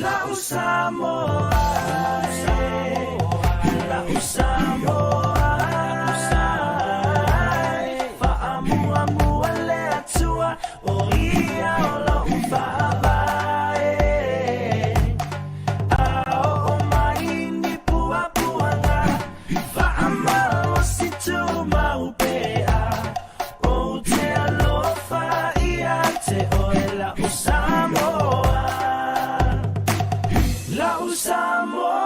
La'u Samoa La'u Samoa Faamuamua le Atua O ia o lo'u faavae A oo mai ni puapuaga Faamalosi tumau pea Ou te alofa ia te oe la'u Samoa La'u Samoa.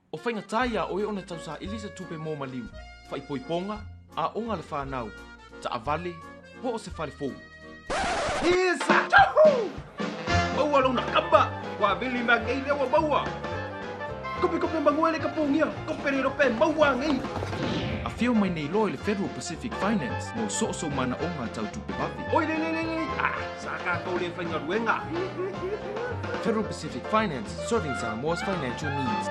O faigata iā oe ona tausaili se tupe mo maliu, faaipoipoga, aoga a le fanau, taavale, po o se fale fou. Isa! Juhu! Maua lona kama! Ua vili mea nei lea ua maua! Kope kope manuele ka pogia! Kope le rope maua nei! Afio mai nei loa i le Federal Pacific Finance mo soosoo manaoga tau tupe vave. Oi le le le le! Ah, sa tatou le faigaluega! Federal Pacific Finance, serving Samoa's financial needs.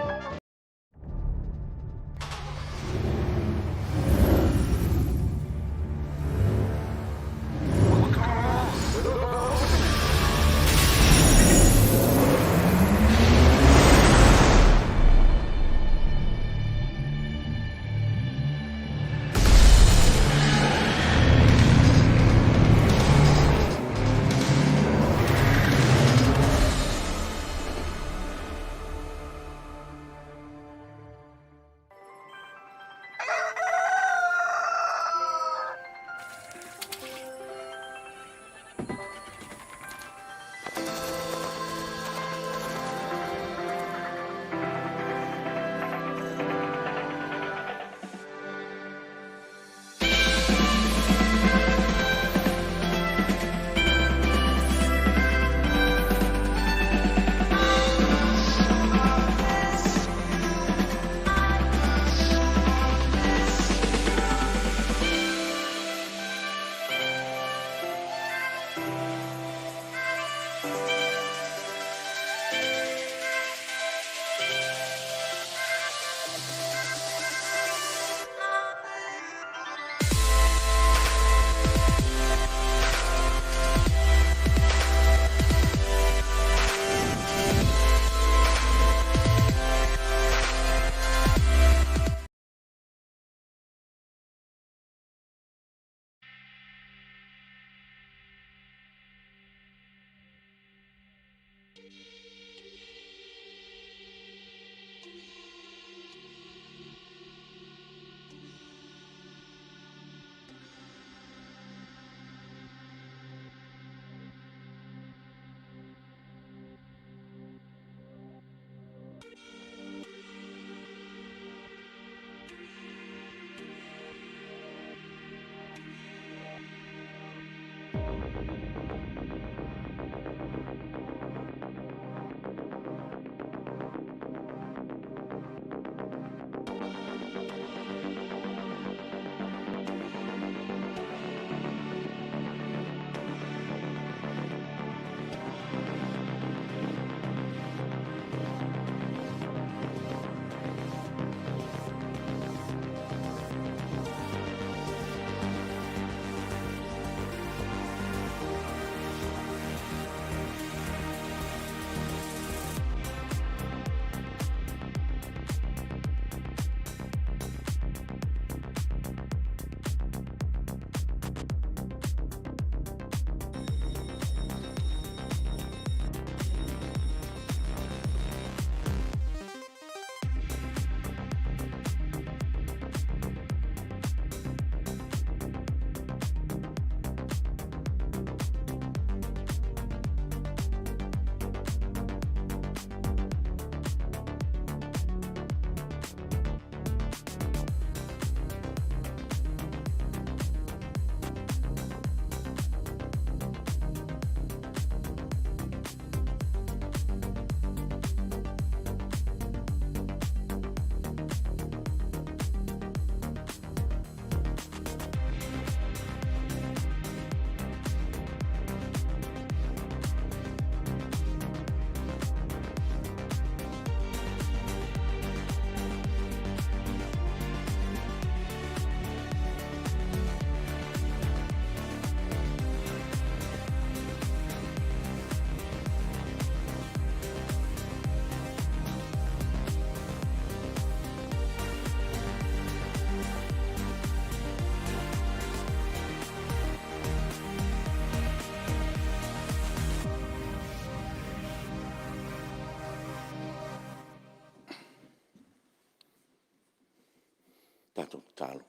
Tatou tatalo.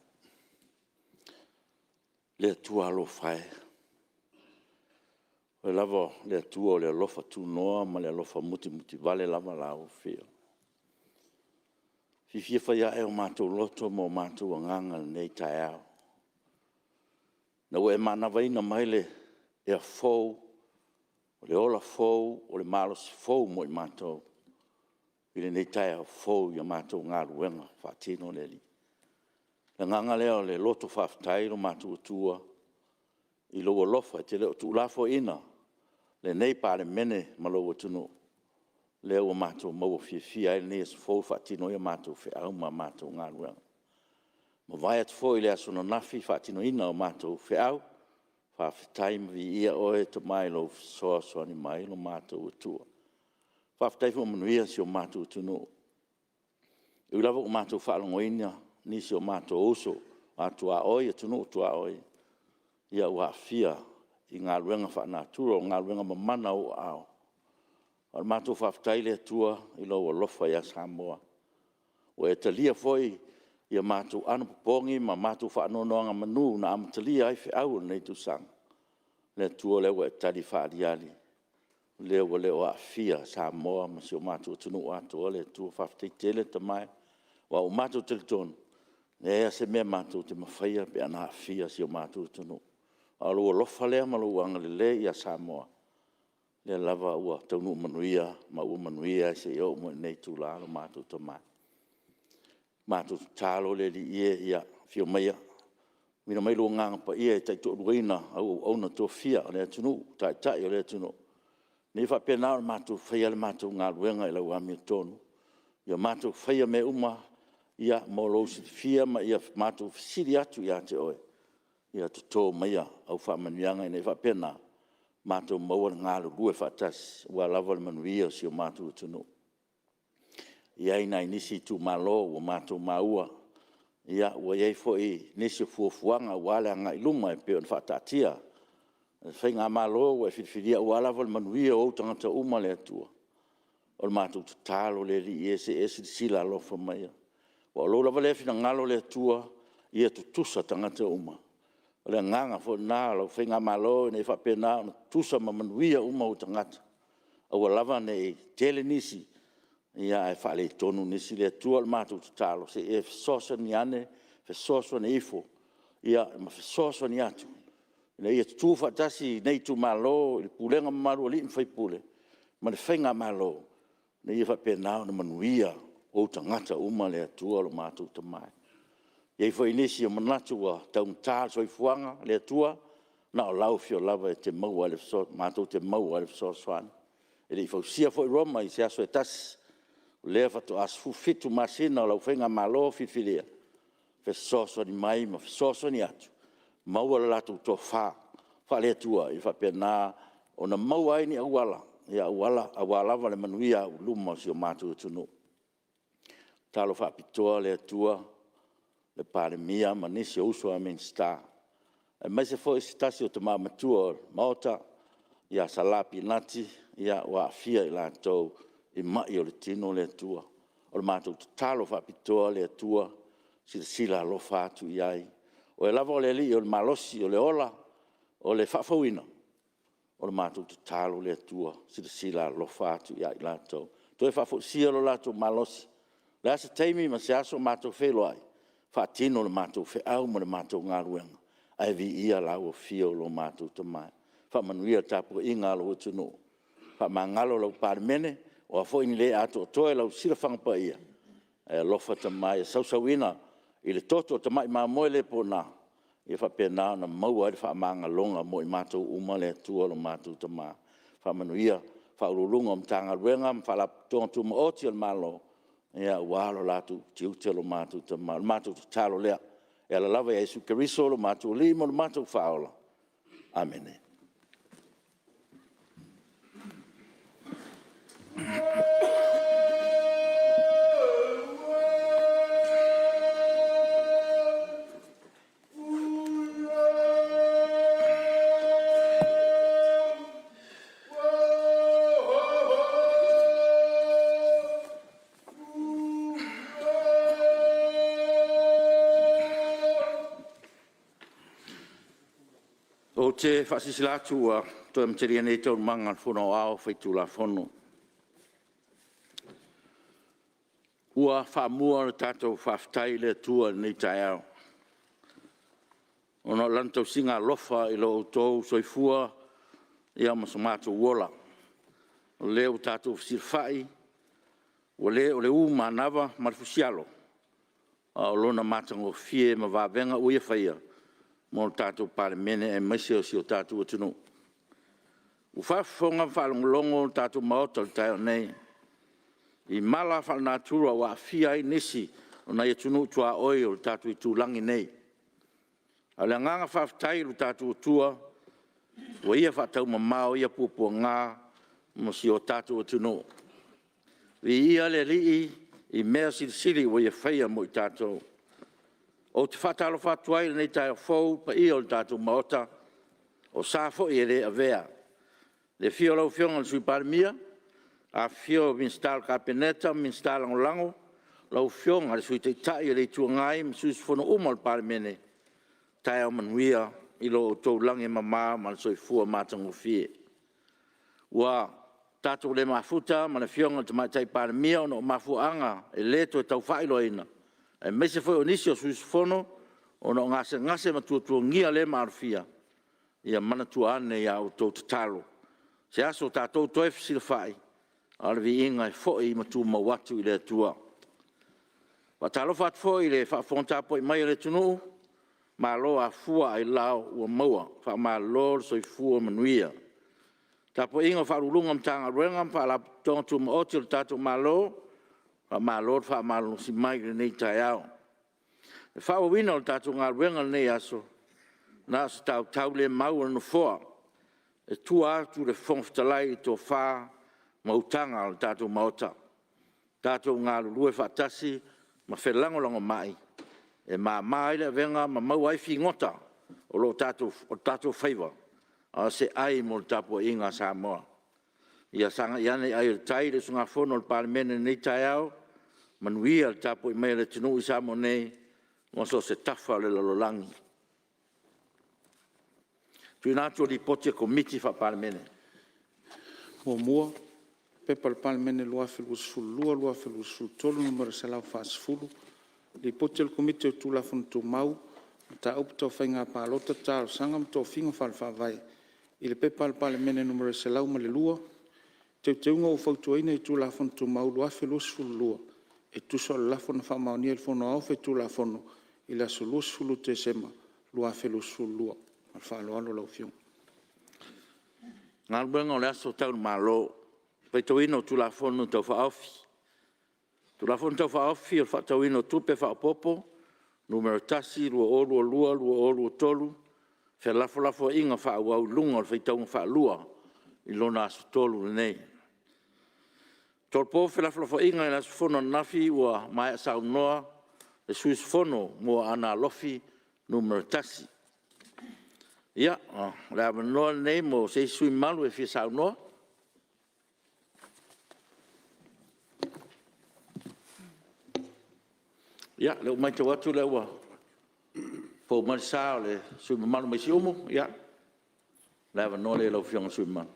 Le Atua alofa e, o Oe lava o le Atua o le alofa tunoa ma le alofa mutimutivale lava Lau Afio. E fiafia fai ae o matou loto ma o matou agaga i lenei taeao, ina ua e manavaina mai le ea fou, o le ola fou, o le malosi fou mo i matou i lenei taeao fou i a matou galuega faatino le Alii. O le agaga lea o le loto faafetai lo matou Atua i lou alofa e te le o tuulafoaiina lenei Palemene ma lou atunuu, lea ua matou maua fiafia ai lenei aso fou e faatino ai a matou feau ma a matou galuega. Ua mavae atu foi le aso ananafi i le faatinoina o matou feau, faafetai ma viia oe Tama i lou fesoasoani mai lo matou Atua. Faafetai foi ua manuia si o matou atunuu. E ui lava ua matou faalogoina nisi o matou uso i atunuu tuaoi ua aafia i galuega faalenatura, o galuega mamana a ou aao. A o le matou faafetai le Atua i lou alofa ia Samoa, ua e talia foi a matou anapopogi ma matou faanonogamanu na amatalia ai feau o lenei tausaga. Le Atua o lea ua e tali faaaliali, o lea ua le o aafia Samoa ma si o matou atunuu atoa le Atua. Faafetai tele Tama e, aua ua matou talitonu, e leai lava se mea matou te mafaia pe ana aafia si o matou atunuu. A o lou alofa lea ma lou agalelei ia Samoa, o lea lava ua taunuu manuia ma ua manuia seia oo mai i lenei itula lo matou Tama. Matou tatalo le Alii e, ia afio maia, tuuina mai lou Agaga Paia e taitoaluaina au auauna tofia a le atunuu, taitai o le atunuu, ina ia faapena ona matou faia le matou galuega i lau amiotonu. Ia matou faia mea uma mo lou silafia ma ia matou fesili atu ia te oe, ia toto maia au faamanuiaga ina ia faapena ona matou maua le galulue faatasi aua lava le manuia o si o matou atunuu. E i ai nai nisi itumalo ua matou maua ua i ai foi nisi o fuafuaga aua le agai i luma e pei ona faataatia e le faigamalo ua e filifilia aua lava le manuia o ou tagata uma le Atua. O le matou tatalo le Alii e, se i e silasila alofa maia, aua o lou lava lea finagalo le Atua, ia tutusa tagata uma. O le agaga foi lena o lau faigamalo ina ia faapena ona tutusa ma manuia uma ou tagata, aua lava ne i tele nisi ae faaletonu nisi. Le Atua, o le matou tatalo, se i e fesoasoani ane, fesoasoani ifo ma fesoasoani atu ina ia tutu faatasi lenei itumalo i le pulega mamalu a alii ma faipule ma le faigamalo, ina ia faapena ona manuia ou tagata uma le Atua lo matou Tama. E i ai foi nisi o manatu ua taugata le soifuaga, le Atua, na o lau Afio lava matou te maua ai le fesoasoani. E le i fausia foi Roma i se aso e tasi, o lea faatoa 17 masina o lau faigamalo filifilia, fesoasoani mai ma fesoasoani atu, maua le latou tofa faale-Atua ia faapena ona maua ai ni auala aua lava le manuia auiluma o si o matou atunuu. Tatalo faapitoa le Atua i le Palemia ma nisi o uso a Minisita, aemaise foi o se tasi o tama matua o le Maota ia Sala Pinati, ua aafia i latou i mai o le tino le Atua. O le matou tatalo faapitoa le Atua, silasila alofa atu i ai. O Oe lava o le Alii o le malosi, o le ola, o le faafouina. O le matou tatalo le Atua, silasila alofa atu ia i latou, toe faafoisia lo latou malosi. O le a se taimi ma se aso matou feiloai, faatino le matou feau ma le matou galuega, ae viia lau Afio lo matou Tama. Faamanuia i le tapuaiga a lou atunuu, faamagalo lau Palemene, o a foi ni le atoatoa i lau silafaga paia, ae alofa Tama ia sausuina i le toto o le tamai mamoe le pona, ia faapena ona maua ai le faamagaloga mo i matou uma le Atua lo matou Tama. Faamanuia i Ofisa Sili o Pulega o Matagaluega ma Faalapotopotoga Tumaoti a le Malo, aua lo latou tiute lo matou Tama. O le matou tatalo lea e ala lava ia Iesu Keriso lo matou Alii ma lo matou Faaola. Amene. te faasilasila atu ua toe amatalia nei Taualumaga a le Fono Aoao Faitulafono. Ua faamua le tatou faafetai i le Atua i lenei taeao, ona o Lana tausiga alofa i lo outou soifua ma so matou ola. O lea ua tatou fesilafai, ua le o le ū manava ma le fusialo, a o Lona matagofie ma vavega ua Ia faia mo le tatou Palemene aemaise o si o tatou atunuu. Ua faafofoga ma faalogologo le tatou Maota i le taeao nei i mala faalenatura ua aafia ai nisi o nai atunuu tuaoi o le tatou itulagi nei. A o le agaga faafetai i lo tatou Atua, ua Ia faataumamao ia puapuaga ma si o tatou atunuu. Viia le Alii i mea silisili ua Ia faia mo i tatou. Ou te faatalofa atu ai i lenei taeao fou i le paia o le tatou Maota, o sa foi e le avea, i le afio o lau Afioga i le Sui Palemia, afifio Minisita o le Kapeneta ma Minisita Lagolago, lau Afioga i le Sui Taitai o le Itu Agai ma sui usufono uma o le Palemene, taeao manuia i lo outou lagi e mama ma le soifua matagofie. Ua tatou le mafuta ma le Afioga i le Tamaitai Palemia ona o mafuaaga e le toe tau faailoaina, aemaise foi o nisi o sui usufono ona o gasegase ma tuatuagia le maalofia, ia manatua ane i a outou tatalo. Se aso tatou toe fesilafai, a o le viiga e foi ma tumau atu i le Atua. E faatalofa atu foi i le faafofoga tapuai mai a le atunuu, malo afua ailao ua maua, faamalo le soifua manuia. Le tapuaiga a Ofisa Sili o Pulega o Matagaluega ma Faalapotopotoga Tumaoti a le tatou Malo, faamalo le faamalolosi mai i lenei taeao. Le faaauauina o le tatou galuega i lenei aso, na o se tautaulemau a le Nofoa, e tua atu le Fofoga Fetalai i le tofa ma utaga a le tatou Maota. Tatou galulue faatasi ma felagolagomai e mama ai le avega ma maua ai figota o tatou faiva, a o se ai mo le tapuaiga a Samoa. Ia sagai ane ai o le tai le usugafono a le Palemene i lenei taeao, manuia le tapuai mai a le atunuu i Samoa nei ma so o se tafa o le lalolagi. 1. P.P. 2022/2023 Nu.140, Lipoti a le Komiti o Tulafono Tumau, Mataupu Tau Faiga Palota, Talosaga ma Tofiga Faale-Faavae i le P.P.2022/2023 Nu.102, Teuteuga ua fautuaina i Tulafono Tumau 2022 e tusa o le Lafo na faamaonia e le Fono Aoao Faitulafono i le aso 20 Tesema 2022. Ma le faaaloalo lau Afioga. Galuega o le Aso Tau i le Malo, Faitauina o Tulafono Tau Faaofi. Tulafono Tau Faaofi o le Faatatauina o Tupe Faaopoopo (Nu.1) 2022/2023, felafolafoaiga faaauau i luga o le faitauga faalua i lona aso 3 lenei. E tolopo felafolafoaiga i le aso Fono ananafi ua maea saunoa le sui usufono mo Aana Alofi Nu.1. Ia, o le avanoa lenei mo se isi sui usufono mamalu e fia saunoa. Ia, o lea ua matau atu o lea ua fou mai le sa o le sui usufono mamalu mai Siumu. Ia, o le avanoa lenei i lau Afioga i le sui usufono mamalu.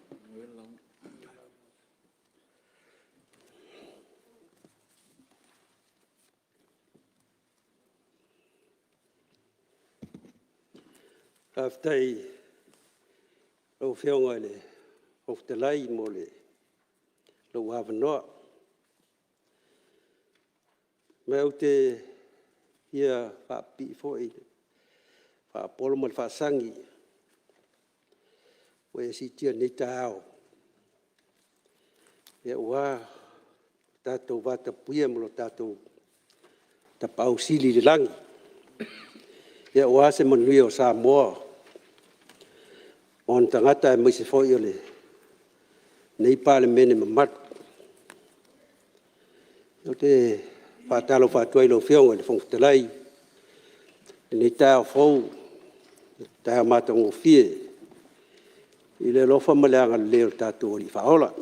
Faafetai i lau Afioga i le Fofoga Fetalai mo lou avanoa. Ma ou te fia faapipii foi i le faapolo ma le faasagi ua e siitia i lenei taeao aua lo tatou vatapuia ma lo tatou Tapaau Sili i le lagi, aua se manuia o Samoa ma ona tagata aemaise foi o lenei Palemene mamalu. Ou te faatalofa atu ai i lau Afioga i le Fofoga Fetalai i lenei taeao fou, taeao matagofie i le alofa ma le agalelei o le tatou Alii Faaola.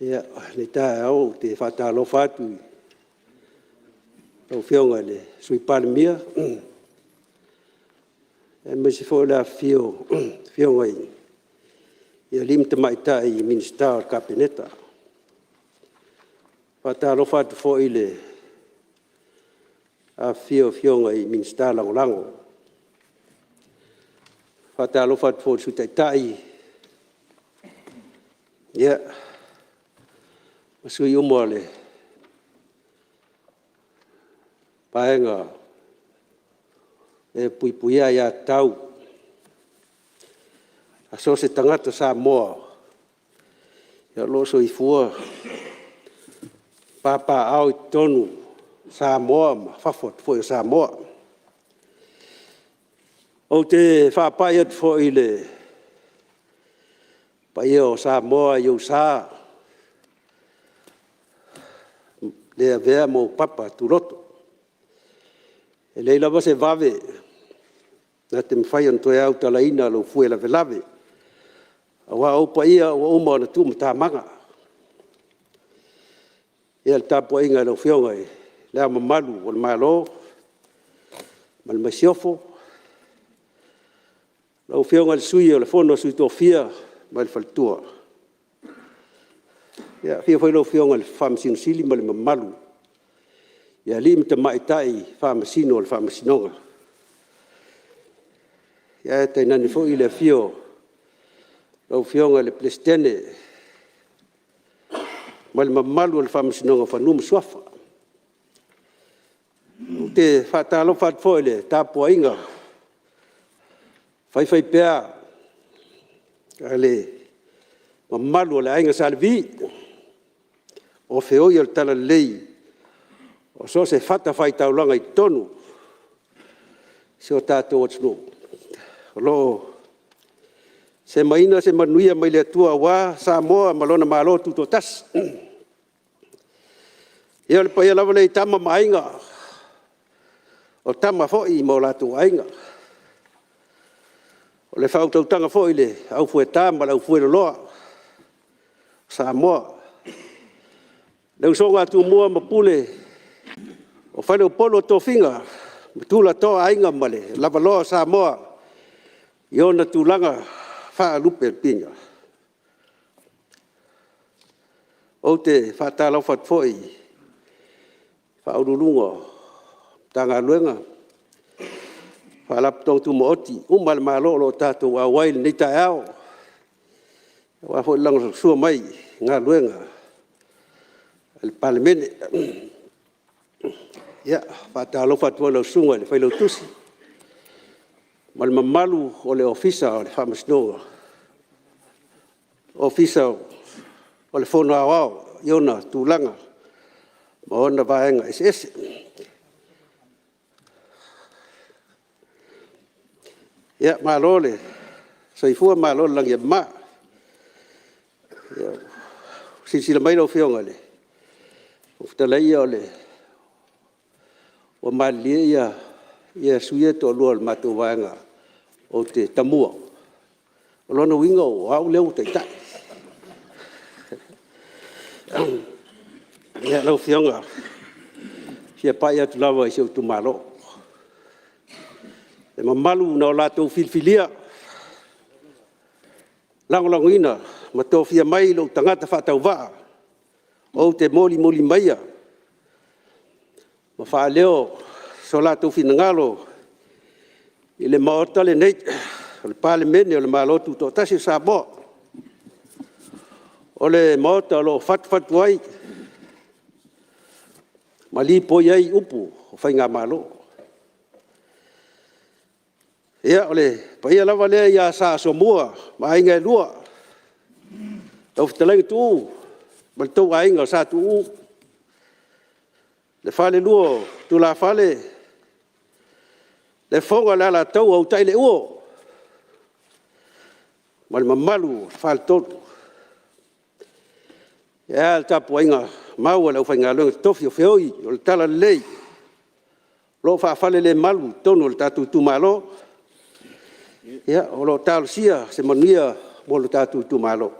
Ia, o lenei taeao ou te faatalofa atu i lau Afioga i le Sui Palemia, aemaise foi o le afifio o Afioga i alii ma tamaitai Minisita o le Kapeneta. E faatalofa atu foi i le afifio o Afioga i Minisita Lagolago. E faatalofa atu foi i le Sui Taitai ma sui usufono uma o le Vaega e Puipuia Aia Tatau a so o se tagata Samoa o lo o soifua ma papaaao i totonu o Samoa ma fafo atu foi o Samoa. Ou te faapai atu foi i le paia o Samoa i ou sa le avea ma ou papa tuloto. E leai lava se vave na te mafai ona toe autalaina lou fue lavelave, aua o ou paia ua uma ona tumatamaga. Ia, le tapuaiga i lau Afioga i Le Ao Mamalu o le Malo ma le Masiofo, lau Afioga i le Sui o le Fono a Sui Tofia ma le Faletua, afio foi lau Afioga i le Faamasino Sili ma le mamalu i alii ma tamaitai Faamasino o le Faamasinoga, ae tainane foi le afio o lau Afioga i le Peresetene ma le mamalu o le Faamasinoga o Fanua ma Suafa. Ou te faatalofa atu foi i le tapuaiga faifaipea a le mamalu o le Aiga Sa Levi, o feoi o le talalelei i so o se fatafaitaulaga i totonu o si o tatou atunuu o lo o semaina se manuia mai le Atua aua Samoa ma lona Malo Tutoatasi. Ia, o le paia lava lea i Tama ma Aiga, o Tama foi ma o latou Aiga, o le faautautaga foi i le aufueta ma le aufueloloa o Samoa, le usoga a Tumua ma Pule, o Faleupolu o Tofiga ma tulatoa o Aiga ma le lavaloa o Samoa i ona tulaga faalupelupeina. Ou te faatalofa atu foi i Ofisa Sili o Pulega o Matagaluega ma Faalapotopotoga Tumaoti uma a le Malo o lo o tatou auai i lenei taeao, aua foi le lagolagosua mai i galuega a le Palemene. Ia, e faatalofa atu foi i lau Susuga i le Failautusi ma le mamalu o le Ofisa o le Fono Aoao i ona tulaga ma ona vaega eseese. Ia, malo le soifua malo le lagi e mama. Ua silasila mai lau Afioga i le Fofoga Fetalai, ua malilie sui usufono ia e toalua o le matou Vaega ou te tamua. O lona uiga o au lea ua taitai. Ia, lau Afioga, e fia pai atu lava i si ou itumalo, le mamalu na latou filifilia, lagolagoina ma tofia mai lou tagata faatauvaa ou te molimoli maia ma faaleo so latou finagalo i le Maota lenei o le Palemene o le Malo Tutoatasi o Samoa. O le Maota o lo o fatufatu ai ma lipoi ai upu o faigamalo. Ia, o le paia lava lea ia Sa Asomua ma Aiga e Lua, lau Fetalaiga Tuuu ma lo outou Aiga o Sa Tuuu, le falelua o Tulafale, le Fofoga o le Alataua, Utaileuo ma le mamalu i le Faletolu. Ae a le tapuaiga mau a le aufaigaluega totofi o feoi o le talalelei o lo o faafalelemalu i totonu o le tatou itumalo, o lo o talosia se manuia mo le tatou itumalo.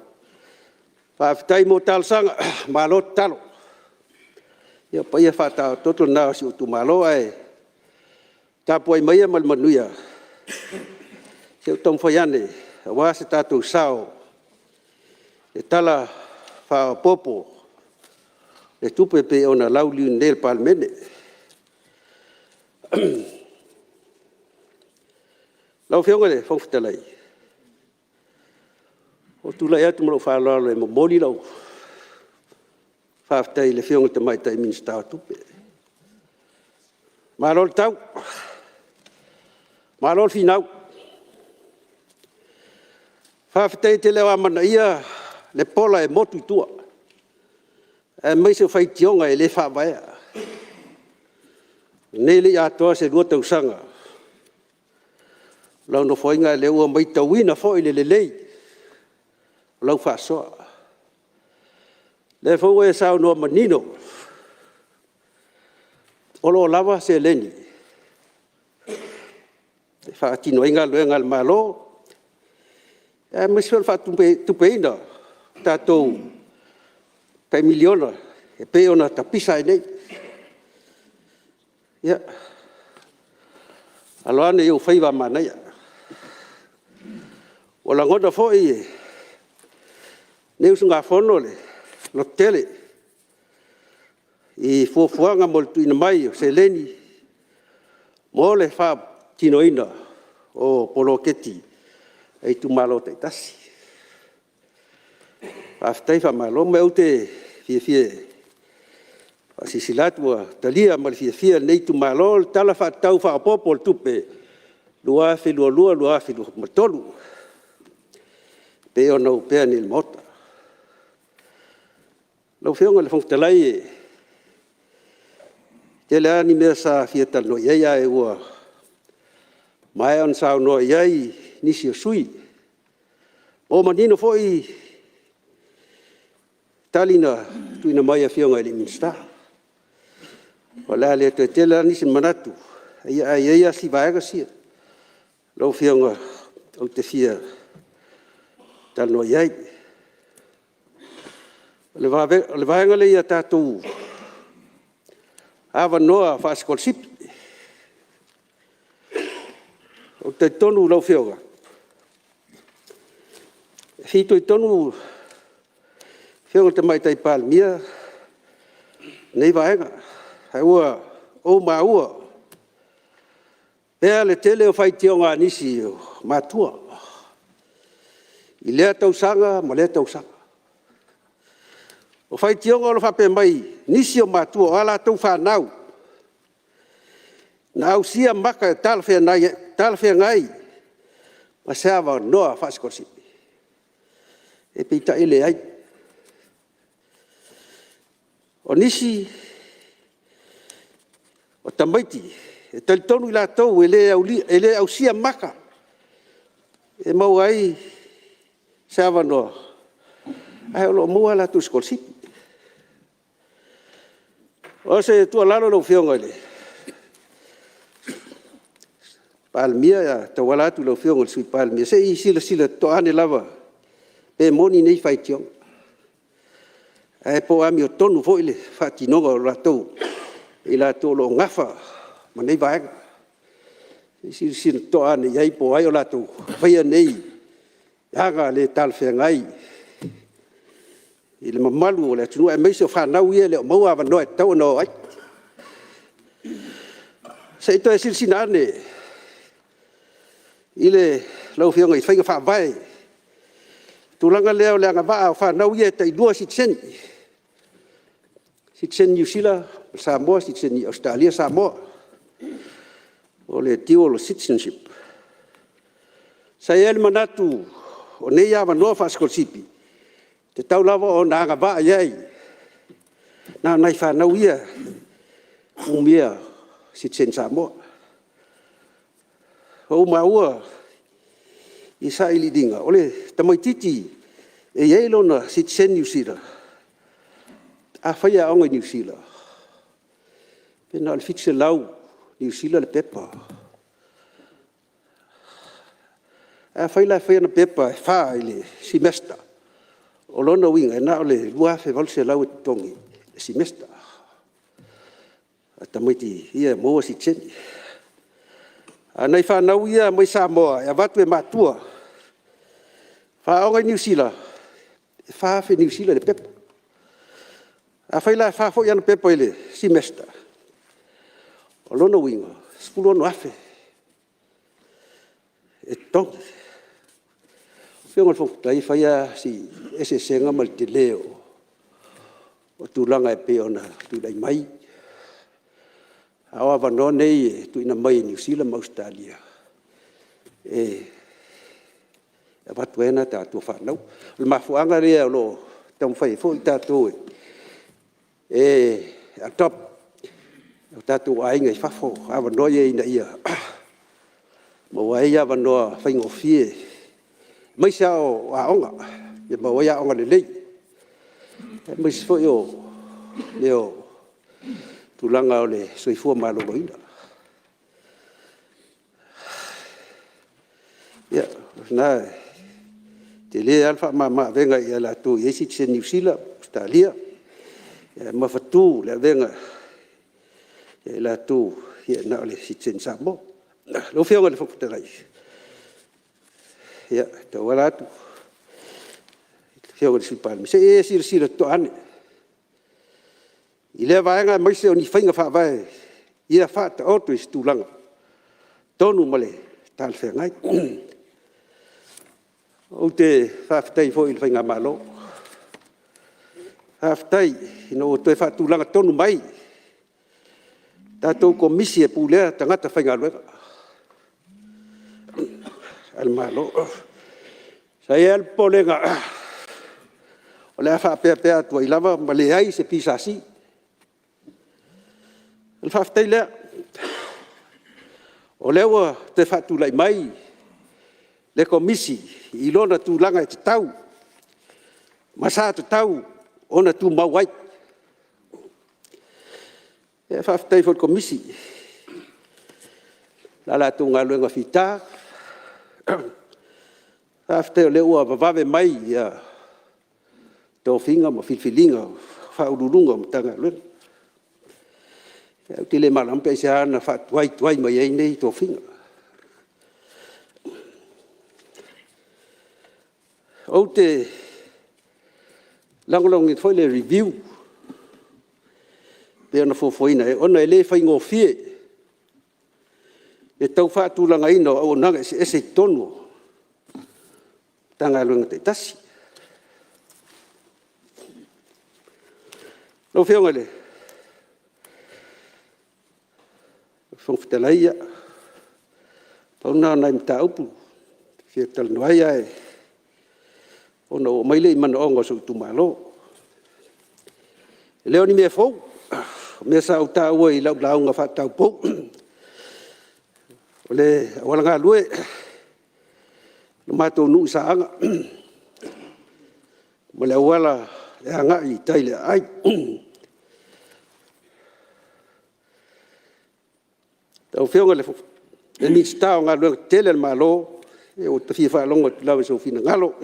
Faafetai mo talosaga, malo tatalo. Ia, o paia faataotooto na o si ou itumalo, ae tapuai maia ma le manuia. Se i ou taumafai ane aua se tatou sao i le Tala Faaopoopo o le Tupe e pei ona lauliliuina nei e le Palemene. Lau Afioga i le Fofoga Fetalai, ua ou tulai atu ma lou faaaloalo e momoli lau faafetai i le Afioga i le Tamaitai Minisita o Tupe. Malo le tau, malo le finau. Faafetai e te le o amanaia le pola e motu i tua, aemaise o faitioga e le faavaea. O lenei e le i atoa se 2 tausaga o lau Nofoaiga, a o lea ua matauina foi le lelei o lau faasoa. O lea foi ua e saunoa manino o lo o lava seleni e faatino ai galuega a le Malo, aemaise foi o le faatupeina o tatou tai $1 miliona e pei ona tapisa ai nei. Ia, alo ane i ou faiva manaia. Ua lagona foi e lenei usugafono le lototele i fuafuaga mo le tuuina mai o seleni mo le faatinoina o poloketi a itumalo taitasi. Faafetai faamalo. Ma ou te fiafia e faasilasila atu ua talia ma le fiafia e lenei itumalo le Tala Faatatau Faaopoopo o le Tupe 2022/2023 e pei ona opea nei i le Maota. Lau Afioga i le Fofoga Fetalai, e tele lava ni mea sa fia talanoa i ai, ae ua maea ona saunoa i ai nisi o sui usufono, ua manino foi tali na tuuina mai e Afioga i Minisita. O le a le toe tele lava nisi manatu, ae i ai lava si vaega sia lau Afioga ou te fia talanoa i ai. O le vaega lea i a tatou avanoa faasikolasipi. Ou te talitonu lau Afioga, e fitoitonu i le Afioga i le Tamaitai Palemia lenei vaega, ae ua ou maua pea le tele o faitioga a nisi o matua i lea tausaga ma lea tausaga. O faitioga o lo o faapea mai nisi o matua o a latou fanau na ausia maka e talafeagai ma se avanoa faasikolasipi, ae peitai e leai. O nisi o tamaiti, e talitonu i latou e le ausia maka e maua ai se avanoa, ae o lo o maua a latou sikolasipi. O se tuualalo lau Afioga i le Palemia e tauala atu i lau Afioga i le Sui Palemia, se i silasila totoa ane lava pe moni nei faitioga, ae po o amiotonu foi le faatinoga o i latou o lo o nafa ma nei vaega. Se i silasila totoa ane i ai po o ai o latou faia nei aga le talafeagai i le mamalu o le atunuu, aemaise o fanau ia e le o maua avanoa e tatau ona o ai. Se i toe silasila ane lau Afioga i faiga faavae i le tulaga lea o le agavaa o fanau ia e tailua sitiseni, sitiseni Niu Sila Samoa, sitiseni Ausetalia Samoa, o le dual citizenship. Sa i ai le manatu o nei avanoa faasikolasipi, e tatau lava ona agavaa i ai na o nai fanau ia e umia sitiseni Samoa. Ua ou maua i sailiiliga, o le tamaitiiti e i ai lona sitiseni Niu Sila, afai e aoga i Niu Sila, pe na o le 700 Niu Sila le pepa. Ae afai la e fai ana pepa e 4 i le semester, o lona uiga e na o le $2,800 e totogi i le semester a tamaiti ia e maua sitiseni. A o nai fanau ia mai Samoa e avatu e matua e faaaooga i Niu Sila, e 4,000 Niu Sila le pepa. Afai la e 4 foi ana pepa i le semester, o lona uiga, e $16,000 e totogi. Lau Afioga i le Fofoga Fetalai, e fai lava si eseesega ma le tele o tulaga e pei ona tulai mai, a o avanoa nei e tuuina mai e Niu Sila ma Ausetalia e avatu ai nai a tatou fanau. O le mafuaaga lea o lo o taumafai ai foi tatou e adopt o tatou aiga i fafo, avanoa ia ina ia maua ai avanoa faigofie, aemaise lava o aoga, e maua ai aoga lelei, aemaise foi o mea o tulaga o le soifua maloloina. Ia, o lena e tele lava le faamama-avega ia i latou e i ai sitiseni Niu Sila, Ausetalia, ae mamafatu le avega ia i latou e na o le sitiseni Samoa. Lau Afioga i le Fofoga Fetalai, ia, e tauala atu i le Afioga i le Sui Palemia, se i e silasila totoa ane i lea vaega aemaise o ni faiga faavae ia faataoto i se tulaga tonu ma le talafeagai. Ou te faafetai foi i le Faigamalo, faafetai ina ua toe faatulaga tonu mai tatou Komisi e Pulea Tagata Faigaluega a le Malo. Sa i ai lava le popolega o le a faapeapea atu ai lava ma leai se PSC. O le faafetai lea, o lea ua toe faatulai mai le Komisi i lona tulaga e tatau ma sa tatau ona tumau ai. Faafetai foi i le Komisi i la latou galuega fita, faafetai o lea ua vavave mai tofiga ma filifiliga o Ofisa Sili o Pulega o Matagaluega. Ae ou te le malamalama pe aisea na faatuai mai ai nei tofiga. Ou te lagolagoina foi le review e pei ona fuafuaina ona e le faigofie le tau faatulagaina o auaunaga eseese i totonu o Matagaluega taitasi. Lau Afioga i le Fofoga Fetalai, ia, pau na o nai mataupu ou te fia talanoa ai, ae ona ou oo mai lea i manaoga o si ou itumalo. E le o ni mea fou, o mea sa ou taua i lau lauga faataupou, o le auala galue o le matou nuu i Saaga ma le auala e agai i tai i le aai. Lau Afioga i le Minisita o Galuega Tetele a le Malo, ia ua ta fia faalogo atu lava i sou finagalo,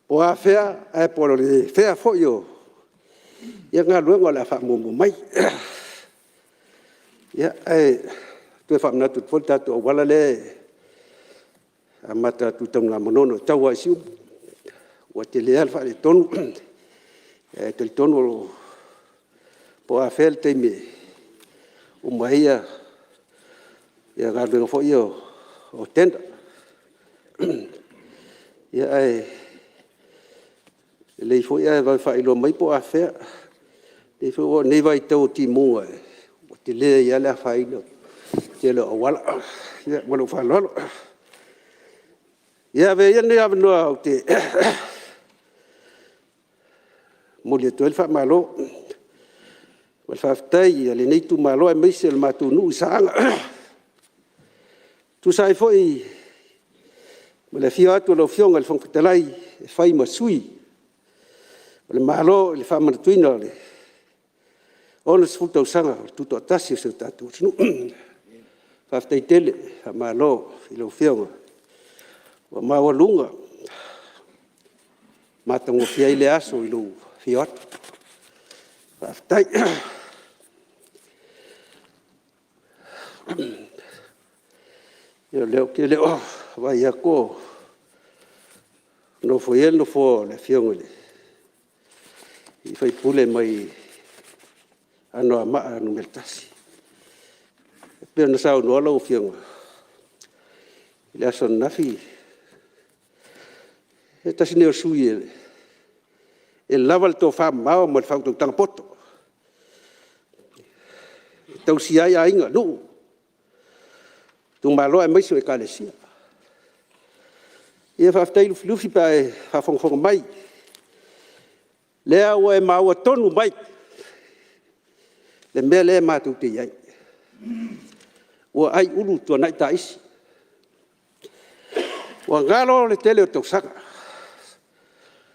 po o afea ae po o le fea foi o galuega o le a faamuamua mai. Ae toe faamanatu atu foi le tatou auala lea e amata atu i Tanugamanono e tau lava i Siumu, ua tele lava le faaletonu, ae talitonu po o afea le taimi e uma ai galuega foi ia o tender. Ae lelei foi ae vave faailoa mai po o afea, aua o lenei vaitau o timuga ua tele ai lava le afaina o le tele o auala. Ia ma lou faaaloalo. Ia, avea ia lenei avanoa ou te momoli atu ai le faamalo ma le faafetai a lenei itumalo aemaise o le matou nuu i Saaga, e tusa ai foi ma le afio atu o lau Afioga i le Fofoga Fetalai e fai ma sui o le Malo i le faamanatuina o le 60 tausaga o le Tutoatasi o si o tatou atunuu. Faafetai tele. Faamalo i lau Afioga, ua maualuga ma matagofie ai lea aso i lou afio atu. Faafetai. Ia o lea ou te le o vaai atu o nofoia le nofoa o le Afioga i le sui usufono mai Anoamaa 1. E pei ona saunoa lau Afioga i le aso ananafi, o se tasi lenei o sui usufono e lava le tofamamao ma le faautautaga poto e tausia ai aiga, nuu, itumalo aemaise o Ekalesia. Ia faafetai Lufilufi pe a e faafogafoga mai, o lea ua e maua tonu mai le mea lea matou te i ai, ua aiulu tuanai taisi. Ua galo le tele o tausaga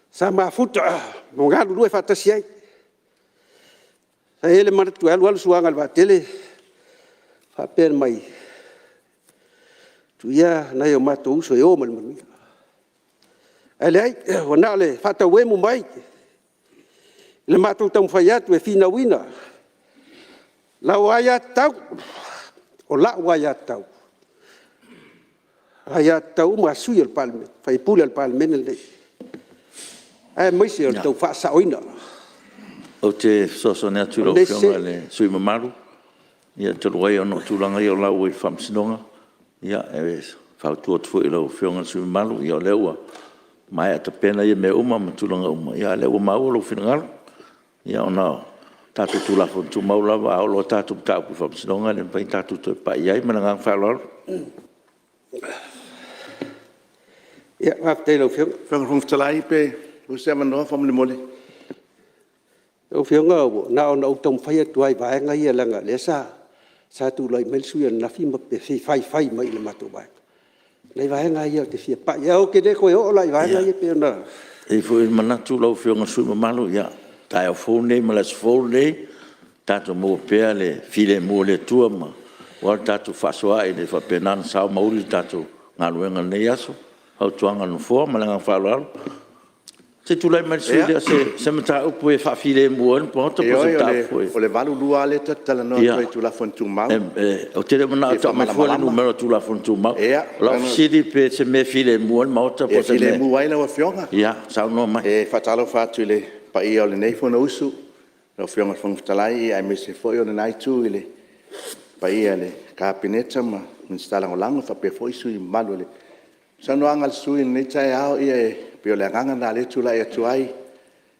sa mafuta ma galulue faatasi ai. Sa i ai le manatu e alu alu suaga o le vaatele faapea mai, tuu ia nai o matou uso e o ma le manuia. Ae leai, ua na o le faatauemu mai i le matou taumafai atu e finauina lau aiatatau, o la'u aiatatau, aiatatau uma a sui usufono o le Palemene lenei, aemaise o le tau faasaoina Ou te fesoasoani atu i o lau lenei Afioga i le sese. sui usufono mamalu. Ia talu ai ona o tulaga ia o la ua i le Faamasinoga, e fautua atu foi i lau Afioga i le sui usufono mamalu, o lea ua maea tapena ia mea uma ma tulaga uma, a o lea ua maua lou finagalo. Ona o tatou Tulafono Tumau lava, a oo loa tatou mataupu i le Faamasinoga e le mafai ona tatou toe pai i ai. Ma le agaga faaaloalo. Ia, faafetai i lau Afioga. Lau Afioga i le Fofoga Fetalai pe maua se avanoa faamolemole. Lau Afioga na ona ou taumafai atu lava i vaega ia leaga o lea sa tulai mai le sui usufono ananafi ma faifai mai i le matou vaega. O nai vaega ia ou te fia pai i ai, ae ou te le toe oo la i vaega ia pei ona… E i ai foi le manatu lau Afioga i le sui usufono mamalu, ia, o le taeao fou lenei ma le aso fou lenei, tatou maua pea le filemu o le Atua aua le tatou fefaasoaai ina ia faapena ona sao ma uli le tatou galuega i lenei aso. O le fautuaga a le Nofoa ma le agaga faaaloalo. Se i tulai mai le sui usufono lea o se mataupu e faafilemu ai le Maota po o se mataupu foi… Ioe, o le 82 lava lea ta te talanoa atu ai i le Tulafono Tumau. Ou te le o manao e tau mai fua le numera o le Tulafono Tumau. O lau fesili pe o se mea e filemu ai le Maota po o se mea… E filemu ai lau Afioga. Ia saunoa mai. E faatalofa atu i le paia o lenei Fonousu lau Afioga i le Fofoga Fetalai, aemaise foi o lena Itu i le paia i le Kapeneta ma Minisita Lagolago faapea foi sui usufono mamalu o le… O le saunoaga a le sui usufono i lenei taeao, e pei o le agaga lena o lea e tulai atu ai,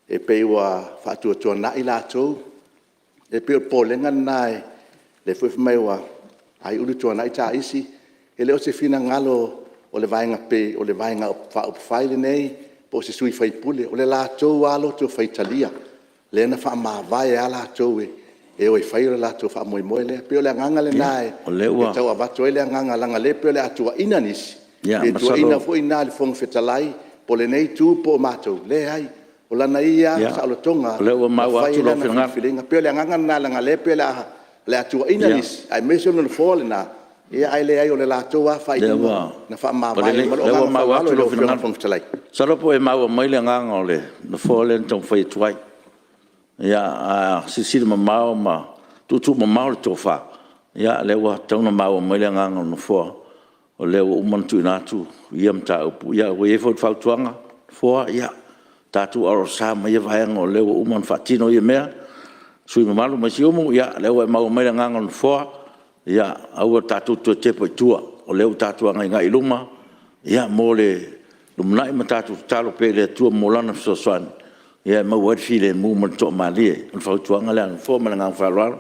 e pei ua faatuatuanai latou. E pei o le popolega lena, lea foi fai mai aiulu tuanai taisi. E le o se finagalo o le Vaega Faaupufai lenei po o se sui usufono, o le latou lava loto faitalia, lea na faamavae lava latou e o e fai le latou faamoemoe lea. E pei o le agaga lena e tau avatu ai le agaga, leaga o lea e pei o le a tuuaiina nisi, pe tuuaiina foi la i le Fofoga Fetalai po o lenei Itu po o matou. E leai. O lana ia lava saolotoga na fai ai lana filifiliga. E pei o le agaga lena leaga o lea e pei o le a tuuaiina nisi, aemaise o le Nofoa lena, ae leai o le latou lava faaiuga na faamavae ai. Ma lou agaga faaaloalo lau Afioga i le Fofoga Fetalai. Masalo po o e maua mai le agaga o le Nofoa lea na taumafai atu ai. A silasila mamao ma tuutuumamao le tofa, o lea ua tatau ona maua mai le agaga o le Nofoa, o lea ua uma ona tuuina atu ia mataupu. Ua i ai foi le fautuaga a le Nofoa, ia tatou aloalosa ma ia vaega o lea ua uma ona faatino ia mea. Le sui usufono mamalu mai Siumu, o lea ua e maua mai le agaga o le Nofoa, ia aua tatou te toe tepa i tua, o lea ua tatou agaigai i luma mo le lumanai ma tatou tatalo pea i le Atua mo lana fesoasoani e maua ai le filemu ma le toamalie. O le fautuaga lea a le Nofoa ma le agaga faaaloalo.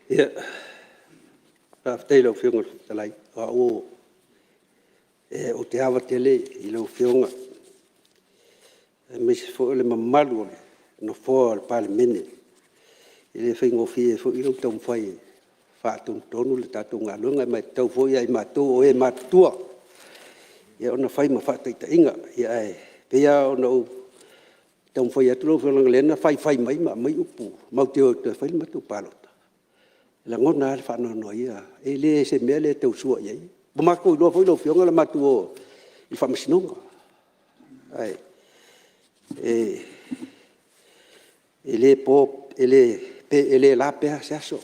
Ia, faafetai i lau Afioga i le Fofoga Fetalai. O au ou te ava tele i lau Afioga aemaise foi o le mamalu o le Nofoa o le Palemene. E le faigofie foi lou taumafai e faatonutonu le tatou galuega, ma e tatau foi ia i matou o e matutua ona fai ma faataitaiga. Ae pei lava ona ou taumafai atu lau Afioga, leaga o lea na faifai mai ma aumai upu matou te o e toe fai le matou palota. E lagona lava le faanoanoa i ia…E le o se mea lea e tau sua i ai. Ua matou iloa foi lau Afioga le matou o i le faamasinoga. Ae le la pea se aso.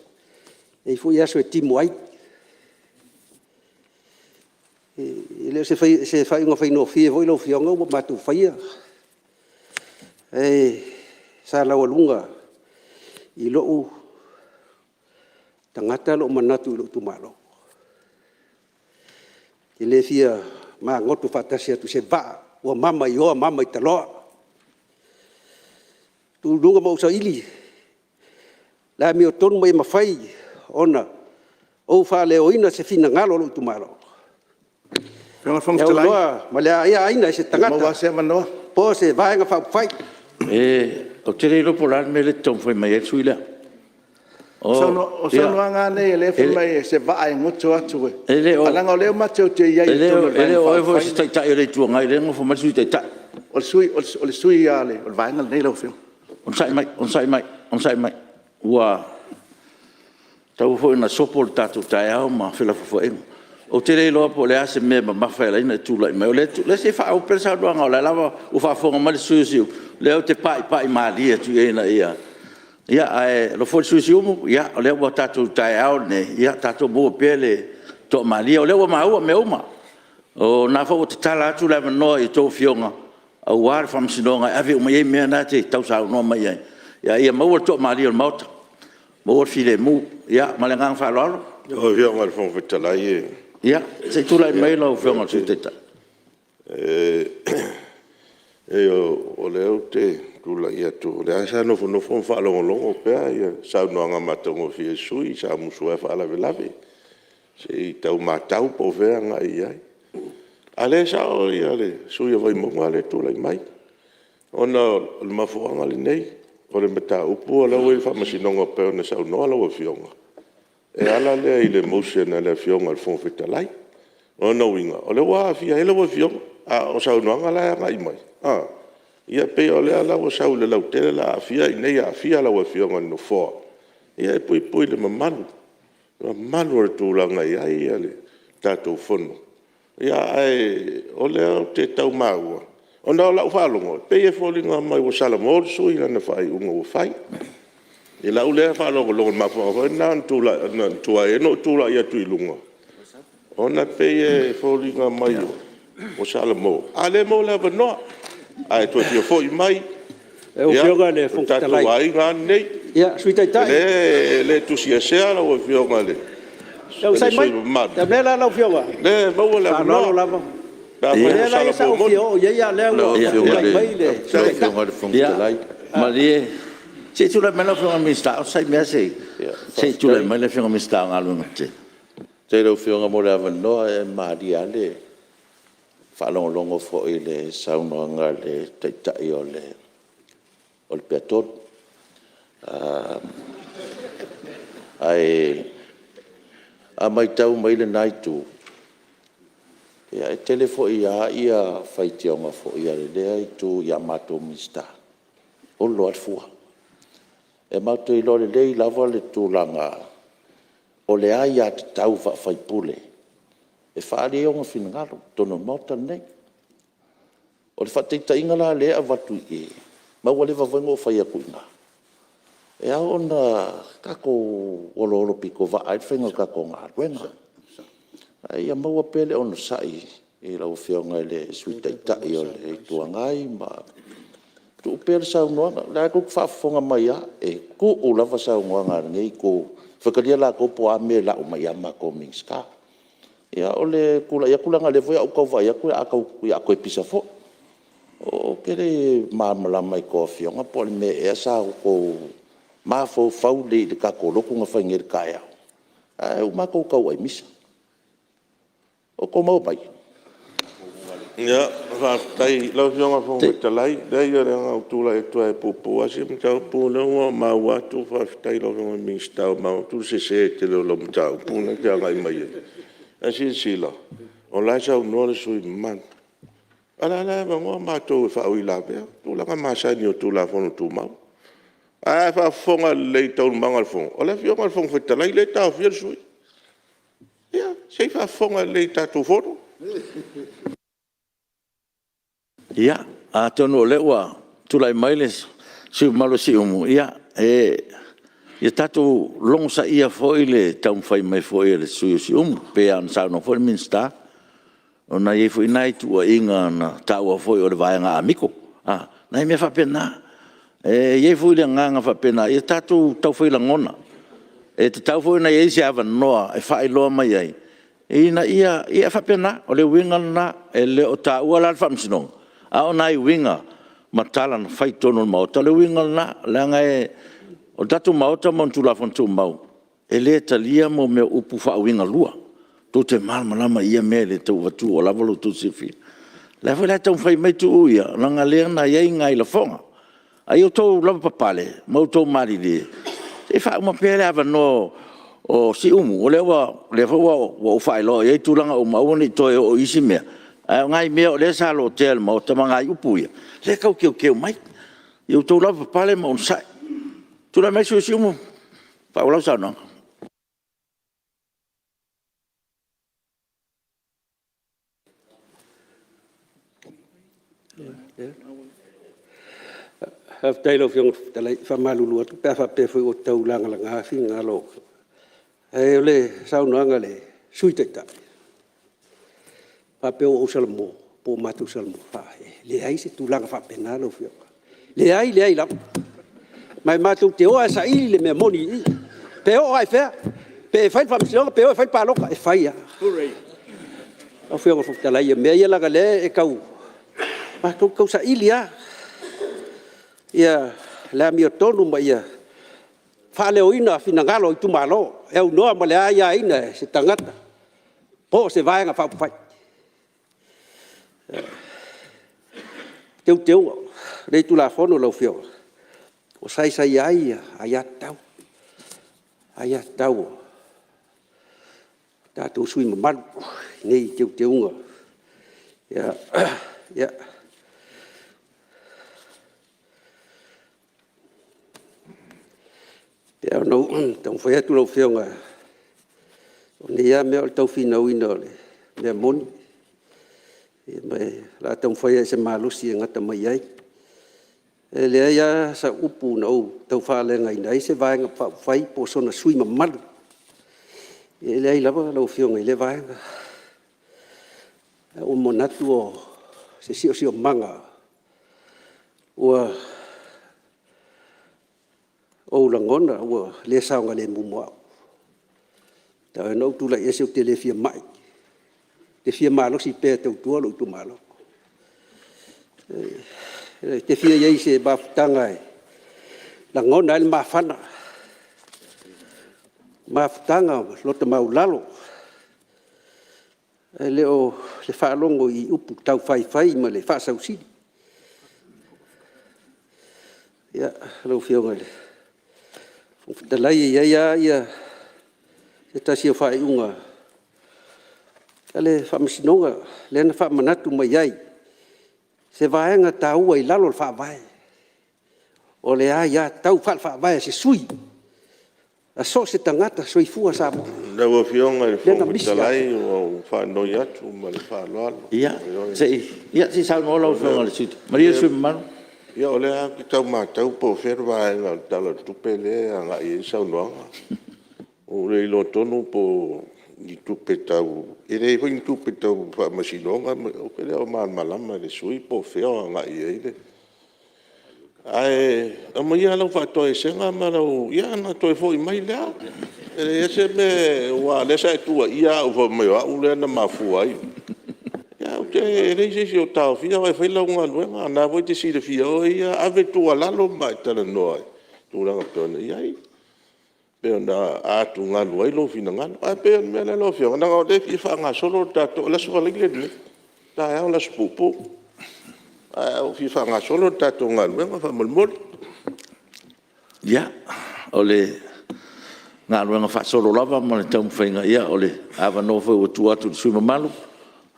E i ai foi aso e timu ai. E le o se faaiuga faigofie foi lau Afioga ua matou faia, ae sa laualuga i lou tagata lou manatu i lou itumalo. E le fia magoto faatasi atu i se vaa ua mamaioa mamaitaloa. Tuu i luga ma ou saili le amiotonu ma ia mafai ona ou faaleoina se finagalo o lou itumalo e aunoa ma le aiaina e se tagata po o se Vaega Faaupufai. Ou te le iloa po o le a le mea lea e te taumafai mai ai le sui usufono lea. O saunoaga lava nei o lea e fai mai o se vaa e goto atu, ae leaga o lea matou te i ai i totonu o le E le o Vaega oe foi o se Faaupufai. Taitai o le Itu Agai o lea e nofo mai le Sui Taitai. O le sui lava o le Vaega lenei lau Afioga. Onosai mai, onosai mai. Ua tauau foi ina sopo le tatou taeao ma felafolafoaiga. Ou te le iloa po o le a se mea mamafa e ala ai ona e tulai mai. O lea se i faaauau pea le saunoaga o lea lava ua faafofoga mai le sui usufono o Siumu, o lea ou te paipai malie atu i ai ina ia… Ae alofa le sui usufono o Siumu, o lea ua tatou i le taeao lenei, ia tatou maua pea le toamalie. O lea ua maua mea uma, o lena foi ua tatala atu le avanoa i a outou afioga aua le faamasinoga e ave uma i ai mea na e te tau saunoa mai ai, ae ia maua le toamalie o le Maota, maua le filemu. Ia ma le agaga faaaloalo. Lau Afioga i le Fofoga Fetalai… Ia, se i tulai mai lau Afioga i le Sui Taitai. O lea ou te tulai atu, o lea sa nofonofo ma faalogologo pea le saunoaga matagofie a le sui usufono, sa musu lava e faalavelave, se i tau matau po o fea e agai i ai. A o lea e sao le sui usufono o Vaimauga lea e tulai mai, ona o le mafuaaga lenei, o le mataupu la ua i le Faamasinoga e pei ona saunoa lau Afioga, e ala lea i le motion a le Afioga i le Fofoga Fetalai. O lona uiga, o lea ua aafia ai lau Afioga, a o saunoaga la e agai mai, ia pei o lea la ua sau i le lautele la aafia i inei, aafia lau Afioga i le Nofoa. Ia e puipui i le mamalu, le mamalu o le tulaga e i ai le tatou Fono. Ae o lea ou te tau maua, ona o lau faalogo e pei e foliga mai ua salamo le sui usufono i lana faaiuga ua fai, i lau lea faalogologo, o le mafuaaga foi lena na tuai ai ona ou tulai atu i luga, ona e pei e foliga mai ua salamo, a o lea e maua le avanoa. Ae toe fia foi mai, Lau ia, Afioga i le o le Fofoga tatou Fetalai… aiga lava lenei. Ia, Sui Taitai… E le tusiesea lau Afioga i le Ia onosai sui mai. usufono mamalu, O le mea lea lau Afioga, o lea e maua le faaaloalo avanoa lava. pe O afai lea ua la sa salamo ou moni. fia oo i ai, a o lea ua tulai mai le Sui Taitai. Ia, malie. Se i tulai mai lau Afioga i le Minisita. Onosai mai se i tulai mai le Afioga i le Minisita o Galuega Tetele. Faafetai i lau Afioga mo le avanoa. E malie lava le faalogologo foi i le saunoaga a le Taitai o le peatolu. Ae a matau mai lena itu, e tele foi lava faitioga foi a lea itu ia matou Minisita, e olo lava le fua. E matou te iloa lelei lava le tulaga o le aiatatau faa-sui usufono e faaali ai ona finagalo i totonu o le Maota lenei. O le faataitaiga la lea e avatu i i, ma ua leva foi ona ou fai atu i ina, e ao ona tatou oloolo pitovaa ai le faiga o le tatou galuega. Ae ia maua pea le onosai i lau Afioga i le Sui Taitai o le Itu Agai ma tuu pea le saunoaga. O lea tou te faafofoga mai lava, e tuu lava saunoaga a lenei Itu, faitalia i latou po o a mea e lau mai ia matou o Minisita. Ia o le tulai atu leaga o lea foi ua ou tau vaai atu o le a toe pisa foi. Ou te le malamalama i a outou afioga po o le mea ea sa outou mafaufau lelei i le tatou lotu na fai nei i le taeao, ae ua matou tauai misa. O outou maua mai? Faafetai. Lau Afioga i le Fofoga Fetalai, leai na ona ou tulai atu lava e puupuu lava se mataupu, o lea ua maua atu faafetai i lau Afioga i le Minisita ua maua atu le sese tele o lau mataupu lena e te agai mai ai. Ae silasila, o la e saunoa le sui usufono mamalu, a o la e avanoa matou e faauilavea, tulaga masani o Tulafono Tumau. Ae a faafofoga lelei i taualumaga o le Fono, o le Afioga i le Fofoga Fetalai lea e taofia le sui usufono. Ia, se i faafofoga lelei i le tatou Fono. Ia, atonu o lea ua tulai mai le sui usufono mamalu o Siumu, ia, e Ia tatou logosaia foi le taumafai mai foi a le sui usufono o Siumu, e pei ona saunoa foi le Minisita, ona e i ai foi nai tuuaiga na taua foi o le vaega a Amigo, nai mea faapena. E i ai foi le agaga faapena, ia tatou tau fai lagona. E tatau foi ona i ai se avanoa e faailoa mai ai, ina ia… ia e faapena. O le uiga lena, e le o taua la le faamasinoga, a o nai uiga ma tala na fai i totonu o le Maota, o le uiga lena. Leaga o le tatou Maota ma ona Tulafono Tumau, e le talia mea o upu faauigalua. Tou te malamalama i ia mea e le tau avatua ua lava lo outou silafia. O lea foi la e taumafai mai Tuuu ia, leaga o lea na i ai nai lafoga. A ia outou lavapapale ma outou malilie, se i faauma pea le avanoa o Siumu, o lea foi ua ou faailoa i ai tulaga uma, aua ne i toe oo i isi mea, a o nai mea o lea sa lotea e le Maota ma nai upu ia, lea e tau teuteu mai. Ia outou lavapapale ma onosai. Tulai mai le sui usufono o Siumu e faaauau lau saunoaga. Faafetai i lau Afioga i le Fofoga Fetalai. E faamalulu atu pe a faapea foi ua tau lagalaga finagalo o… Ae o le saunoaga a le Sui Taitai, faapea ua ou salamo po ua matou salamo, e leai se tulaga faapena lau Afioga. Leai, leai lava. Ma e matou te o lava e saili le mea moni i i, pe oo lava i fea, pe fai le faamasinoga pe o e fai le palota, e fai lava. Lau Afioga i le Fofoga Fetalai, o mea ia leaga o lea e tau… matou te tausaili lava le amiotonu ma ia faaleoina finagalo o itumalo e aunoa ma le aiaina e se tagata po o se Vaega Faaupufai. O teuteuga o lenei Tulafono lau Afioga, ua saisai ai aiatatau, aiatatau a tatou sui usufono mamalu i nei teuteuga. Ia, e pei lava ona ou taumafai atu lau Afioga, o lenei lava mea o le tau finauina o le mea moni, ma o le a taumafai lava i se malosi e gata mai ai. E leai lava sau upu na ou taufaaleagaina ai se Vaega Faaupufai po o sona sui usufono mamalu. E leai lava lau Afioga i lea vaega. Ae ua ou manatu o se siosiomaga ua ou lagona ua le saogalemu mo au. E tatau ona ou tulai ese ou te le fia mai, ou te fia malosi pea e tautua lou itumalo. Ou te fia i ai i se mafutaga e lagona ai le mafana, mafutaga loto maualalo, ae le o se faalogo i upu taufaifai ma le faasausili. Ia, lau Afioga i le Fofoga Fetalai, e i ai lava se tasi o faaiuga a le Faamasinoga lea na faamanatu mai ai se vaega taua i lalo o le Faavae, o le aiatatau faale-Faavae a se sui usufono, a so o se tagata soifua Samoa Lau Afioga i le lea na Fofoga misi ia te Fetalai, ua ou faanoi atu ma le faaaloalo. Ia, se i saunoa lau Afioga i le sui usufono. Malie le sui usufono mamalu. Ia o lea lava ou te tau matau po o fea le vaega o le Tala o le Tupe lea e agai i ai le saunoaga. Ua ou le iloa tonu po o ni tupe tau… e leai foi ni tupe tau faamasinoga, ou te le o malamalama i le sui usufono po o fea o agai i ai le… Ae aumaia lau faatoesega ma lau… ia ona toe foi mai lea. E leai se mea, aua o lea sa e tuuaia au fai mai o au lea na mafua ai. E leai se isi o taofia oe e fai lau galuega, o lena foi e te silafia oe ia, ave le tuualalo ma e talanoa i tulaga e pei ona i ai, pei ona atugalu ai lou finagalo. Ae pei o le mea lea lau Afioga, leaga o lea e fia faagasolo le tatou… O le Aso Faraile lenei, taeao le aso puupuu, ae ua fia faagasolo le tatou galuega faamolemole. Ia, o le galuega faasolo lava ma le taumafaiga, ia o le avanoa foi ua tuu atu i le sui usufono mamalu e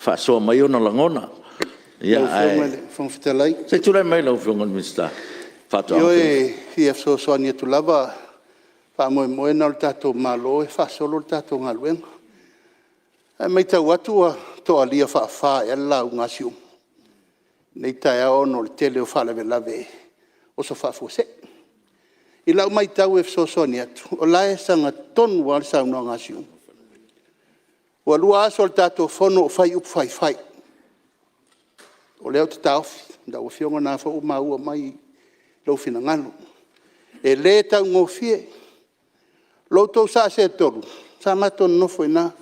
faasoa mai ona lagona. Lau Afioga i le Fofoga Fetalai. Se i tulai mai lau Afioga i le Minisita o Faatoaga ma Ioe, Faiga e fia fesoasoani atu lava, o le faamoemoe lena o le tatou Malo e faasolo le tatou galuega. Ae matau atu ua toalia faafa ea le lauga a Siumu i lenei taeao ona o le tele o faalavelave oso faafuasei. I lau matau e fesoasoani atu, o la e sagatonu lava le saunoaga a Siumu. Ua 2 aso o le tatou Fono o fai upu faifai. O lea ou te taofi, lau Afioga o lena foi ua maua mai lou finagalo. E le taugofie. Lo outou sa seetolu, sa matou nonofo i ina. Ou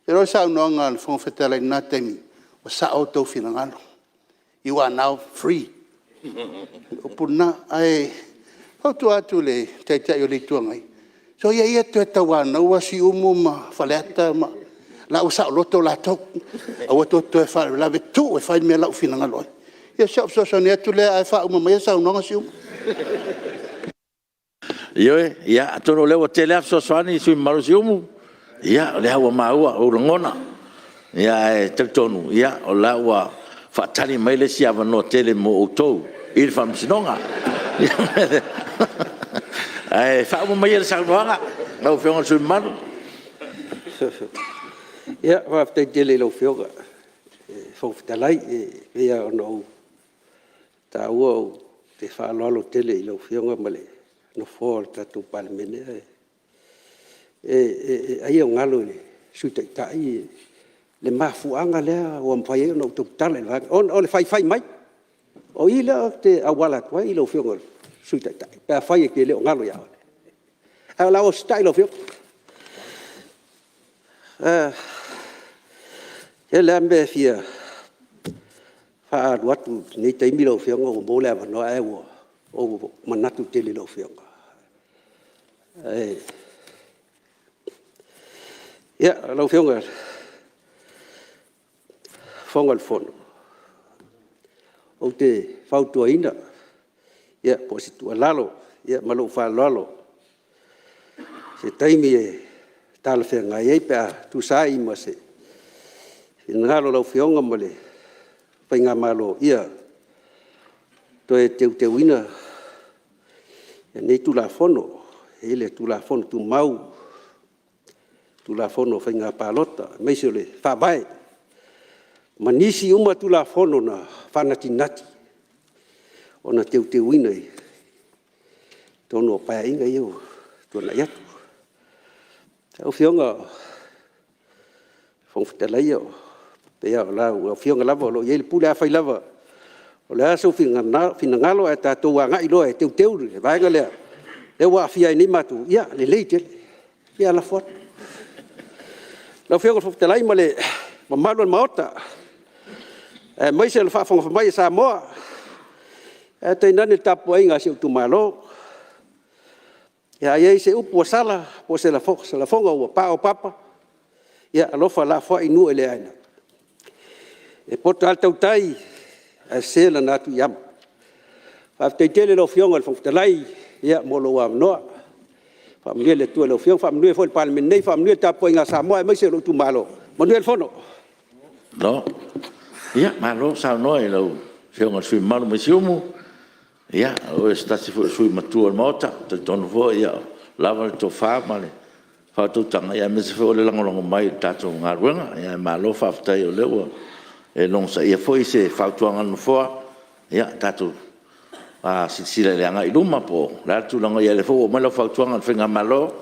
te iloa o le saunoaga a le Fofoga Fetalai i lena taimi, ua sao outou finagalo, you are now free. O le upu lena. Ae fautua atu i le Taitai o le Itu Agai, soia ia le toe tauanauina Siumu ma Faleata, o la e ua saoloto latou. Aua tou te toe faalavelave, tuu e fai le mea la ua finagalo ai. Ia o si au fesoasoani atu lea, ae faauma maia le saunoaga Siumu. Ioe, atonu o lea ua tele lava fesoasoani sui usufono mamalu o Siumu. Ia o lea ua maua ou lagona, ae talitonu o la ua faatali mai le isi avanoa tele mo outou i le faamasinoga. Ae faauma maia le saunoaga lau Afioga i le sui usufono mamalu. Ia, faafetai tele i lau Afioga i le Fofoga Fetalai. E pei lava ona ou taua ou te faaaloalo tele i lau Afioga ma le Nofoa o le tatou Palemene, ae ai o galo i le Sui Taitai le mafuaaga lea ua mafai ai ona ou tautala i le vaega lea, ona o le faifai mai. O i lea ou te auala atu ai lau Afioga i le Sui Taitai pe afai e te le o galo ia oe. Ae o le a ou ositai lau Afioga. E tele lava mea e fia faaalu atu i lenei taimi lau Afioga ua maua le avanoa, ae ua ou manatu tele i lau Afioga. Ia, lau Afioga i le Fofoga o le Fono, ou te fautuaina, po o se tuualalo ma lou faaaloalo i se taimi e talafeagai ai pe a tusa ai ma se finagalo o lau Afioga ma le faigamalo, ia toe teuteuina lenei Tulafono. E i ai le Tulafono Tumau, Tulafono o Faiga Palota aemaise o le Faavae ma nisi uma Tulafono na faanatinati ona teuteuina i totonu o Paeaiga ia ua tuanai atu. Lau Afioga i le Fofoga Fetalai, e pei lava o lau Afioga lava o lo o i ai le pule. Afai lava o le a sou finagalo ae tatou agai loa e teuteu le vaega lea ua aafia ai nei matou, ia lelei tele. Ia ae lafo atu. Lau Afioga i le Fofoga Fetalai ma le mamalu o le Maota, aemaise o le faafogafoga mai a Samoa, ae tainane le tapuaiga a si ou itumalo. A i ai se upu ua sala po o se lafoga ua paopapa, ia alofa lafoai i nuu e le aina. E poto lava le tautai ae sese lana atu i ama. Faafetai tele i lau Afioga i le Fofoga Fetalai mo lou avanoa. Faamanuia le Atua i lau Afioga, faamanuia foi i le Palemene nei, faamanuia le tapuaiga a Samoa aemaise lou itumalo. Manuia le Fono. Malo saunoa i lau Afioga i le sui usufono mamalu mai Siumu. O oe o se tasi foi o sui usufono matua o le Maota. E talitonu foi ua lava le tofa ma le faautautaga aemaise foi o le lagolago mai i le tatou galuega. Malo faafetai o lea ua e logosaia foi se fautuaga a le Nofoa, ia tatou silasila i le agai i luma po o le a le tulaga o i ai, a o lea foi ua oo mai lau fautuaga i le faigamalo.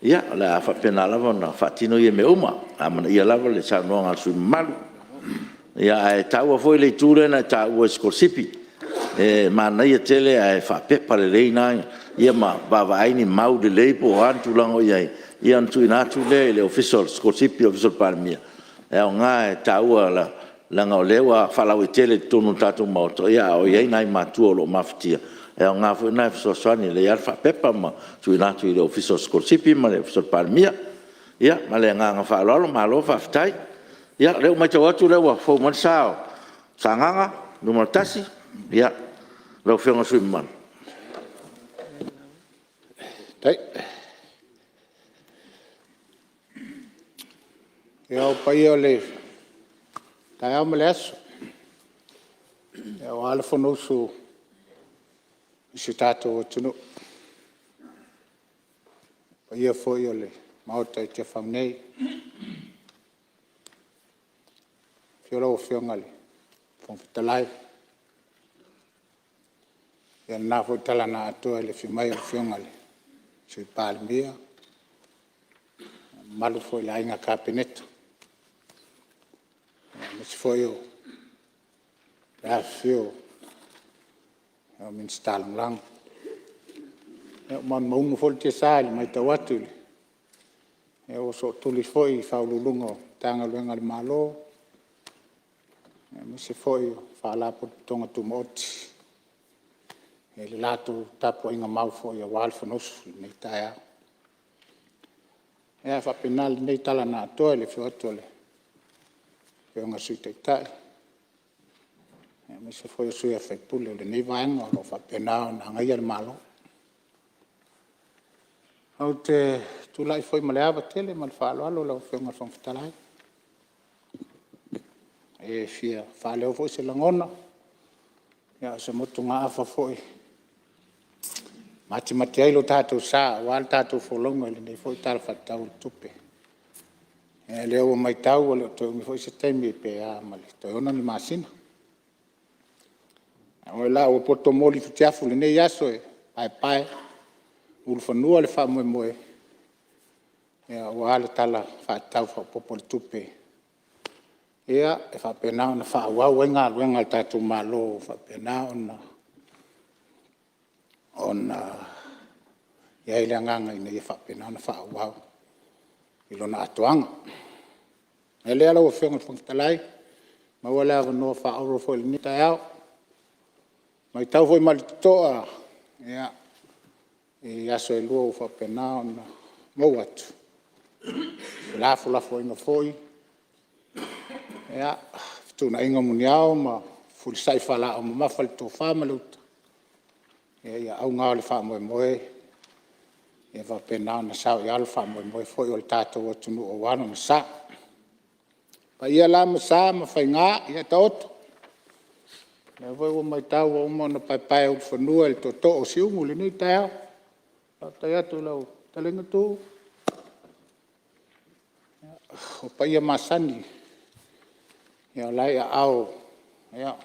Ia o le a faapena lava ona faatino ia mea uma. Amanaia lava le saunoaga a le sui usufono mamalu. Ae taua foi le itu lea na e taua i sikolasipi. E manaia tele ae faapepa lelei ma vaavaai ni mau lelei po o a ni tulaga o i ai, ona tuuina atu lea i le Ofisa o Sikolasipi le Ofisa o le Palemia. E aoga e taua leaga o lea ua faalauaitele i totonu o le tatou Maota, a o i ai nai matua o lo o mafatia, e aoga foi lena e fesoasoani, e lelei lava le faapepa ma tuuina atu i le Ofisa o Sikolasipi ma le Ofisa o le Palemia. Ia ma le agaga faaaloalo, malo faafetai. Ia o lea ua matau atu o lea ua fou mai le sa o Sagaga 1, ia, lau Afioga i le sui usufono mamalu. Ia, o paia o le taeao ma le aso aua le Fonousu a si o tatou atunuu. O paia foi o le Maota i Tiafau nei, afio lau Afioga i le Fofoga Fetalai, lena foi tala na atoa i le afio mai o le Afioga i le Sui Palemia, le mamalu foi o le Aiga Kapeneta, aemaise foi o le afifio o Minisita Lagolago. Ua malumaunu foi le tiasa i le matau atu ua sootuli foi Ofisa Sili o Pulega o Matagaluega a le Malo, aemaise foi o Faalapotopotoga Tumaoti i le latou tapuaiga mau foi aua le Fonousu i lenei taeao. Ia e faapena lenei tala na atoa i le afio atu o le Afioga i le Sui Taitai aemaise foi o sui usufono o lenei Vaega o lo o faapena ona agaia le Malo. Ou te tulai foi ma le ava tele ma le faaaloalo lau Afioga i le Fofoga Fetalai e fia faaleo foi se lagona, a o se motugaafa foi e matimati ai lo tatou sa aua le tatou folauga i lenei foi Tala Faatatau o le Tupe. O lea ua matau e le o toe umi foi se taimi pe a ma le toe 6 ni masina. A o lea ua poto moli i futiafu i lenei aso e paepaeulufanua le faamoemoe aua le Tala Faatatau Faaopoopo o le Tupe e faapena ona faaauau ai galuega a le tatou Malo ua faapena ona i ai le agaga ina ia faapena ona faaauau i lona atoaga. O le mea lea lau Afioga i le Fofoga Fetalai, ua maua le avanoa faaauro foi i lenei taeao. E matau foi ma le totoa i aso e lua ua faapena ona mou atu, felafolafoaiga foi, fetuunaiga o muniao ma fefulisai faalaau mamafa le tofa ma le uta, ia auga lava o le faamoemoe ia faapena ona saoialo le faamoemoe foi o le tatou atunuu aua lona sa. O paia la ma sa ma faiga, ia taoto. O lea foi ua matau ua uma ona paepaeulufanua le tootoo o Siumu i lenei taeao. Faafetai atu i lau fetalaiga Tuuu. O paia masani o la e i aao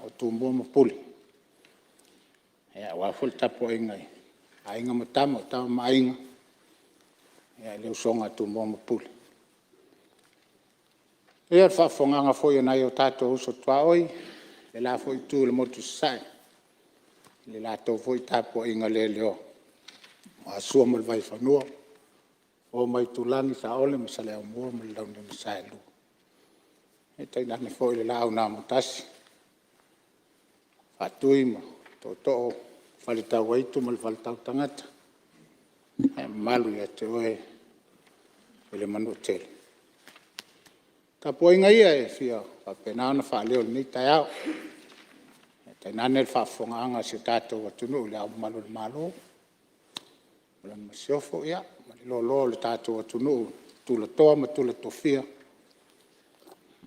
o Tumua ma Pule, aua foi le tapuaiga a Aiga ma Tama, o Tama ma Aiga, le usoga a Tumua ma Pule. Ia, le faafofogaaga foi a nai o tatou uso tuaoi i le la foi itu o le motu i Sasae i le latou foi tapuaiga leleoa aua Sua ma le Vaifanua, Fofo ma Aitulagi, Saole ma Saleaaumua ma le Launiu na Saelua, tainane foi le Laau na Amotasi, Faatui ma Tootoo o le Faletauaitu ma le Faletautagata ma le mamalu ia te oe le Manuatele. O tapuaiga ia e fia faapena ona faaleo i lenei taeao, ae tainane le faafofogaaga a si o tatou atunuu i Le Ao Mamalu o le Malo ma lana Masiofo, ma le loaloa o le tatou atunuu i tulatoa ma tula tofia,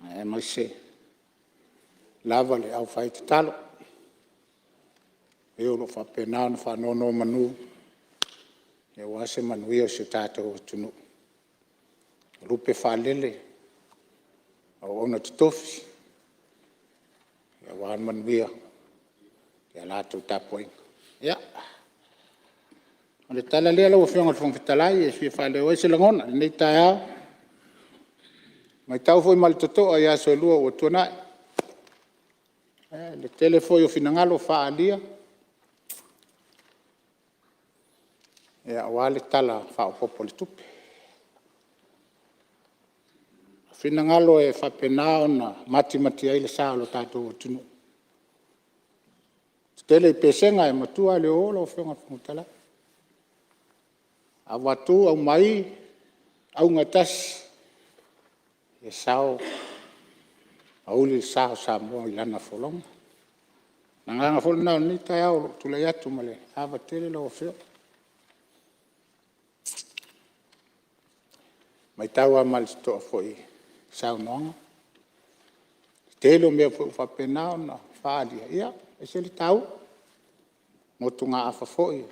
aemaise lava le aufaitatalo, e o lo o faapena ona faanonomanu aua se manuia o si o tatou atunuu. O lupe faalele o auauna totofi aua le manuia i a latou tapuaiga. Ia, o le tala lea lau Afioga i le Fofoga Fetalai e fia faaleo ai se lagona i lenei taeao. E matau foi ma le totoa i aso e lua ua tuanai, i le tele foi o finagalo faaalia aua le Tala Faaopoopo o le Tupe. O finagalo e faapena ona matimati ai le sa o le tatou atunuu. E tetele i Pesega ae matua lava i le o o lau Afioga i le Fofoga Fetalai. Avatu aumai auga e tasi, ia sao ma uli le sa o Samoa i lana folauga. O le agaga foi lena i lenei taeao i lou tulai atu ma le ava tele lau Afioga. E matau lava ma le totoa foi i saunoaga, i le tele o mea foi ua faapena ona faaalia, ia e ese le taua. O motugaafa foi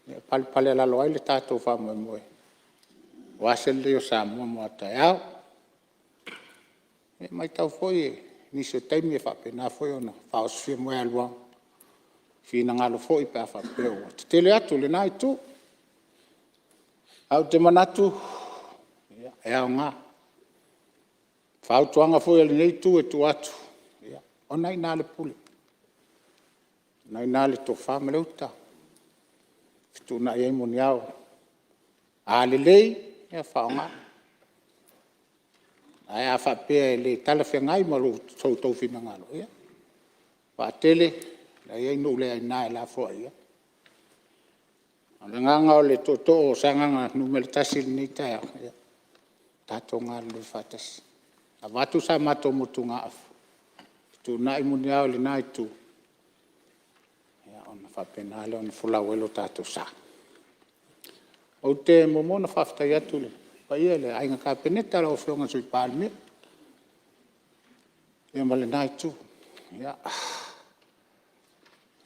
e palepalealalo ai le tatou faamoemoe aua se lelei o Samoa mo a taeao. E matau foi o nisi o taimi e faapena foi ona faaosofia moegaluaga finagalo foi pe a faapea ua tetele atu lena itu. Ae ou te manatu e aoga fautuaga foi a lenei itu e tuu atu, o lena e i ina le pule, o lena e i ina le tofa ma le uta e fetuunai ai muniao. A lelei, ia faaaoga, ae a faapea e le talafeagai ma so outou finagalo, ia vaatele o la e i ai nuu le aina e lafoai i ai. A o le agaga o le tootoo o Sagaga 1 i lenei taeao, ia tatou galulue faatasi, avatu sa matou motugaafa, fetuunai muniao i lena itu, ona faapena lea ona folau ai lo tatou sa. Ou te muamua ona faafetai atu i le paia i le Aiga Kapeneta, lau Afioga i le Sui Palemia ma lena itu.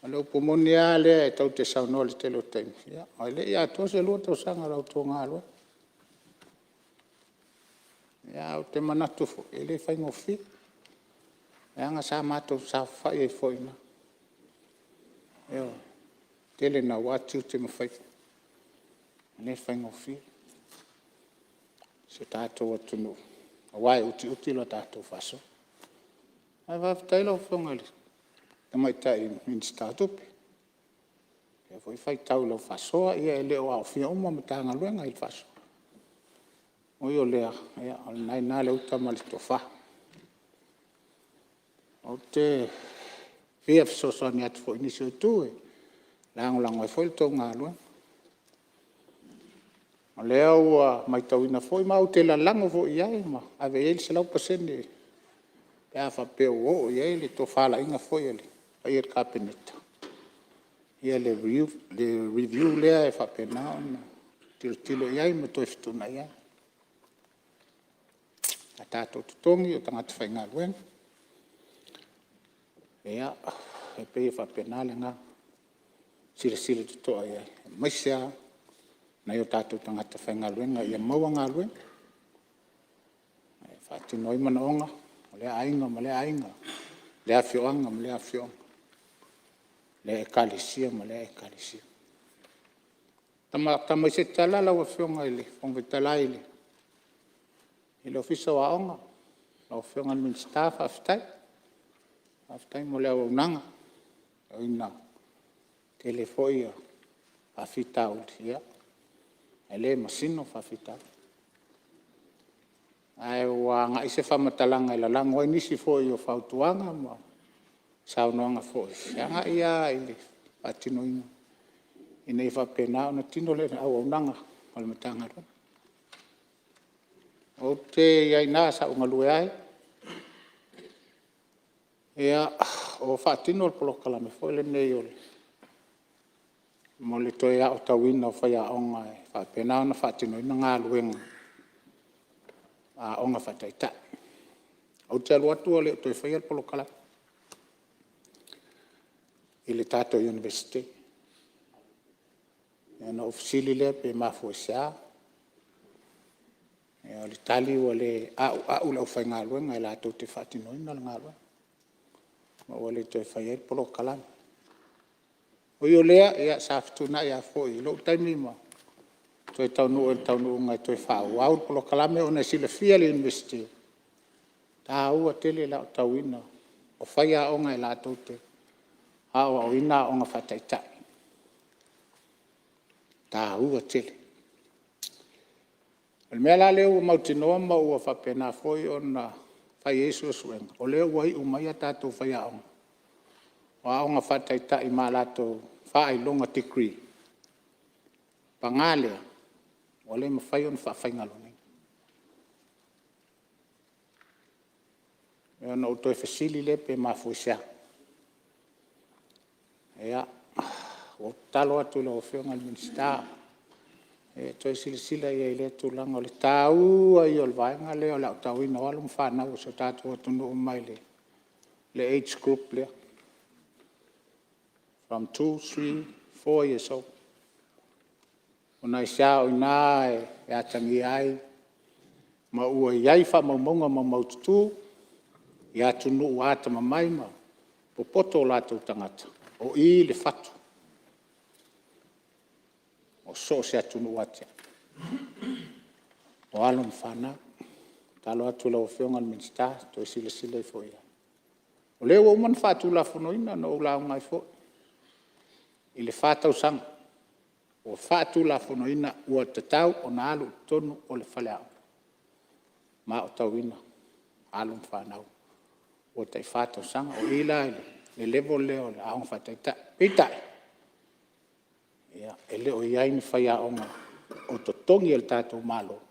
O le upu moni lava lea tatou te saunoa i le tele o taimi, e le i atoa se lua tausaga o la outou galuega. Ae ou te manatu foi e le faigofie, leaga sa matou saofafai ai foi i ina. E tele naua tiute ma faiva, e le faigofie si o tatou atunuu aua e utiuti le tatou faasoa. Ae faafetai lau Afioga i le Tamaitai Minisita o Tupe i lea foi faitau i lau faasoa, e le o aofia uma Matagaluega i le faasoa. Ui o lea, o lena e i ina le uta ma le tofa. Ou te fia fesoasoani atu foi i nisi o itu e lagolago ai foi la outou galuega. O lea ua matauina foi ma ou te lalago foi i ai ma ave i ai le 100% pe a faapea ua oo i ai le tofalaiga foi a le paia o le Kapeneta ia le review lea e faapena ona tilotilo i ai ma toe fetuunai ai. A tatou totogi o tagata faigaluega, e pei e faapena le agaga, silasila totoa i ai, aemaise lava nai o tatou tagata faigaluega ia maua galuega e faatino ai manaoga o lea aiga ma lea aiga, lea afioaga ma lea afioaga, lea ekalesia ma lea ekalesia. Lata mai se tala lau Afioga i le Fofoga Fetalai i le Ofisa o Aoga, lau Afioga i le Minisita faafetai. Faafetai mo le auaunaga, e ui ina tele foi faafitauli, ae le masino faafitauli. Ae ua agai se faamatalaga e lalago ai nisi foi o fautuaga ma saunoaga foi e agai lava i le faatinoina ina ia faapena ona tino le auaunaga a le Matagaluega. Ou te i ai i ina sa ou galue ai, o faatino le polokalame foi lenei mo le toe aotauina o faiaoga e faapena ona faatinoina galuega a aoga faataitai. Ou te alu atu ua le o toe faia le polokalame i le tatou Iunivesite. Ona ou fesili lea pe mafua i se a? O le tali ua le auau le aufaigaluega latou te faatinoina le galuega ma ua le toe faia ai le polokalame. Ui o lea, sa fetuunai lava foi i lou taimi ma toe taunuu ai i le taunuuga e toe faaauau le polokalame, ona e silafia e le Iunivesite, e taua tele le aotauina o faiaoga latou te aoaoina aoga faataitai, e taua tele. O le mea la lea ua mautinoa ma ua faapena foi ona fai i ai suesuega, o lea ua iu mai a tatou faiaoga o aoga faataitai ma latou faailoga degree, paga lea, ua le mafai ona faafaigaluegaina. Ona ou toe fesili lea pe mafua i se a? Ua ou tatalo atu i lau Afioga i le Minisita e toe silasila i ai i lea tulaga, o le taua ia o le vaega lea o le aotauina o alo ma fanau a si o tatou atunuu mai le age group lea, from 2, 3, 4 years old. Ona aisea? O i ina e atagia ai ma ua i ai faamaumauga maumaututu i atunuu atamamai ma popoto o latou tagata. O i le fatu o so o se atunuu atiae, o alo ma fanau. E tatalo atu i lau Afioga i le Minisita, toe silasila ifo i ai. O lea ua uma ona faatulafonoina, na ou lauga ai foi i le 4 tausaga ua faatulafonoina ua tatau ona alu i totonu o le faleaoga ma aotauina alo ma fanau ua tai fa tausaga. O i la i le level lea o le aoga faataitai, peitai, e le o i ai ni faiaoga o totogi e le tatou Malo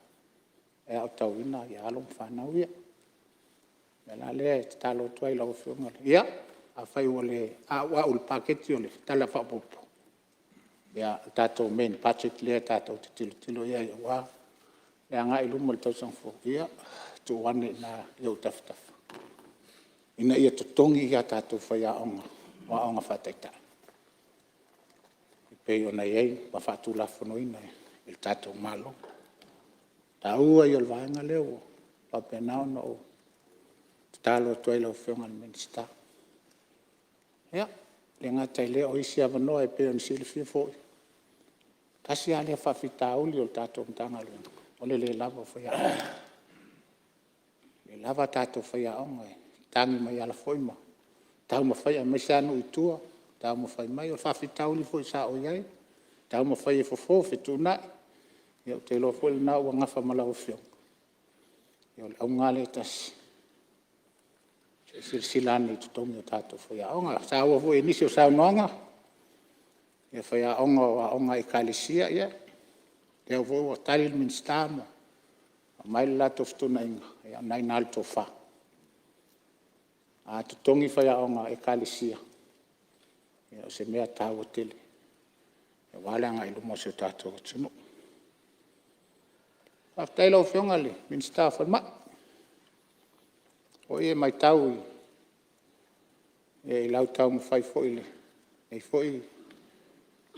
e aotauina alo ma fanau ia. O le mea la lea e tatalo atu ai i lau Afioga, ia, afai ua le auau i le paketi o le Tala Faaopoopo, ia o le tatou main budget lea tatou te tilotilo i ai aua le agai i luma i le tausaga fou, ia tuu ane i ina i ou tafatafa ina ia totogi a tatou faiaoga o aoga faataitai e pei ona i ai ma faatulafonoina e le tatou Malo. O le taua ia o le vaega lea ua faapena ona ou tatalo atu ai i lau Afioga i le Minisita. E le gata i lea o isi avanoa e pei ona silafia foi, tasi lava lea faafitauli o le tatou Matagaluega o le le lava o faiaoga. E le lava a tatou faiaoga e tagi mai ala foi ma taumafai, aemaise lava nuu i tua e taumafai mai. O le faafitauli foi sa ou i ai, taumafai e fofo fetuunai, ou te iloa foi o lena ua nafa ma lau Afioga. Ia o le auga lava lea e tasi, se i silasila ane i totogi o tatou faiaoga. Na saua foi i nisi o saunoaga faiaoga o aoga a Ekalesia, ia o lea foi ua tali le Minisita ma aumai le latou fetuunaiga, ia o lena e i ina le tofa. A totogi faiaoga a Ekalesia, o se mea taua tele aua le agai i luma o si o tatou atunuu. Faafetai i lau Afioga i le Minisita o le Soifua Maloloina. O lea foi e matau i lau taumafai foi i lenei foi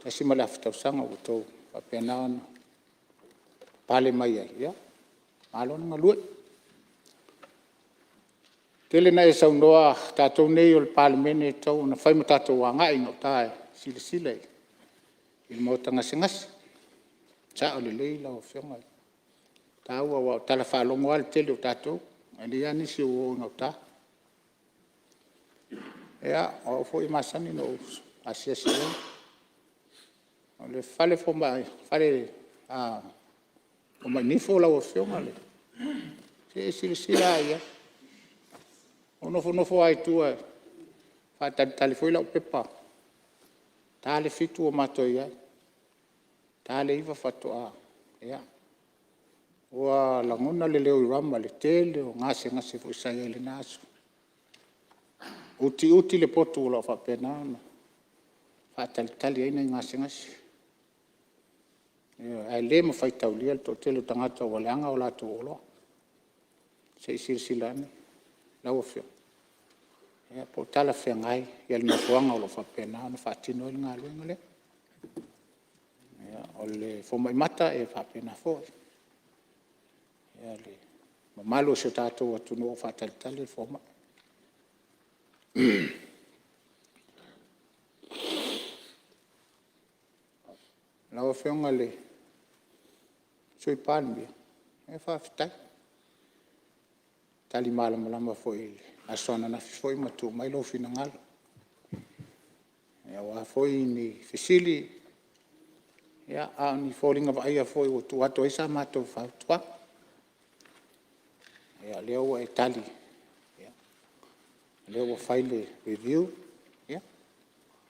tasi ma le afa tausaga ua outou faapena ona pale mai ai, ia malo le galue. E tele ina e saunoa o tatou nei o le Palemene e tatau ona fai ma tatou agai i gauta e silasila i le maota gasegase. E sao lelei lau Afioga, e taua aua o tala faalogo lava le tele o tatou, ae leai lava nisi o o i gauta. Ia, o au foi e masani ona ou asiasi i ai. O le fale fomai nifo lau Afioga, se i e silasila lava i ai. Na ou nofonofo lava i tua e faatalitali foi lau pepa, ta le 7 ua matou i ai, ta le 9 faatoa… ia. Ua lagona le leo o Rama i le tele o gasegase foi sa i ai i lena aso, utiuti le potu o lo o faapena ona faatalitali ai nai gasegase. Ioe. Ae le ma faitaulia le toatele o tagata ua leaga a latou oloa. Se i silasila ane lau Afioga po o talafeagai le nofoaga o lo o faapena ona faatino ai le galuega lea. O le fomai mata e faapena foi le mamalu o si o tatou atunuu o faatalitali le fomai. Lau Afioga i le Sui Palemia, faafetai tali malamalama foi i le aso ananafi ma tuu mai lou finagalo aua foi ni fesili, a o ni foliga vaaia foi ua tuu atu ai sa matou fautuaga. Ia o lea ua e tali, o lea ua fai le review, ia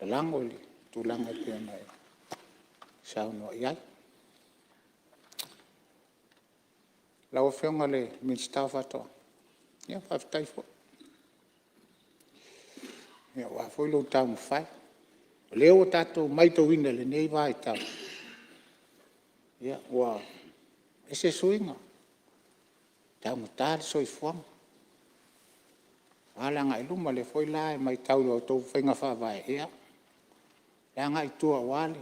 lalago le tulaga e pei ona e saunoa i ai. Lau Afioga i le Minisita o Faatoaga, ia faafetai foi aua foi lou taumafai. O lea ua tatou matauina i lenei vaitau, ua ese suiga, taugata le soifuaga aua le agai i luma. O lea foi la e matau i a outou faiga faavae, ia, le agai i tua aua le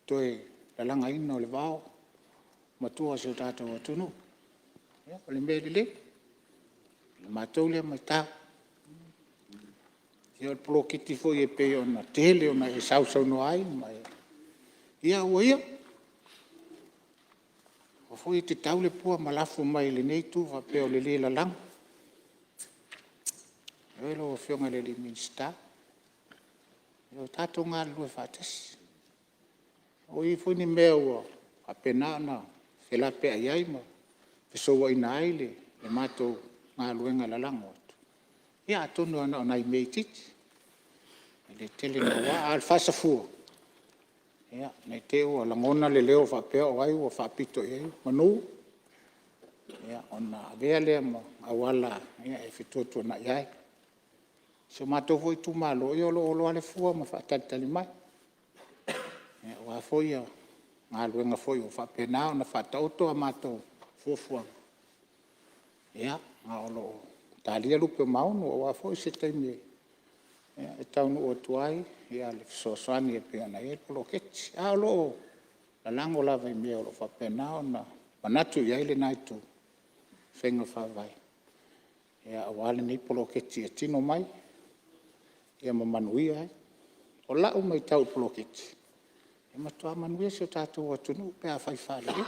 toe lalagaina o le vao matua o si o tatou atunuu. Ia, o le mea lelei i la matou lea matau. Ia o le poloketi foi e pei ona tele ona e sausaunoa ai ma e… ia aua ia, aua foi e te tau le pua ma lafo mai i lenei itu faapea o le le lalago. Ioe lau Afioga i le Minisita, tatou galulue faatasi. A ua i ai foi ni mea ua faapena ona felapeai ai ma fesouaina ai le matou galuega e lalago atu, ia atonu lava na o nai mea itiiti e le tele naua. A o le faasafua, ne i te i ua lagona le leo faapea o ai ua faapito i ai manu, ona avea lea ma auala e fetuatuanai ai. Si o matou foi itumalo, ia o lo o olo lava le fua ma faatalitali mai aua foi galuega foi ua faapena ona faataoto a matou fuafuaga, ma o lo o talia lupe o maunu aua foi se taimi e taunuu atu ai le fesoasoani e pei ona i ai le poloketi. Ae o lo o lalago lava i mea o lo o faapena ona manatu i ai lena itu i faiga faavae aua lenei poloketi ia tino mai ma manuia ai. O lau matau i le poloketi, e matua manuia si o tatou atunuu pe a fai faalelei.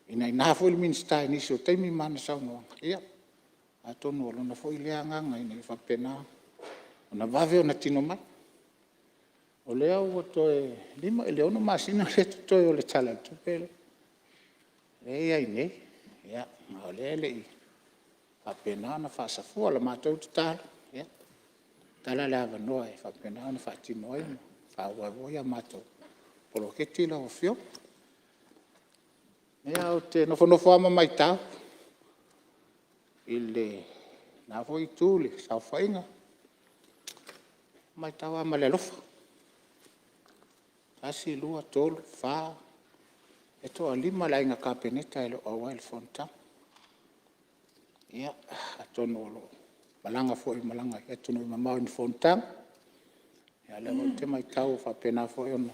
E inaina foi le Minisita i nisi o taimi ma ana saunoaga, ia atonu o lona foi lea agaga ina ia faapena ona vave ona tino mai. O lea ua toe 5 i le 6 masina lea e totoe o le Tala o le Tupe lea e i ai nei, a o lea e le i faapena ona faasafua. O le matou tatalo, ia tatala le avanoa e faapena ona faatino ai ma faaauau ai a matou poloketi lau Afioga. Ia, ou te nofonofo lava ma matau i lena foi itu i le saofaiga, e matau lava ma le alofa, 1, 2, 3, 4, e toalima le Aiga Kapeneta e le o auai i le fonotaga. Ia, atonu o lo o malaga foi i malaga i atunuu mamao i ni fonotaga, a o lea foi ou te matau ua faapena foi ona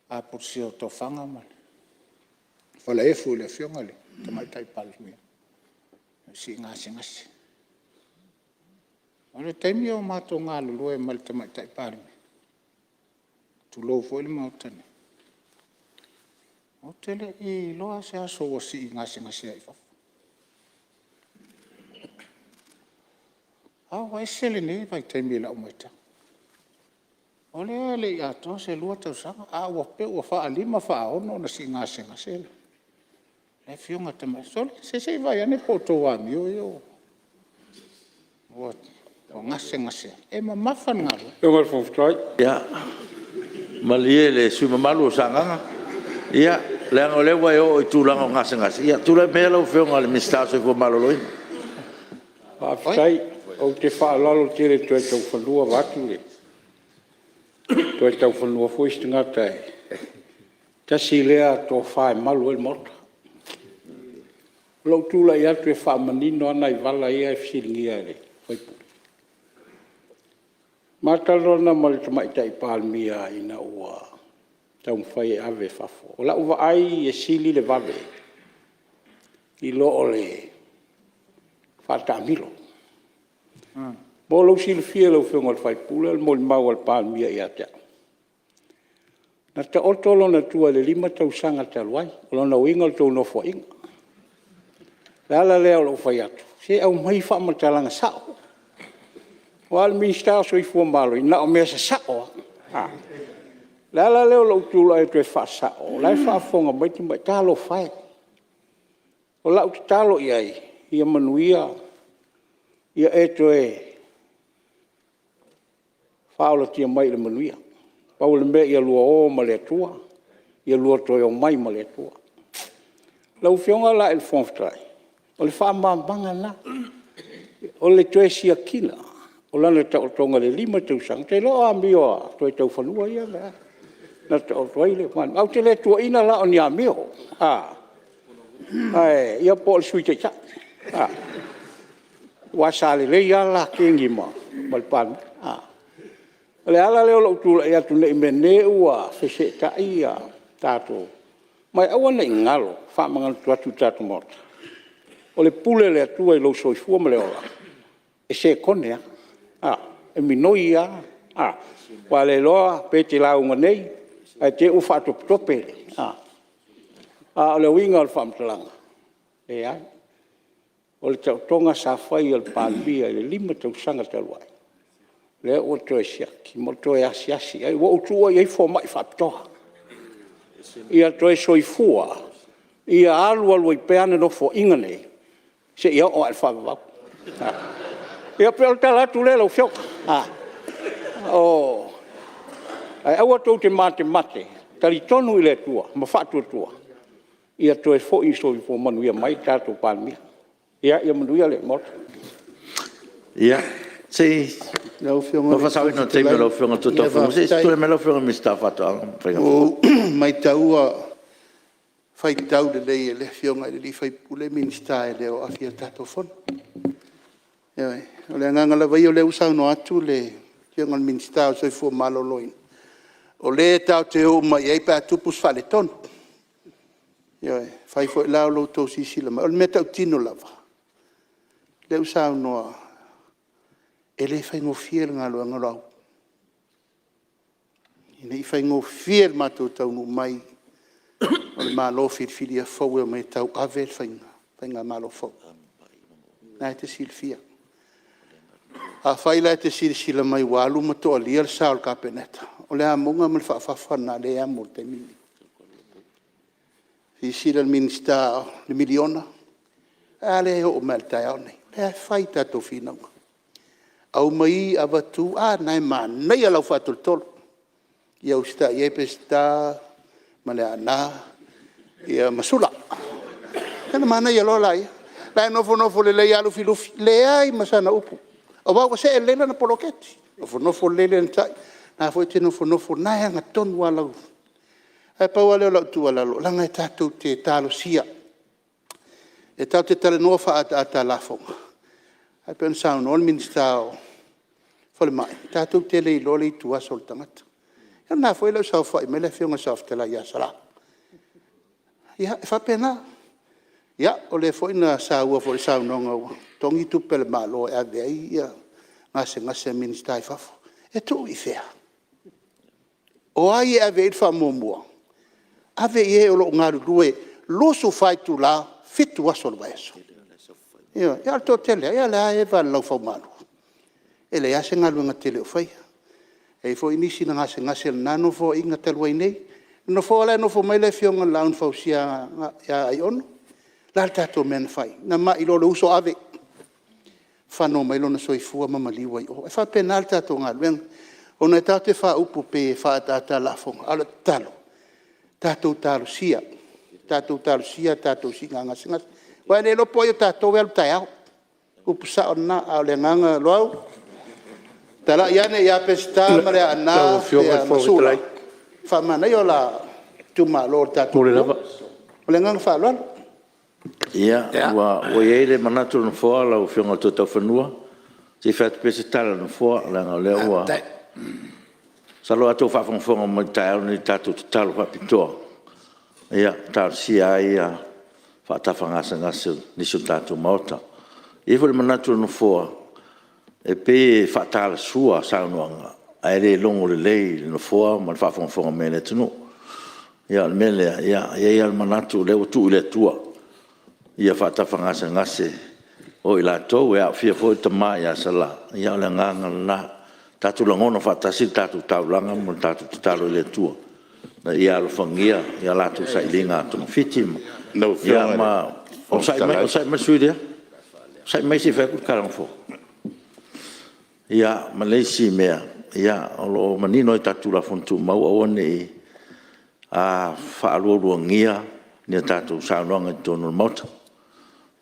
apulusia tofaga ma falaefu i le Afioga i le Tamaitai Palemia e sii gasegase. O le taimi o matou galulue ma le Tamaitai Palemia, tulou foi le Maota nei, ou te le i iloa se aso ua sii gasegase ai i fafo. Ae ua ese lenei vaitaimi i lau matau, o lea e le i atoa se lua tausaga ae ua pei ua faalima faaono ona sii gasegase le afioga i le Tamaitai. Sole se i vaai ane po o tou amio ia ua gasegase ai. E mamafa le galuega. Ia, malie le sui usufono mamalu o Sagaga, leaga o lea ua e oo i le tulaga o gasegase. Ia tulai maia lau Afioga i le Minisita o le Soifua Maloloina. Faafetai. Ou te faaaloalo tele i Toetaufanua vaeatu le… Toetaufanua foi se tagata e tasi lea tofa e malu ai le Maota. O lou tulai atu e faamanino lava nai vala ia e fesiligia e le sui usufono. Ma talanoaga ma le Tamaitai Palemia ina ua taumafai e ave i fafo. O lau vaai e sili le vave i lo o le faataamilo. Mo lou silafia lau Afioga i le sui usufono, o le molimau a le Palemia ia te au, na taoto lona tua i le 5 tausaga talu ai. O lona uiga o le tou nofoaiga. O le ala lea o lou fai atu, se aumai faamatalaga sao, aua o le Minisita o le Soifua Maloloina, na o mea sasao lava. O le ala lea o lou tulai atu e faasao, o la e faafofoga mai le tamaitai, talofa e. O lau tatalo i ai, ia manuia, ia e toe faaolatia mai i le manuia. Pau o le mea ia lua o ma le Atua, ia lua toe omai ma le Atua. Lau Afioga la i le Fofoga Fetalai, o le faamalamalamaga lena, o le toe siakiina o lana taotoga i le 5 tausaga, ou te iloa o amio a Toetaufanua ia na taoto ai le Palemia. Ae ou te le tuuaiina la o ni amio, ia po o le Sui Taitai, aua sa lelei lava le la kegi ma le Palemia. O le ala lea o lou tulai atu ne i meaane ua feseetai tatou, ma aua ne i galo, faamanatu atu i le tatou Maota, o le pule a le Atua i lou soifua ma le ola, e sekone lava. E minoi lava, ua le iloa pe te lauga nei ae te i ua faatopetope. A o le uiga o le faamatalaga, leai. O le taotoga sa fai a le Palemia i le 5 tausaga talu ai, lea ua toe siaki ma toe asiasi i ai. Ua ou tuua i ai fomai faapitoa ia toe soifua ia alualu ai pea ana nofoaiga nei seia oo lava i le faavavau. Ia pei o le tala atu lea lau Afioga. Ae aua tou te matemate, talitonu i le Atua ma faatuatua ia toe foi soifua manuia mai le tatou Palemia. Ia manuia le Maota. Ia, se i tau faasaoina o le taimi o lau Afioga i le Toetaufanua, se i tulai mai lau Afioga i le Minisita o Faatoaga ma Faiga Faiva. Ua ou matau ua faitau lelei e le Afioga i le sui usufono Minisita e le o aafia i le tatou Fono. Ioe. O le agaga lava ia o lea ua saunoa atu le Afioga i le Minisita o le Soifua Maloloina, o le tatou te o uma i ai pe a tupu se faaletonu. Ioe. Afai foi la o lo outou silasila mai, o le mea tautino lava, o lea ua saunoa, e le faigofie le galuega Loau. E le i faigofie le matou taunuu mai o le Malo filifilia fou e omai e tauave le faigamalo fou. O lena e te silafia. Afai la e te silasila mai ua alu ma toalia le sa o le Kapeneta, o le amoga ma le faafafa lena o lea e amo i le taimi lenei. Silasila i le Minisita o le miliona, a lea e oo mai lava i le taeao lenei, o lea lava e fai a tatou finauga, aumai avatu, a lena e manaia lau faatolotolo. Ia usitai i ai Peseta ma Leaana ma Sula. Ia ona manaia loa laia. O la e nofonofo lelei lava Lufilufi, leai ma sana upu, aua ua see lelei lana poloketi, nofonofo lelei Lenatai, o lena foi e te nofonofo, o lena e agatonu lava lau... Ae pau lava lea o lau tuualalo, leaga tatou te talosia, e tatou te talanoa faaataata a lafoga, ae pei ona saunoa le Minisita o Falemai, tatou te le iloa le ituaso o le tagata. Ia o lena foi e le o saofai mai le Afioga i le Saofetalai ia Sala. Ia, e faapena. Ia, o lea foi na saua foi i saunoaga ua totogi tupe a le Malo e ave ai gasegase a Minisita i fafo. E tuu i fea? O ai e ave i ai le faamuamua? Ave i e o lo o galulue 24 itula, 7 aso o le vaiaso. Ioe. A o le toatele lava, ia o lea lava e eva i le laufaumalu, e leai lava se galuega tele o faia. E i ai foi nisi na gasegase i lena Nofoaiga talu ai nei. O le nofoa la e nofo mai ai le Afioga i le Laau na Fausia ia Aiono, o le a le tatou mea na fai? Na mai loa le uso ave, fano mai lona soifua ma maliu ai i o. E faapena le tatou galuega, ona tatou te faaupu pei e faaataata a lafoga, a o le tatalo, tatou talosia, tatou talosia a tatou siiga gasegase. Aua e le iloa po o ai o tatou e alu taeao. O le upu sao lena. A o le agaga Loau, talai ane ia Peseta ma Leaana ma Sula, faamanaia o la itumalo i le tatou miliona. Ma le agaga faaaloalo. Ia, ua i ai le manatu o le Nofoa lau Afioga i le Toetaufanua, se i fai atu pea se tala a le Nofoa, leaga o lea ua... Masalo a outou faafogafoga mai i le taeao lenei i le tatou tatalo faapitoa, ia talosia ai faatafa gasegase o nisi o le tatou Maota. E i ai foi le manatu o le Nofoa, e pei e faatalasua saunoaga ae le logo lelei i le Nofoa ma le faafogafoga mai a le atunuu. Ia o le mea lea, e i ai lava le manatu o lea ua tuu i le Atua faatafa gasegase o i latou e aofia foi le tama ia Sala, ia o le agaga lena. Tatou lagona faatasi le tatou taulaga ma tatou tatalo i le Atua ina ia alofagia a latou sailiga togafiti. Ia onosai mai le sui usufono lea, onosai mai se i fai atu le tala a le Nofoa. Ia, ma le isi mea, o lo o manino lava i tatou Tulafono Tumau, aua ne i faalualuagia ni a tatou saunoaga i totonu o le Maota.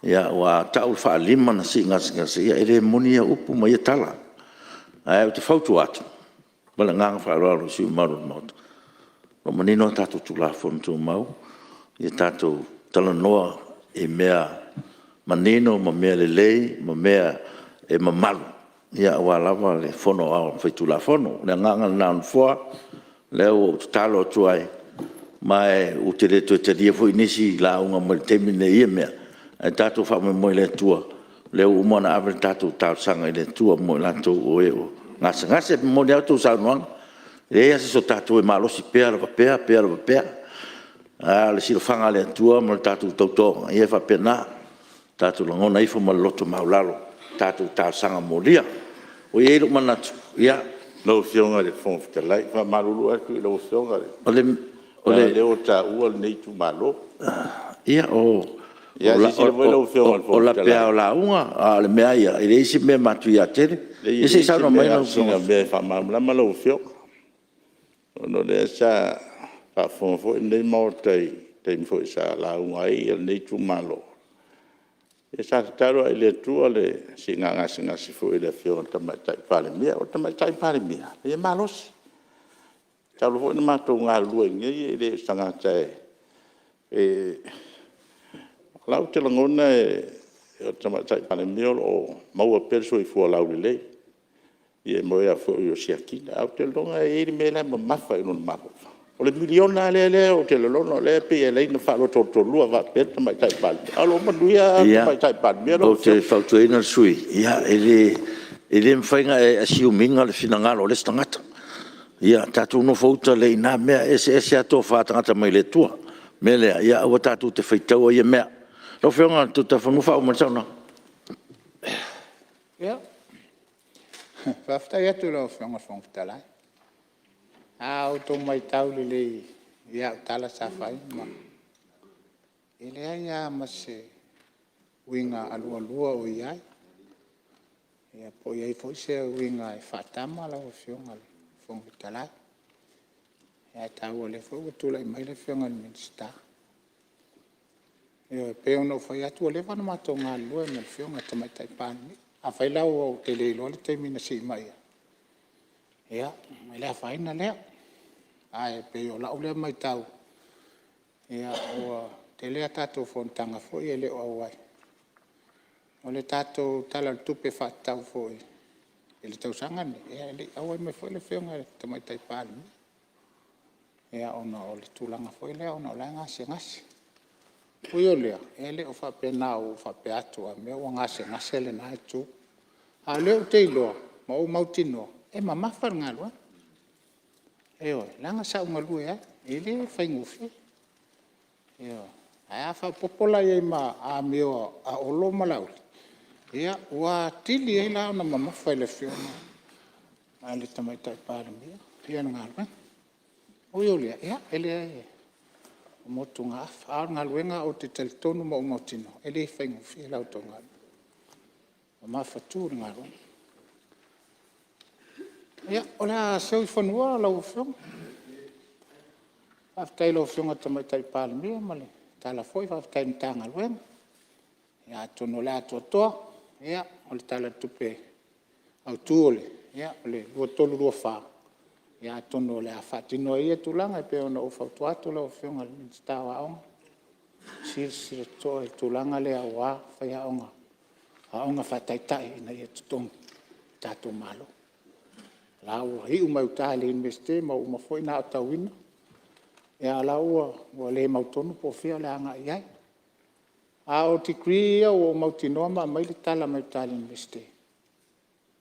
Aua a tau le faa-5 ona sii gasegase, ia e le moni ia upu ma ia tala. Ae ou te fautua atu ma le agaga faaaloalo i sui usufono mamalu o le Maota, o lo o manino a tatou Tulafono Tumau, ia tatou talanoa i mea manino ma mea lelei ma mea e mamalu aua lava le Fono Aoao Faitulafono. O le agaga lena o le Nofoa, o lea ua ou tatalo atu ai, ma ou te le toe talia foi nisi lauga mai le taimi lenei i ia mea, ae tatou faamoemoe i le Atua lea ua uma ona ave le tatou talosaga i le Atua mo i latou o e ua gasegase. E moni lava a outou saunoaga, e leai lava se isi o tatou e malosi pea lava pea. A o le silafaga a le Atua ma le tatou tautoga, ia e faapena. Tatou lagona ifo ma le loto maualalo a tatou talosaga molia. Ua i ai lou manatu, ia… Lau Afioga i le Fofoga Fetalai, e faamalulu atu i lau Afioga, leaga o lea ua taua lenei itumalo. Ia, o lape lava o lauga, a o le mea lava ia, e leai se mea matuia tele. Ia se i saunoa mai lau Leai, e leai sina mea e faamalamalama lau Afioga, ona o lea sa faafofoga foi lenei Maota i le taimi foi sa lauga ai lenei itumalo. Ia sa tatalo lava i le Atua le siiga gasegase foi a le Afioga i le Tamaitai Palemia. O le Tamaitai Palemia, e malosi. Talu foi ona matou galulue i inei, e le o se tagata e… O la e ou te lagona o le Tamaitai Palemia o lo o maua pea le soifua laulelei, e moni lava foi o lo o siakiina. Ae ou te lagona e i ai le mea la e mamafa i lona mafaufau. O le $1 miliona lava lea ou te lagona lea e pei e ala ai ona faalotolotolua faapea le Tamaitai Palemia, ae o lo o manuia lava le Tamaitai Palemia lau Ou te fautuaina le sui usufono, e le mafai ona e assume ina le finagalo o le isi tagata. Ia tatou nofouta lelei i na mea, e eseese lava tofa a tagata mai le Atua. O le mea lea, ia aua tatou te faitaua ia mea. Lau Afioga i le Tuatafanu'a, faaauau mai le saunoaga. Ia, faafetai atu i lau Afioga i le Fofoga Fetalai. A outou matau lelei i au tala sa fai, e leai lava ma se uiga alualua o i ai, po o i ai foi se uiga e faatama lau Afioga i le Fofoga Fetalai. Ae taua o lea foi ua tulai mai le Afioga i le Minisita. Ioe, e pei ona ou fai atu ua leva ona matou galulue ma le Afioga i le Tamaitai Palemia. Afai la ua ou te le iloa le taimi na sii mai ai, ia e le afaina lea. Ae pei o lau lea matau, ua tele a tatou fonotaga foi e le o auai. O le tatou Tala o le Tupe Faatatau foi i le tausaga lenei, e le i auai mai foi le Afioga i le Tamaitai Palemia ona o le tulaga foi lea ona o la e gasegase. Ui o lea, e le o faapena ua ou faapea atu a mea ua gasegase lena itu. A o lea ou te iloa ma ou mautinoa e mamafa le galuega. Ioe, leaga sa ou galue ai, e le faigofie. Ae a faaopoopo la i ai ma amio a Olo ma Laauli, ia ua atili ai la ona mamafa i le Afioga i le Tamaitai Palemia le galuega. Ui o lea, e leai o motugaafa, a o le galuega ou te talitonu ma ou mautinoa e le faigofie la outou galuega, e mamafatu le galuega. Ia, o le a seu i fanua lau Afioga. Faafetai i lau Afioga i le Tamaitai Palemia ma le tala foi faafetai i le Matagaluega. Ia atonu o le atoatoa o le Tala o le Tupe Autu o le 2023/2024, atonu o le a faatino ai ia tulaga e pei ona ou fautua atu lau Afioga i le Minisita o Aoga, silasila totoa i le tulaga lea aua faiaoga o aoga faataitai ina ia totogi e le tatou Malo. O la ua iu mai uta i le Iunivesite ma ua uma foi ona aotauina, a o la ua le mautonu po o fea o le a agai i ai. A o degree ia ua ou mautinoa ma aumai le tala mai uta i le Iunivesite,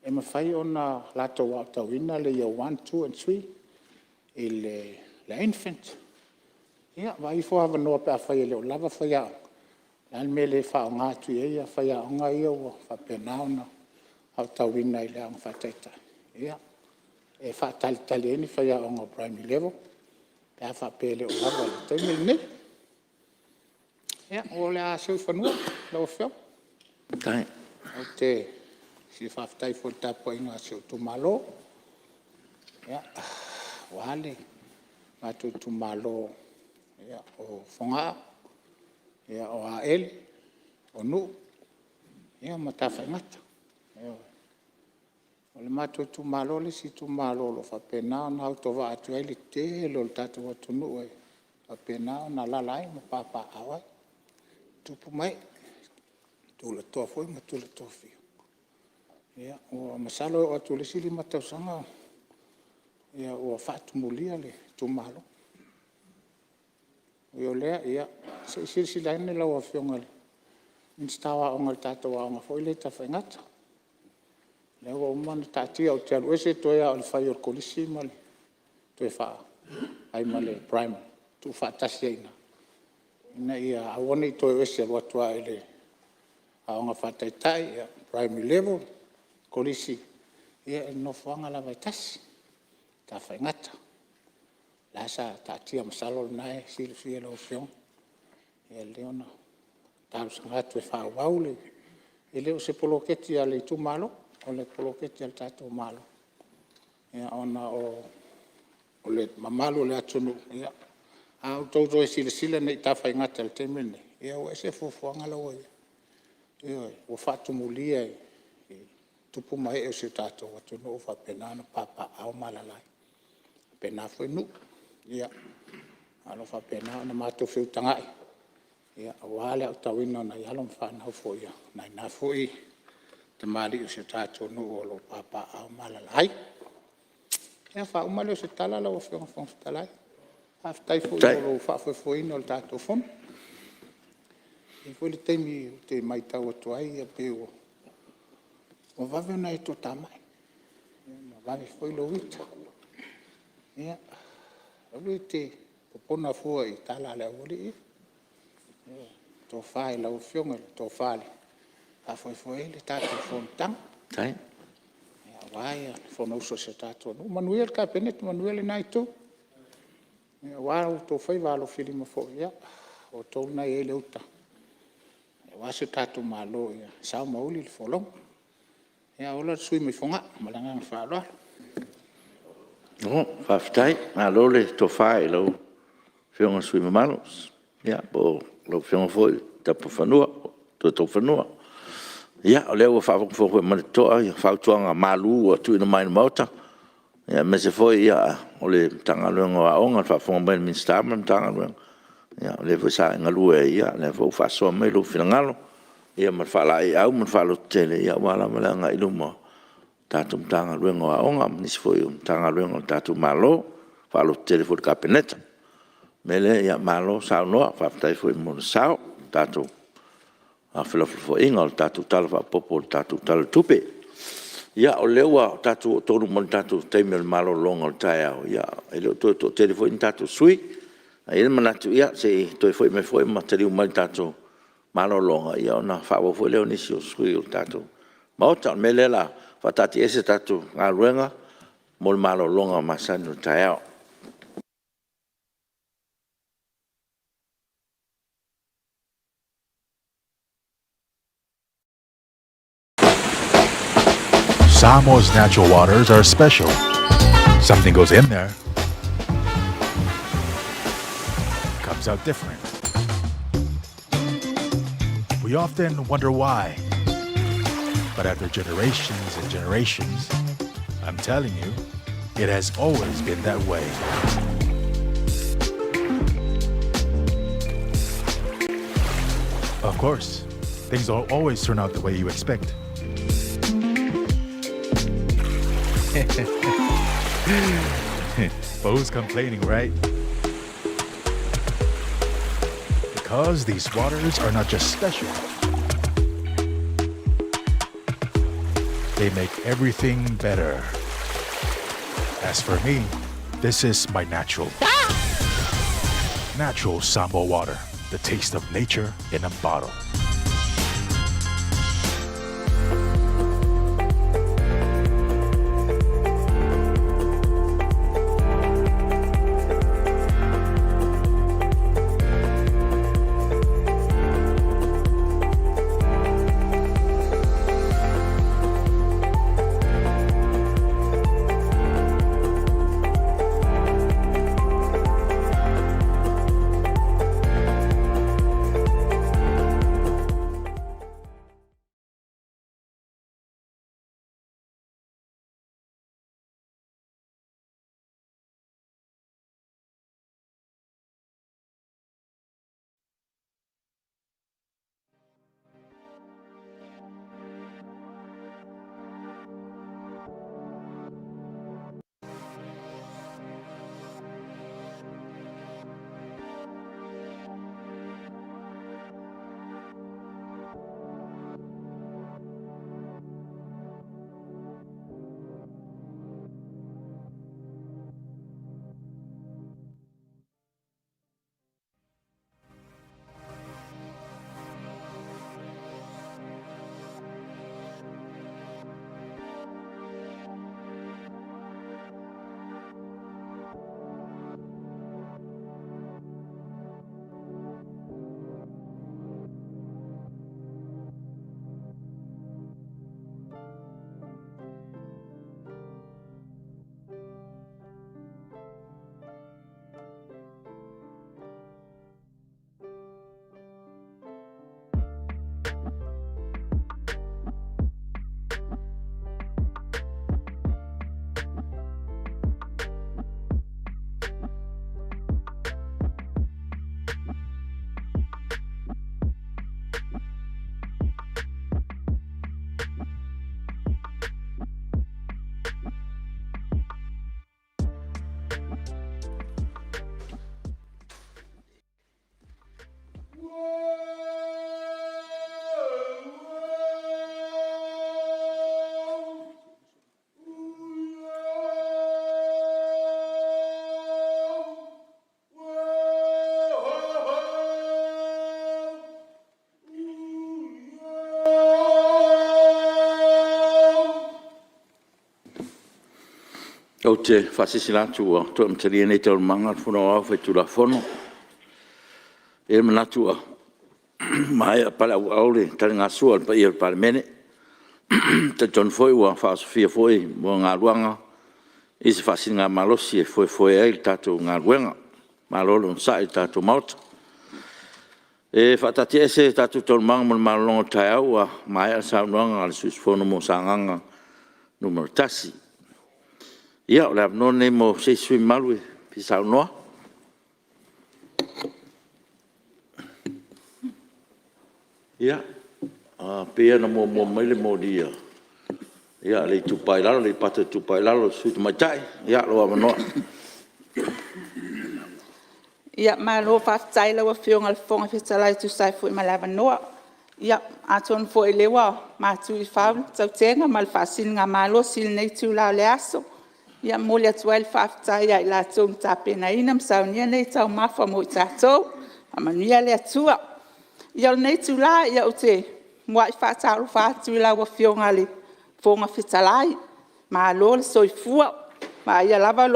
e mafai ona latou aotauina le Year 1, 2 and 3 i le infant. Ia vaai ifo avanoa pe afai e le o lava faiaoga, o le a le mea e le faaaoga atu ai faiaoga ia ua faapena ona aotauina i le aoga faataitai e faatalitali ai ni faiaoga o Primary Level pe a faapea e le o lava i le taimi lenei. Ia o le a seu i fanua lau Afioga. Ou te fia faafetai foi i le tapuaiga a si ou itumalo, aua le matou itumalo o Fogaa, o Aele, o Nuu ma Tafaigata. Ioe. O le matou itumalo le isi itumalo o lo o faapena ona autovaa atu i ai le tele o le tatou atunuu e faapena ona alaala ai ma papaaao ai tupu ma ee, tulatoa foi ma tula tofia. Masalo e oo atu i le isi 5 tausaga ua faatumulia le itumalo. Ui o lea, se i silasila ane lau Afioga i le Minisita o Aoga i le tatou aoga foi lea i Tafaigata, lea ua uma ona taatia ou te alu ese toe lava o le fai o le Kolisi ma le toe fai ma le Primary, tuufaatasi ai i ina, ina ia aua ne i toe o ese, e alu atu lava i le aoga faataitai, primary level, kolisi, i le nofoaga lava e tasi i Tafaigata. O la sa taatia masalo o lena e silafia e lau afioga. Na talosaga atu e faaauau, e le o se poloketi a le itumalo, o le poloketi a le tatou Malo, ona o le mamalu o le atunuu. A outou toe silasila nei i Tafaigata i le taimi lenei, ua ese fuafuaga la ua i ai. Ioe, ua faatumulia i tupu ma ee o si o tatou atunuu o faapena ona papaaao ma alaala ai, e faapena foi Nuu. Ae o lo o faapena ona matou feutagai aua le aotauina o nai alo ma fanau foi a nai na foi tamalii o si o tatou nuu o lo o papaaao ma alaala ai. Ia, ona faauma lea o se tala lau Afioga i le Fofoga Fetalai, faafetai foi mo lou faafoefoeina o le tatou Fono. E i ai foi le taimi ou te matau atu ai pei ua vave ona e toatamai, ua vave foi lou ita. Ia aua e te popona fua i tala a le aualii ia, le tofa i lau Afioga i le tofa e faafoefoe ai le tatou fonotaga, aua le fonousu a si o tatou atunuu. Manuia le Kapeneta, manuia lena Itu, aua outou faiva alofilima foi, o outou lena e i ai le uta aua si o tatou Malo ia sao ma uli le folauga. Ia ola le sui usufono mai Fogaa. Ma le agaga faaaloalo. Faafetai, malo le tofa i lau Afioga i le sui usufono mamalu, po o lau Afioga foi Toetaufanua. Ia o lea ua faafogafoga foi ma le totoa i fautuaga malu ua tuuina mai i le Maota, aemaise foi o le Matagaluega o Aoga i le faafofoga mai a le Minisita ma le Matagaluega, o lea foi sa e galue ai, o lea foi ua faasoa mai lou finagalo ma le faalaeiau ma le faalototele aua lava le agai i luma o le tatou Matagaluega o Aoga ma nisi foi o Matagaluega a le tatou Malo, e faalototele foi i le Kapeneta. O le mea lea, malo saunoa, faafetai foi mo le sao i le tatou felafolafoaiga o le tatou Tala Faaopoopo o le Tala o le Tupe. Ia, o lea ua tatou oo tonu mai i le tatou taimi o le malologa o le taeao, e le o toe toatele foi ni tatou sui usufono. Ae i ai le manatu, se i toe foi mai foi ma taliu mai i le tatou malologa, ona faaauau foi lea o nisi o sui usufono o le tatou Maota. O le mea lea o le a faataatiaese le tatou galuega mo le malologa masani o le taeao. Samoa's natural waters are special. Something goes in there, comes out different. We often wonder why. But after generations and generations, I'm telling you, it has always been that way. Of course, things don't always turn out the way you expect. But who's complaining, right? Because these waters are not just special, they make everything better. As for me, this is my natural. Natural Samoa water, the taste of nature in a bottle. Ou te faasilasila atu ua toe amatalia nei Taualumaga a le Fono Aoao Faitulafono. E i ai le manatu ua maea paleauau le taligasua a le paia o le Palemene. E talitonu foi ua faaosofia foi moegaluaga i se faasiligamalosi e foefoe ai le tatou galuega. Malo le onosai i le tatou Maota. E faataatiaese a tatou Taualumaga mo le malologa o le taeao ua maea le saunoaga a le sui usufono mo Sagaga 1. Ia, o le avanoa lenei mo se isi sui usufono mamalu e fia saunoa. Ia, e pei lava ona muamua mai le moli a Aleipata Itupa i Lalo, le sui usufono tamaitai. Ia, lou avanoa. Ia, malo faafetai i lau Afioga i le Fofoga Fetalai e tusa ai foi ma le avanoa. Ia, atonu foi o lea ua matu i fau le tautega ma le faasiligamalosi i lenei itula o le aso. E momoli atu ai le faafetai ia i latou na tapenaina ma saunia nei taumafa mo i tatou. Faamanuia le Atua. Ia o lenei itula ou te muai faatalofa atu i lau Afioga i le Fofoga Fetalai, malo le soifua. E vaaia lava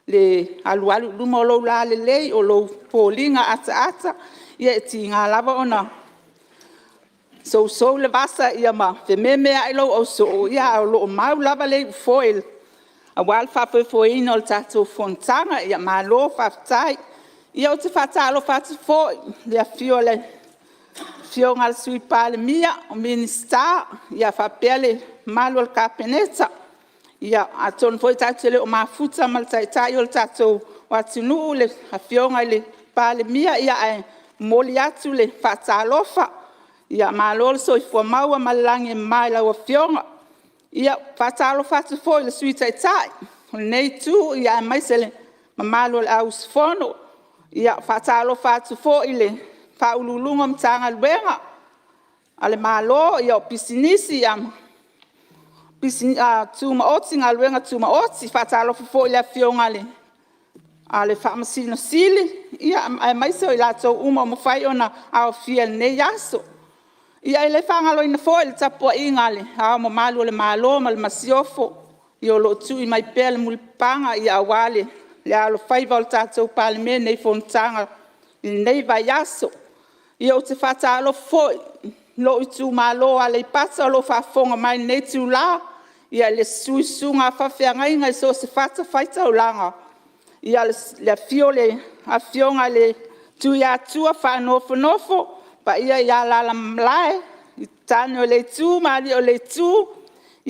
le alualu i luma o lou lalelei, o ou foliga ataata e tiga lava ona sousou le vasa ma fememeai lou ausoo, ae o lo o mau lava le iufoe aua le faafoefoeina o le tatou fonotaga. Malo faafetai. Ia ou te faatalofa atu foi i le afio o le Afioga i le Sui Palemia, o Minisita faapea le mamalu o le Kapeneta. Atonu foi tatou te le o mafuta ma le Taitai o le tatou atunuu le Afioga i le Palemia, ae momoli atu le faatalofa. Malo le soifua maua ma le lagi e mama i lau Afioga. E faatalofa atu foi i le Sui Taitai o lenei Itu aemaise le mamalu o le auusufono. E faatalofa atu foi i Ofisa Sili o Pulega o Matagaluega a le Malo, o Pisinisi, Galuega Tumaoti. E faatalofa foi i le Afioga i le Faamasino Sili aemaise o i latou uma ua mafai ona aofia i lenei aso. E le faagaloina foi le tapuaiga a Le Ao Mamalu o le Malo ma le Masiofo, o lo o tui mai pea le mulipapaga aua le alofaiva o le tatou Palemene i fonotaga i lenei vaiaso. Ou te faatalofa foi i lou itumalo o Aleipata o lo o faafofoga mai i lenei itula, i le susu i susuga i faafeagaiga i so o se fatafaitaulaga, le afio o le Afioga i le Tuiatua Faanofonofo, le paia ia Alaalamalae, Tane o le Itu ma Alii o le Itu,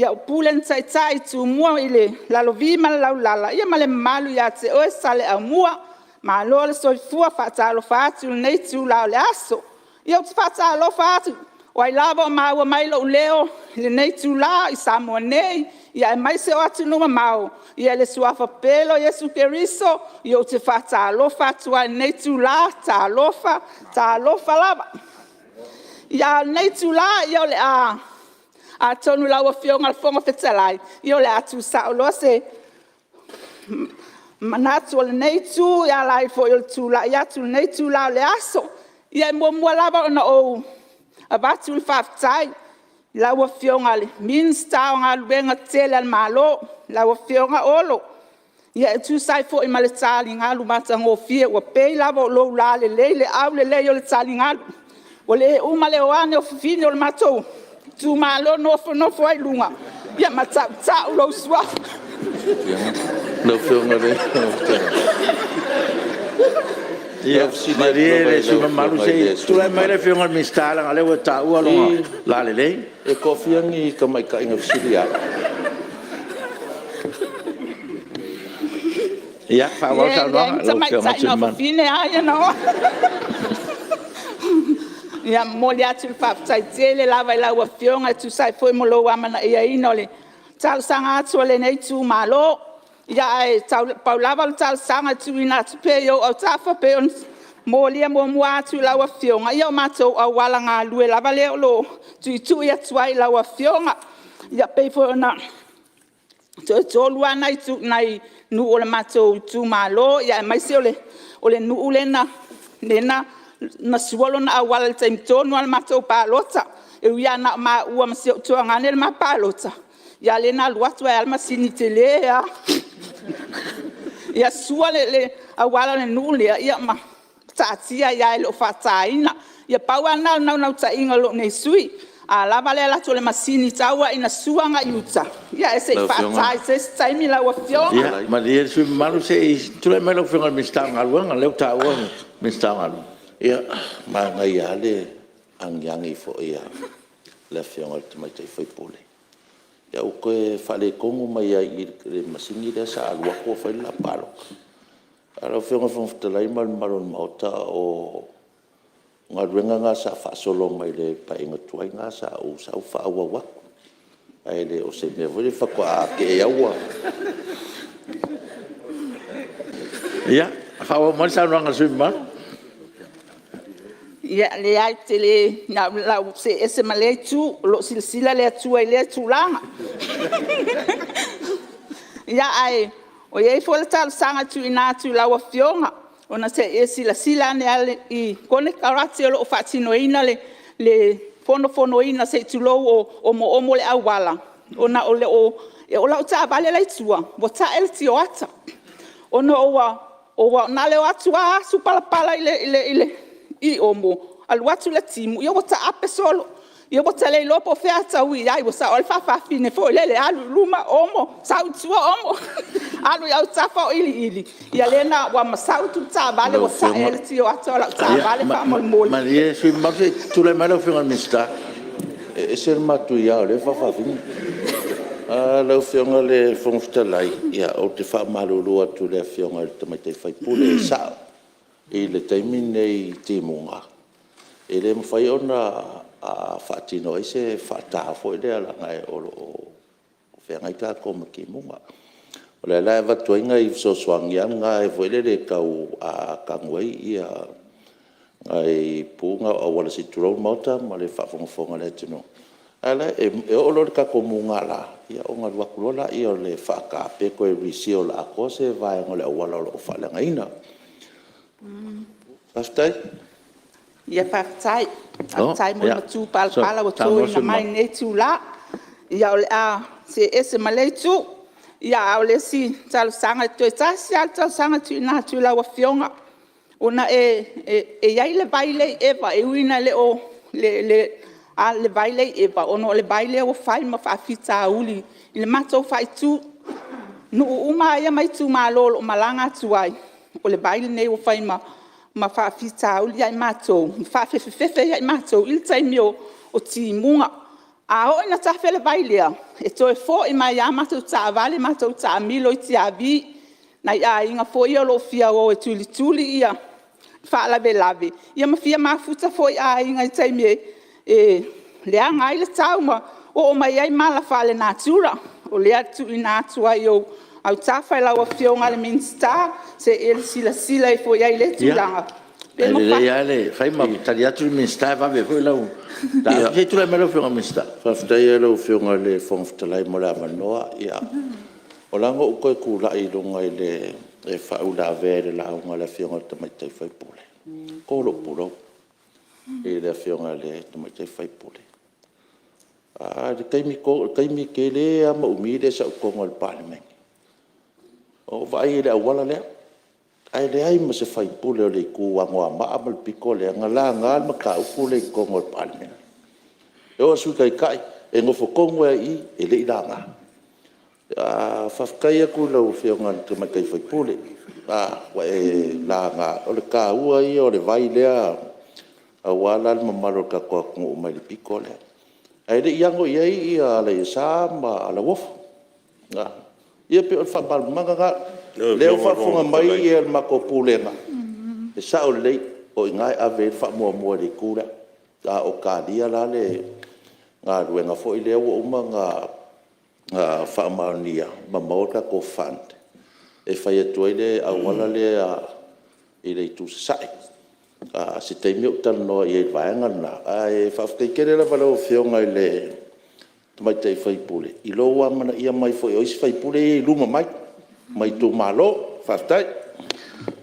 o Pule na taitai i Tumua i le Lalovi ma le Laulala ia ma le mamalu ia te oe Saleaaumua. Malo le soifua. E faatalofa atu i lenei itula o le aso. Ia, ou te faatalofa atu, o ai lava o maua mai lou leo i lenei itula i Samoa nei aemaise o atunuu mamao, i le Suafa pele o Iesu Keriso ou te faatalofa atu ai i lenei itula. Talofa, talofa lava. A o lenei itula, atonu lau Afioga i le Fofoga Fetalai, o le a tuusao loa se manatu o lenei itu e ala ai foi o le tulai atu i lenei itula o le aso. Ia e muamua lava ona ou avatu le faafetai i lau Afioga i le Minisita o Galuega Tetele a le Malo, lau Afioga Olo e tusa ai foi ma le taligalu matagofie ua pei lava o lou lalelei le aulelei o le taligalu. Ua le uma le o ane o fafine o le matou itumalo nofonofo ai i luga ma tautau lou suafa. Malie le sui usufono mamalu, se i tulai mai le Afioga i le Minisita leaga o lea ua e taua lona lalelei. E toafia ni tamaitai na fesili ia au? Ia, faaauau le saunoaga Ia, e leai ni tamaitai na o fafine lava ia na o atu. Ia, e momoli atu le faafetai tele lava i lau Afioga e tusa ai foi ma lou amanaiaina o le talosaga atu a lenei itumalo. Ae pau lava le talosaga e tuuina atu pea i ou autafa pei ona molia muamua atu i lau Afioga, ia o matou auala galue lava lea o lo o tuitui atu ai i lau Afioga. Ia pei foi ona… toe 3 lava nai nuu o le matou itumalo aemaise o le nuu lea na sua lona auala i le taimi tonu lava o le matou palota. E ui lava na o maua ma si ou tuagane le ma palota, a o lea na alu atu ai lava le masini tele lava. Ia sua le auala o le nuu lea ma taatia ai lava e le o faataina. Ia pau lava lena o le naunautaiga o lou nei sui usufono, a lava le alu atu o le masini tau lava ina sua agai i uta, ae se i faata i se isi taimi lau Afioga. Ia malie le sui usufono mamalu se i tulai mai lau Afioga i le Minisita o Galuega, lea ua taua le Minisita o Galuega. Ia, manaia lava le agiagi foi a le Afioga i le tamaitai sui usufono, ae ua toe faaletonu mai lava i i i le masini lea sa alu atu o fai le la palota. Lau Afioga i le Fofoga Fetalai ma le mamalu o le Maota, o galuega na sa faasolo mai le Paeaiga tuai lena sa ou sau faaauau atu, ae le o se mea foi lele faatoa te i lava ua… Ia, faaauau mai le saunoaga a le sui usufono mamalu. Ia, leai o le a ou see ese ma lea itu, o lo o silasila le Atua i lea tulaga. Ae i ai foi le talosaga e tuuina atu i lau Afioga, ona se i e silasila ane lava i konekarate o lo o faatinoina le fonofonoina se i tulou o omoomo o le auala, ona o lau taavale la e i tua ua ta'e le tioata ona ua na o le o atu lava asu palapala i omo, alu atu le timu ia ua taape solo. Ia ua ta le iloa po o fea a taui i ai, ua sao ai le faafafine foi lele, alu i luma omo, sau i tua omo, alu i autafa o iliili, ia lea la ua masau atu le taavale ua ta'e ai le tioata o lau taavale faamolemole. Ia, malie le sui usufono mamalu se i tulai mai lau Afioga i le Minisita. E ese le matuia o lea faafafine. Lau Afioga i le Fofoga Fetalai, ou te faamalulu atu i le Afioga i le tamaitai sui usufono, e sao i le taimi lenei i timuga, e le mafai ona faatino ai se faata foi lea leaga o lo o feagai tatou ma timuga. O lea la e avatu ai nai fesoasoani na foi lele e tau tanu ai nai pu na o auala se i tulou le Maota ma le faafogafoga a le atunuu. A o la e oo loa i le tatou mugala, ona alu atu loa lea o le faata pe toe reseal atoa se vaega o le auala o lo o faaleagaina. Faafetai. Ia faafetai, faafetai mo le matupalapala ua toina mai i lenei itula. Ia o le a see ese ma lea itu. A o le isi talosaga, toe tasi lava le talosaga e tuuina atu i lau Afioga, ona e i ai le vai lea i eva, e ui ina e le o le vai lea i eva, ona o le vai lea ua fai ma faafitauli i le matou faaitu. O nuu uma lava ia ma itumalo o lo o malaga atu ai, o le vai lenei ua fai ma faafitauli ia i matou, ma faafefefefe ia i matou i le taimi o timuga. A oo ina tafe le vai lea, e toe foi mai lava matou taavale matou taamilo i Tiavi, nai aiga foi ia o lo o fia o e tulituli faalavelave, ia ma fia mafuta foi i aiga i taimi e leaga ai le tau ma oo mai ai mala faalenatura. O lea e tuuina atu ai i ou autafa i lau Afioga i le Minisita se i e silasila ifo i ai i lea tulaga. Ia, e lelei lava le fai ma tali atu le Minisita e vave ai foi lau mataupu. Se i tulai mai lau Afioga i le Minisita. Faafetai lava i lau Afioga i le Fofoga Fetalai mo le avanoa. Ua ala ona ou toe tulai i luga e faauilavea i le lauga a le Afioga i le tamaitai sui usufono, e to lou pulou i le Afioga i le tamaitai sui usufono. O le taimi tele lava ma umi lea sa ou i totonu o le Palemene, na ou vaai ai i le auala lea, ae leai ma se sui usufono o le itu Anoamaa ma le pito lea na laga le mataupu lea i totonu o le Palemene. E oo i le Sui Taitai, e nofo tonu lava i i, e le i laga. Faafetai atu i lau Afioga i le tamaitai sui usufono ua e laga, o le taua ia o le vai lea aua la le mamalu o le tatou atunuu mai le pito lea. Ae le i ano i ai Alaiasa ma Lauofo. Ia pei o le faamalamalamaga lena. O lea ua faafofoga mai le matou Pulega, e sao lelei, o i ina e ave i ai le faamuamua i le itu lea, a o talia la le galuega foi lea ua uma ona faamaonia ma maua le tatou fund e fai atu ai le auala lea i le itu i sasae. O se taimi ou talanoa i ai i le vaega lena, ae faafetai tele lava i lau Afioga i le tamaitai sui usufono i lou amanaia mai foi o isi sui usufono ia e i luma mai ma itumalo. Faafetai.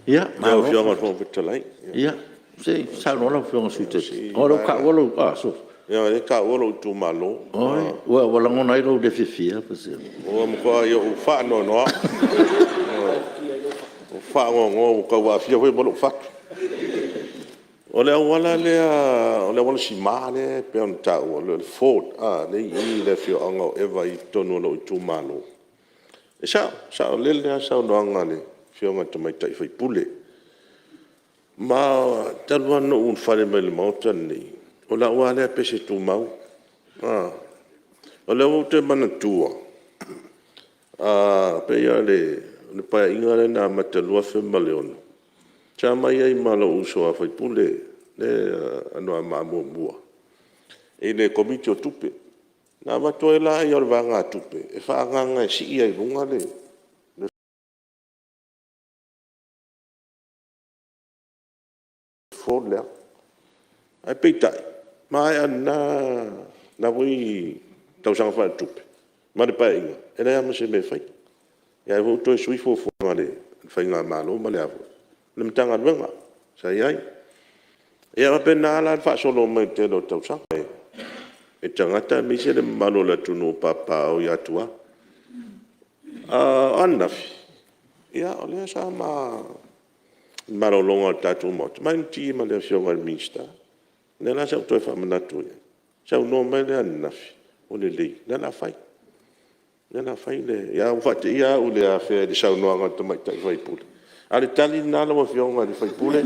Ia Lau Afioga i le Fofoga Fetalai… Malo. Se i saunoa lau Afioga i le Sui Taitai ona o lea ua taua lou… Leaga o lea e taua lou itumalo. Oi, ua lagona ai lou le fiafia? Ua matuai ou faanoanoa, ua faanoanoa ua tau aafia foi ma lou fatu. O le auala lea, o le auala sima lea e pei ona taua, le ford lea e i i le afioaga o Eva i totonu o lou itumalo. E sao, e saolele lava le saunoaga a le Afioga i le tamaitai sui usufono. Ma e talu lava ona ou ulufale mai i le Maota lenei, o lau lava lea pese tumau. O lea ua ou toe manatua, pei lava o le Paeaiga lea na amata i le 2006, sa ma i ai ma lou uso a sui usufono Anoamaa 1 i le Komiti o Tupe. Na avatu ai lea o le vaegatupe e faaagaaga e sii ai i luga le ford lea. Ae peitai, maea lena foi tausaga faaletupe ma le Paeaiga, e leai lava ma se mea e faia. Ia lea foi ua toe sui fuafuaga a le faigamalo ma le Matagaluega sa i ai. Ia e faapena la le faasolo mai o le tele o tausaga e tagata aemaise le mamalu o le atunuu o papaaao i atua. O ananafi, o lea sa ma i le malologa o le tatou Maota, ma inu ti ma le Afioga i le Minisita. O lea la sa ou toe faamanatu i ai, saunoa mai lea ananafi, ua lelei o lea o le a fai. O lea o le a fai le… Ae ua faateia au i le afea i le saunoaga a le tamaitai sui usufono. A o le tali lena lau Afioga i le sui usufono,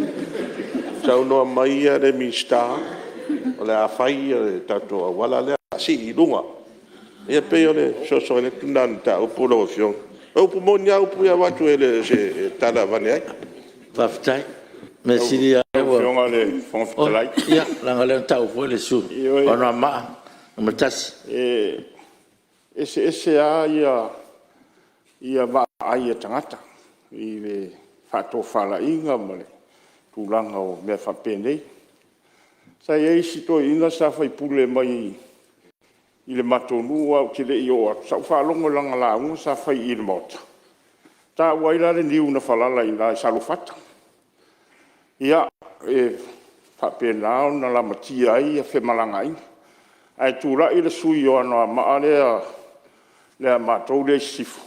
saunoa mai le Minisita o le a fai le tatou auala lea o le a sii i luga. Ia e pei o le fesoasoani atu lena i le mataupu lau Afioga. O upu moni lava upu ia e avatu e le o se tala e avane ai. Faafetai. O le mea sili lava Lau Afioga i le Fofoga Fetalai… Ia, leaga o lea na taua foi le sui usufono mo Anoamaa 1. E eseese lava vaavaai a tagata i le faatofalaiga ma le tulaga o mea faapenei. Sa i ai si toeaina sa faipule mai i le matou nuu ae ou te le i oo atu, sa ou faalogo i lana lauga sa fai i le Maota, taua ai la le niu na falala i ina i Saluafata. Ia, e faapena ona lamatia ai femalagaaiga. Ae tulai le sui usufono o Anoamaa lea matou lea i sisifo,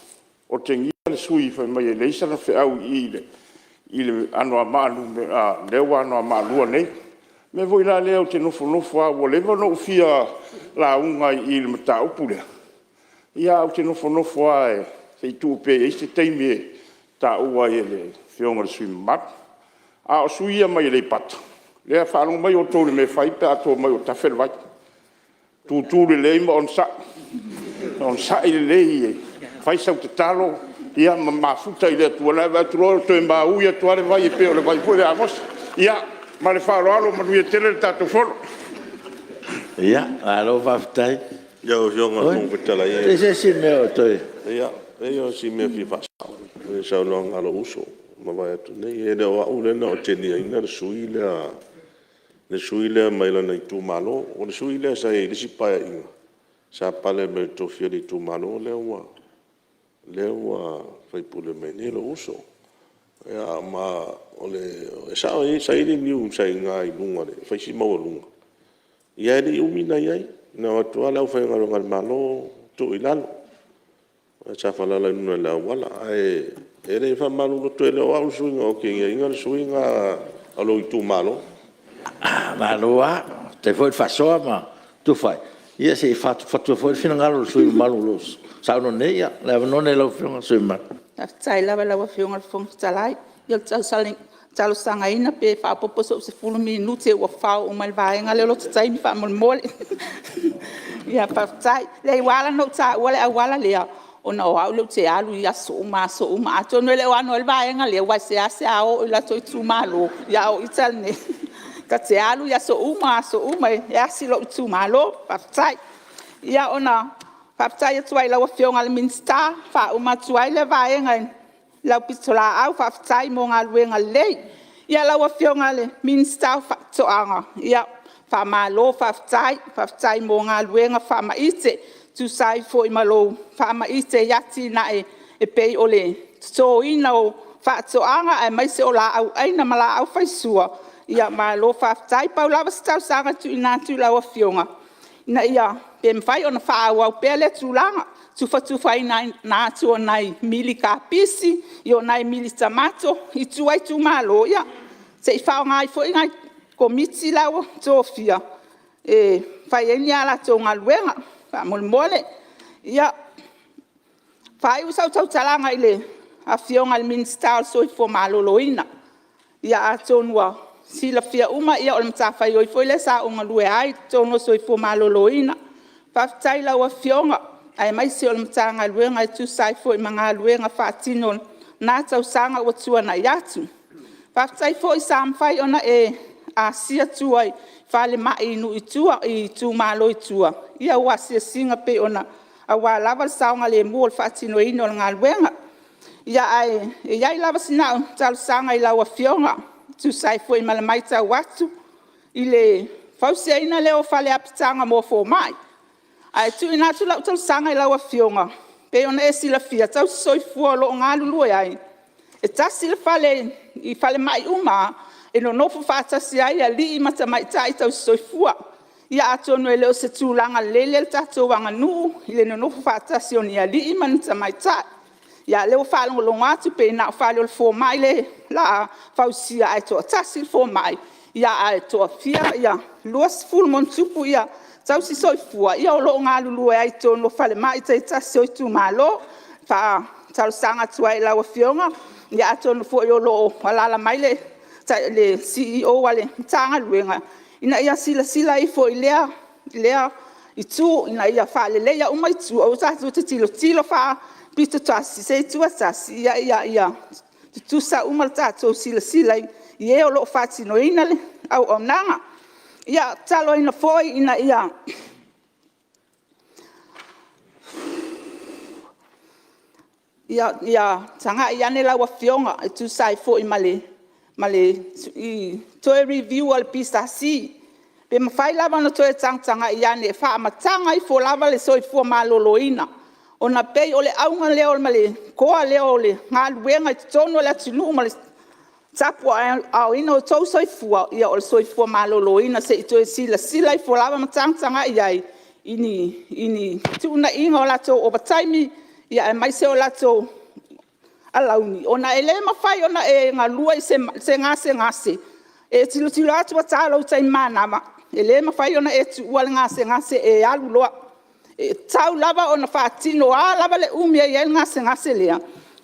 otegia le sui usufono fai mai e leai sana feau i i Anoamaa lea ua Anoamaa 2 nei. O le mea foi la lea ou te nofonofo lava, ua leva ona ou fia lauga ai i i le mataupu lea, ae ou te nofonofo lava se i tuu pea e i ai se taimi e taua ai e le Afioga i le sui usufono mamalu. A o sui usufono ia mai Aleipata, ia faalogo mai outou i le mea e fai pe a outou omai ua tafe le vai. Tutu lelei ma onosai, onosai lelei fai sau tatalo ma mafuta i le Atua ona e vaai atu loa lea ua toe maui atu lava le vai e pei o le vai foi lea a Amosa. Ia, ma le faaaloalo manuia tele le tatou Fono. Ia, malo faafetai. Lau Afioga i le Fofoga Fetalai… Oi, leai se isi mea o toe… Ia, leai o si mea e fia faasao i le saunoaga a lou uso ua mavae atu nei. E le o au lea na otegiaina le sui usufono lea mai lona itumalo. O le sui usufono lea sa i ai i le isi Paeaiga sa pale mai i le tofi o le itumalo lea ua faipule mai nei lou uso. Ma e sao sa i ai le niu sa i ina i luga e fai si maualuga, ae le i umi na i ai, na o atu lava le aufaigaluega a le Malo tuu i lalo, sa falala i luga o le auala. Ae faamalulu atu, e le o au le sui usufono na otegiaina le sui usufono lena o lou itumalo. Malo lava, faafetai foi le faasoa ma tufa. Ia se i fatufatu ai foi le finagalo o le sui usufono mamalu o lo o saunoa nei. Ia o le avanoa lenei i lau Afioga i le sui usufono mamalu. Faafetai lava i lau Afioga i le Fofoga Fetalai. Ia ou te talosagaina pe faaopoopo sou 10 minute ua fao uma e le vaega lea lota taimi faamolemole. Ia faafetai. Leai, ua ala ona ou taua le auala lea, ona o au lea ou te alu i aso uma aso uma. Atonu e le o ano ai le vaega lea, aua e seasea o i latou itumalo, a o ita lenei ta te alu i aso uma aso uma e asi lou itumalo. Faafetai. Ia ona faafetai atu ai i lau Afioga i le Minisita, e faauma atu ai lea vaega i lau pitolaau, faafetai mo galuega lelei. Ia lau Afioga i le Minisita o Faatoaga, faamalo faafetai. Faafetai mo galuega faamaite e tusa ai foi ma lou faamaite i atinae e pei o le totoina o faatoaga aemaise o laau aina ma laau faisua, malo faafetai. Pau lava se talosaga e tuuina atu i lau Afioga, pe mafai ona faaauau pea lea tulaga, tufatufaina atu o nai mili kapisi, o nai mili tamato i tua i itumalo, se i faaaoga ai foi nai Komiti la ua tofia e fai ai ni a latou galuega faamolemole. Ia, faaiu sau tautalaga i le Afioga i le Minisita o le Soifua Maloloina. Ia atonu ua silafia uma, o le matafaioi foi lea sa ou galue ai i totonu o le soifua maloloina. Faafetai i lau Afioga aemaise o le Matagaluega e tusa ai foi ma galuega faatino i lena tausaga ua tuanai atu. Faafetai foi sa mafai ona e asia tua i falemai i nuu i tua i itumalo i tua i au asiasiga aua lava le saogalemu o le faatinoina o le galuega. Ae i ai lava sina au talosaga i lau Afioga e tusa ai foi ma le matau atu i le fausiaina lea o fale apitaga mo fomai. Ae tuuina atu lau talosaga i lau Afioga, e pei ona e silafia, tausisoifua o lo o galulue ai, e tasi le fale i falemai uma lava e nonofo faatasi ai alii ma tamaitai tausisoifua. Ia atonu e le o se tulaga lelei lea i le tatou aganuu i le nonofo faatasi o ni alii ma ni tamaitai. A o lea ua faalogologo atu pei na o fale o le fomai lea o le a fausia ae toatasi le fomai, ae 20+ tausisoifua o lo o galulue ai i totonu o falemai taitasi o itumalo. E talosaga atu ai i lau Afioga, atonu foi o lo o alaala mai le Ofisa Sili o le Matagaluega, ina ia silasila ifo i lea itu ina ia faaleleia uma itu, aua tatou te tilotilo pitotasi i se itu e tasi, ia tutusa uma le tatou silasila i e o lo o faatinoina le auaunaga. Ia, tataloina foi ina ia tagai ane lau Afioga e tusa ai foi ma le toe review a le PSC, pe mafai lava ona toe tagatagai ane e faamataga ifo lava le soifua maloloina, ona e pei o le auga lea ma le core lea o le galuega i totonu o le atunuu ma le tapuaaoina o outou soifua, o le soifua maloloina. Se i toe silasila ifo lava ma tagatagai i ai i ni fetuunaiga o latou ovataimi, aemaise o latou alauni, ona e le mafai ona e galue i se gasegase, e tilotilo atu ua ta lou taimi manava, e le mafai ona e tuua le gasegase e alu loa. E tatau lava ona faatino, o le a lava le umi e i ai le gasegase lea,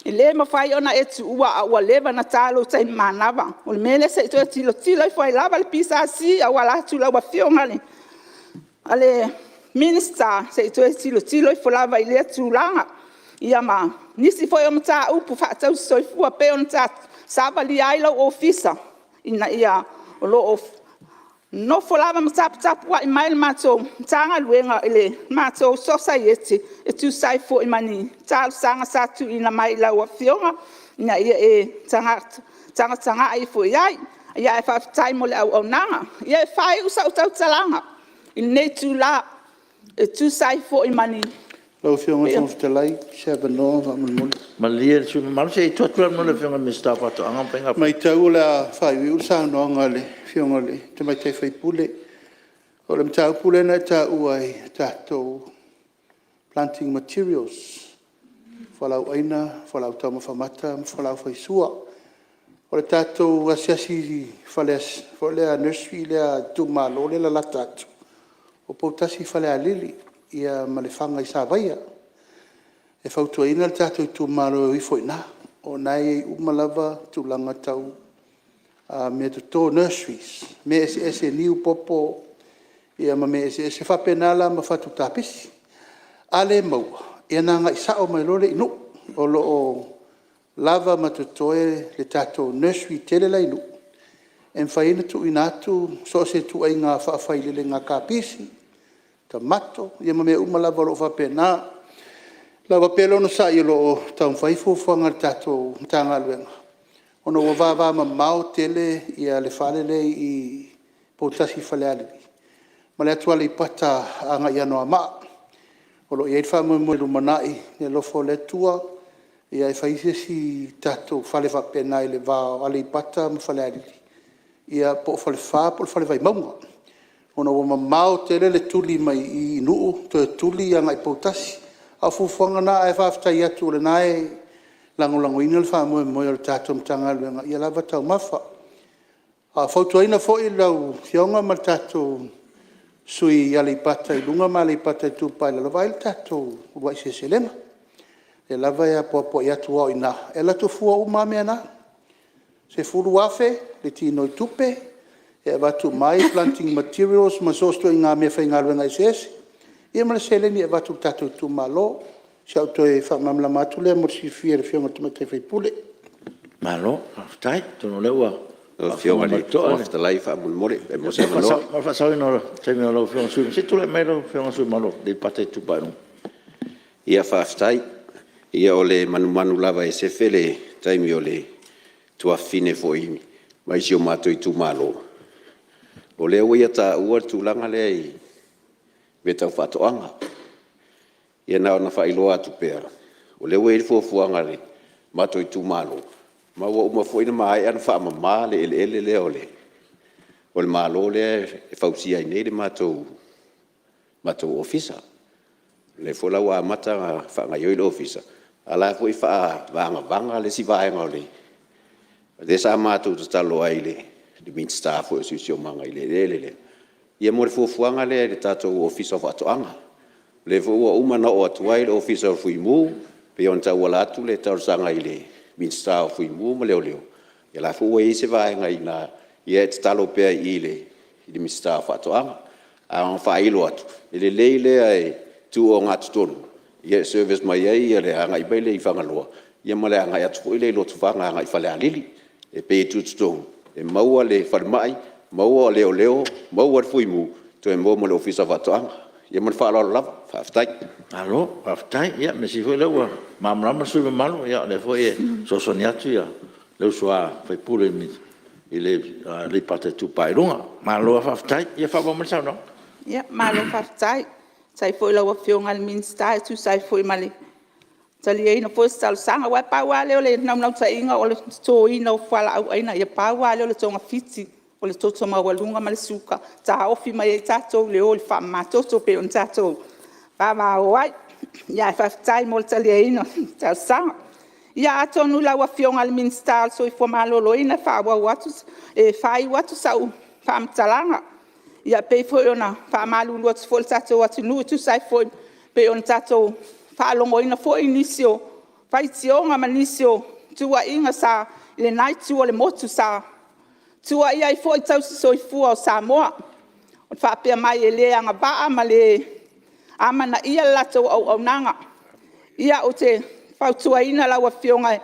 e le mafai ona e tuua a ua leva ona ta lou taimi manava. O le mea lea se i toe tilotilo ifo lava le PSC e auala atu i lau Afioga i le Minisita, se i toe tilotilo ifo lava i lea tulaga, ia ma nisi foi o mataupu faa-tausisoifua e pei ona savalia ai lou ofisa, o lo o nonofo lava ma taputapuai mai le matou Matagaluega i le matou Sosaiete e tusa ai foi ma ni talosaga sa tuuina mai i lau Afioga ina ia e tagatagai ifo i ai. Ae faafetai mo le auaunaga. Ia e faaiu sau tautalaga i lenei itula e tusa ai foi ma ni... Lau Afioga i le Fofoga Fetalai, se avanoa faamolemole. Malie le sui usufono mamalu, se i tuu atu le avanoa i le Afioga i le Minisita o Faatoaga ma Faiga Faiva. E matau o le a faaiuiu le saunoaga a le Afioga i le Tamaitai sui usufono. O le mataupu lea na e taua i tatou planting materials, fualaau aina, fualaau taumafa mata ma fualaau faisua. O le tatou asiasi i le fale foi lea nursery lea a itumalo lea e lalata atu, o Poutasi i Falealili ma Lefaga i Savaia. E fautuaina le tatou itumalo e o ifo i ina, o lena e i ai uma lava tulaga tau meatoto, nurseries, mea eseese niu, popo ma mea eseese. E faapena la ma fatu kapisi. A le maua, ona agai sao mai loa lea i Nuu. O lo o lava ma totoe le tatou nursery tele la e i Nuu e mafai ai ona tuuina atu so o se ituaiga faafailelega kapisi, tamato ma mea uma lava o lo o faapena. Ia lava pea le onosai o lo o taumafai fuafuaga a le tatou Matagaluega, ona ua vavamamao tele le fale lea i Poutasi i Falealili ma le atu Aleipata agai i Anoamaa. O lo o i ai le faamoemoe i le lumanai i le alofa o le Atua e fai se isi tatou fale faapena i le va o Aleipata ma Falealili, po o Falefa po o le Fale Vaimauga, ona ua mamao tele le tuli mai i Nuu toe tuli agai i Poutasi. A o fuafuaga na, ae faafetai atu o lena e lagolagoina le faamoemoe o le tatou Matagaluega, ia lava taumafa. E fautuaina foi lau Afioga ma le tatou sui usufono o Aleipata Itupa i Luga ma Aleipata Itupa i Lalo, vaai le tatou uluai seleselega, o lea lava e apoapoai atu aua o i ina e alu atu fua uma lava mea na, e $10,000 le tinoitupe e avatu uma ai planting materials ma so o se ituaiga meafaigaluega eseese, ia ma le seleni e avatu i le tatou itumalo. O si au toe faamalamalama atu lea mo le silafia e le Afioga i le tamaitai sui usufono. Malo faafetai. Atonu o lea ua Lau Afioga i le Fofoga Fetalai faamolemole pe maua se avanoa. Mo le faasaoina o le taimi o lau Afioga i le sui usufono, se i tulai mai lau Afioga i le sui usufono mamalu mo Aleipata Itupa i Luga. Ia faafetai. Ia o le manumanu lava e sefe le taimi o le tuafafine foi mai si o matou itumalo, o lea ua ia taua le tulaga lea i mea tau faatoaga. Ia na ona faailoa atu pea, o lea ua i ai le fuafuaga a le matou itumalo, ma ua uma foi ona faamama le eleele lea o le Malo lea e fausia ai nei le matou Ofisa. O lea foi la ua amata ona faagaoioi le Ofisa, a o la e foi e faavagavaga le isi vaega o lea sa matou tatalo ai i le Minisita foi o le Siosiomaga i le eleele lea, ia mo le fuafuaga lea i le tatou Ofisa o Faatoaga. O lea foi ua uma ona oo atu ai le Ofisa o le Fuimu, e pei ona tauala atu le talosaga i le Minisita o Fuimu ma Leoleo, ia la foi ua i ai se vaega i ina. Ia e tatalo pea i le Minisita o Faatoaga. Ae na ona faailo atu, e lelei lea e tu ogatotonu e service mai ai le agai mai lea i Fagaloa ma le agai atu foi lea i Lotofaga agai i Falealili. E pei e tutotonu, e maua le falemai, maua leoleo, maua le fuimu, toe maua ma le Ofisa o Faatoaga. Ia ma le faaaloalo lava. Faafetai. Malo faafetai. Ia mea sili foi o lea ua malamalama le sui usufono mamalu, o lea foi e fesoasoani atu le uso a sui usufono i Aleipata Itupa i Luga. Malo lava faafetai. Ia faaauau mai le saunoaga. Ia malo faafetai. Faafetai foi i lau Afioga i le Minisita e tusa ai foi ma le taliaina foi o se talosaga. Aua e pau lava lea o le naunautaiga o le totoina o fualaau aina, ia pau lava lea o le togafiti o le toto maualuga ma le suka, taofi mai ai tatou i le o i le faamamatoto pei ona tatou vavao ai. Ae faafetai mo le taliaina o le talosaga. Ia atonu lau Afioga i le Minisita o le Soifua Maloloina e faaiu atu sau faamatalaga, e pei foi ona faamalulu atu foi i le tatou atunuu e tusa ai foi pei ona tatou faalogoina foi nisi o faitioga ma nisi o tuuaiga i lena itu o le motu sa tuuaia ai foi tausisoifua o Samoa, o le faapea mai e le agavaa ma le amanaia le latou auaunaga. Ia, ou te fautuaina lau Afioga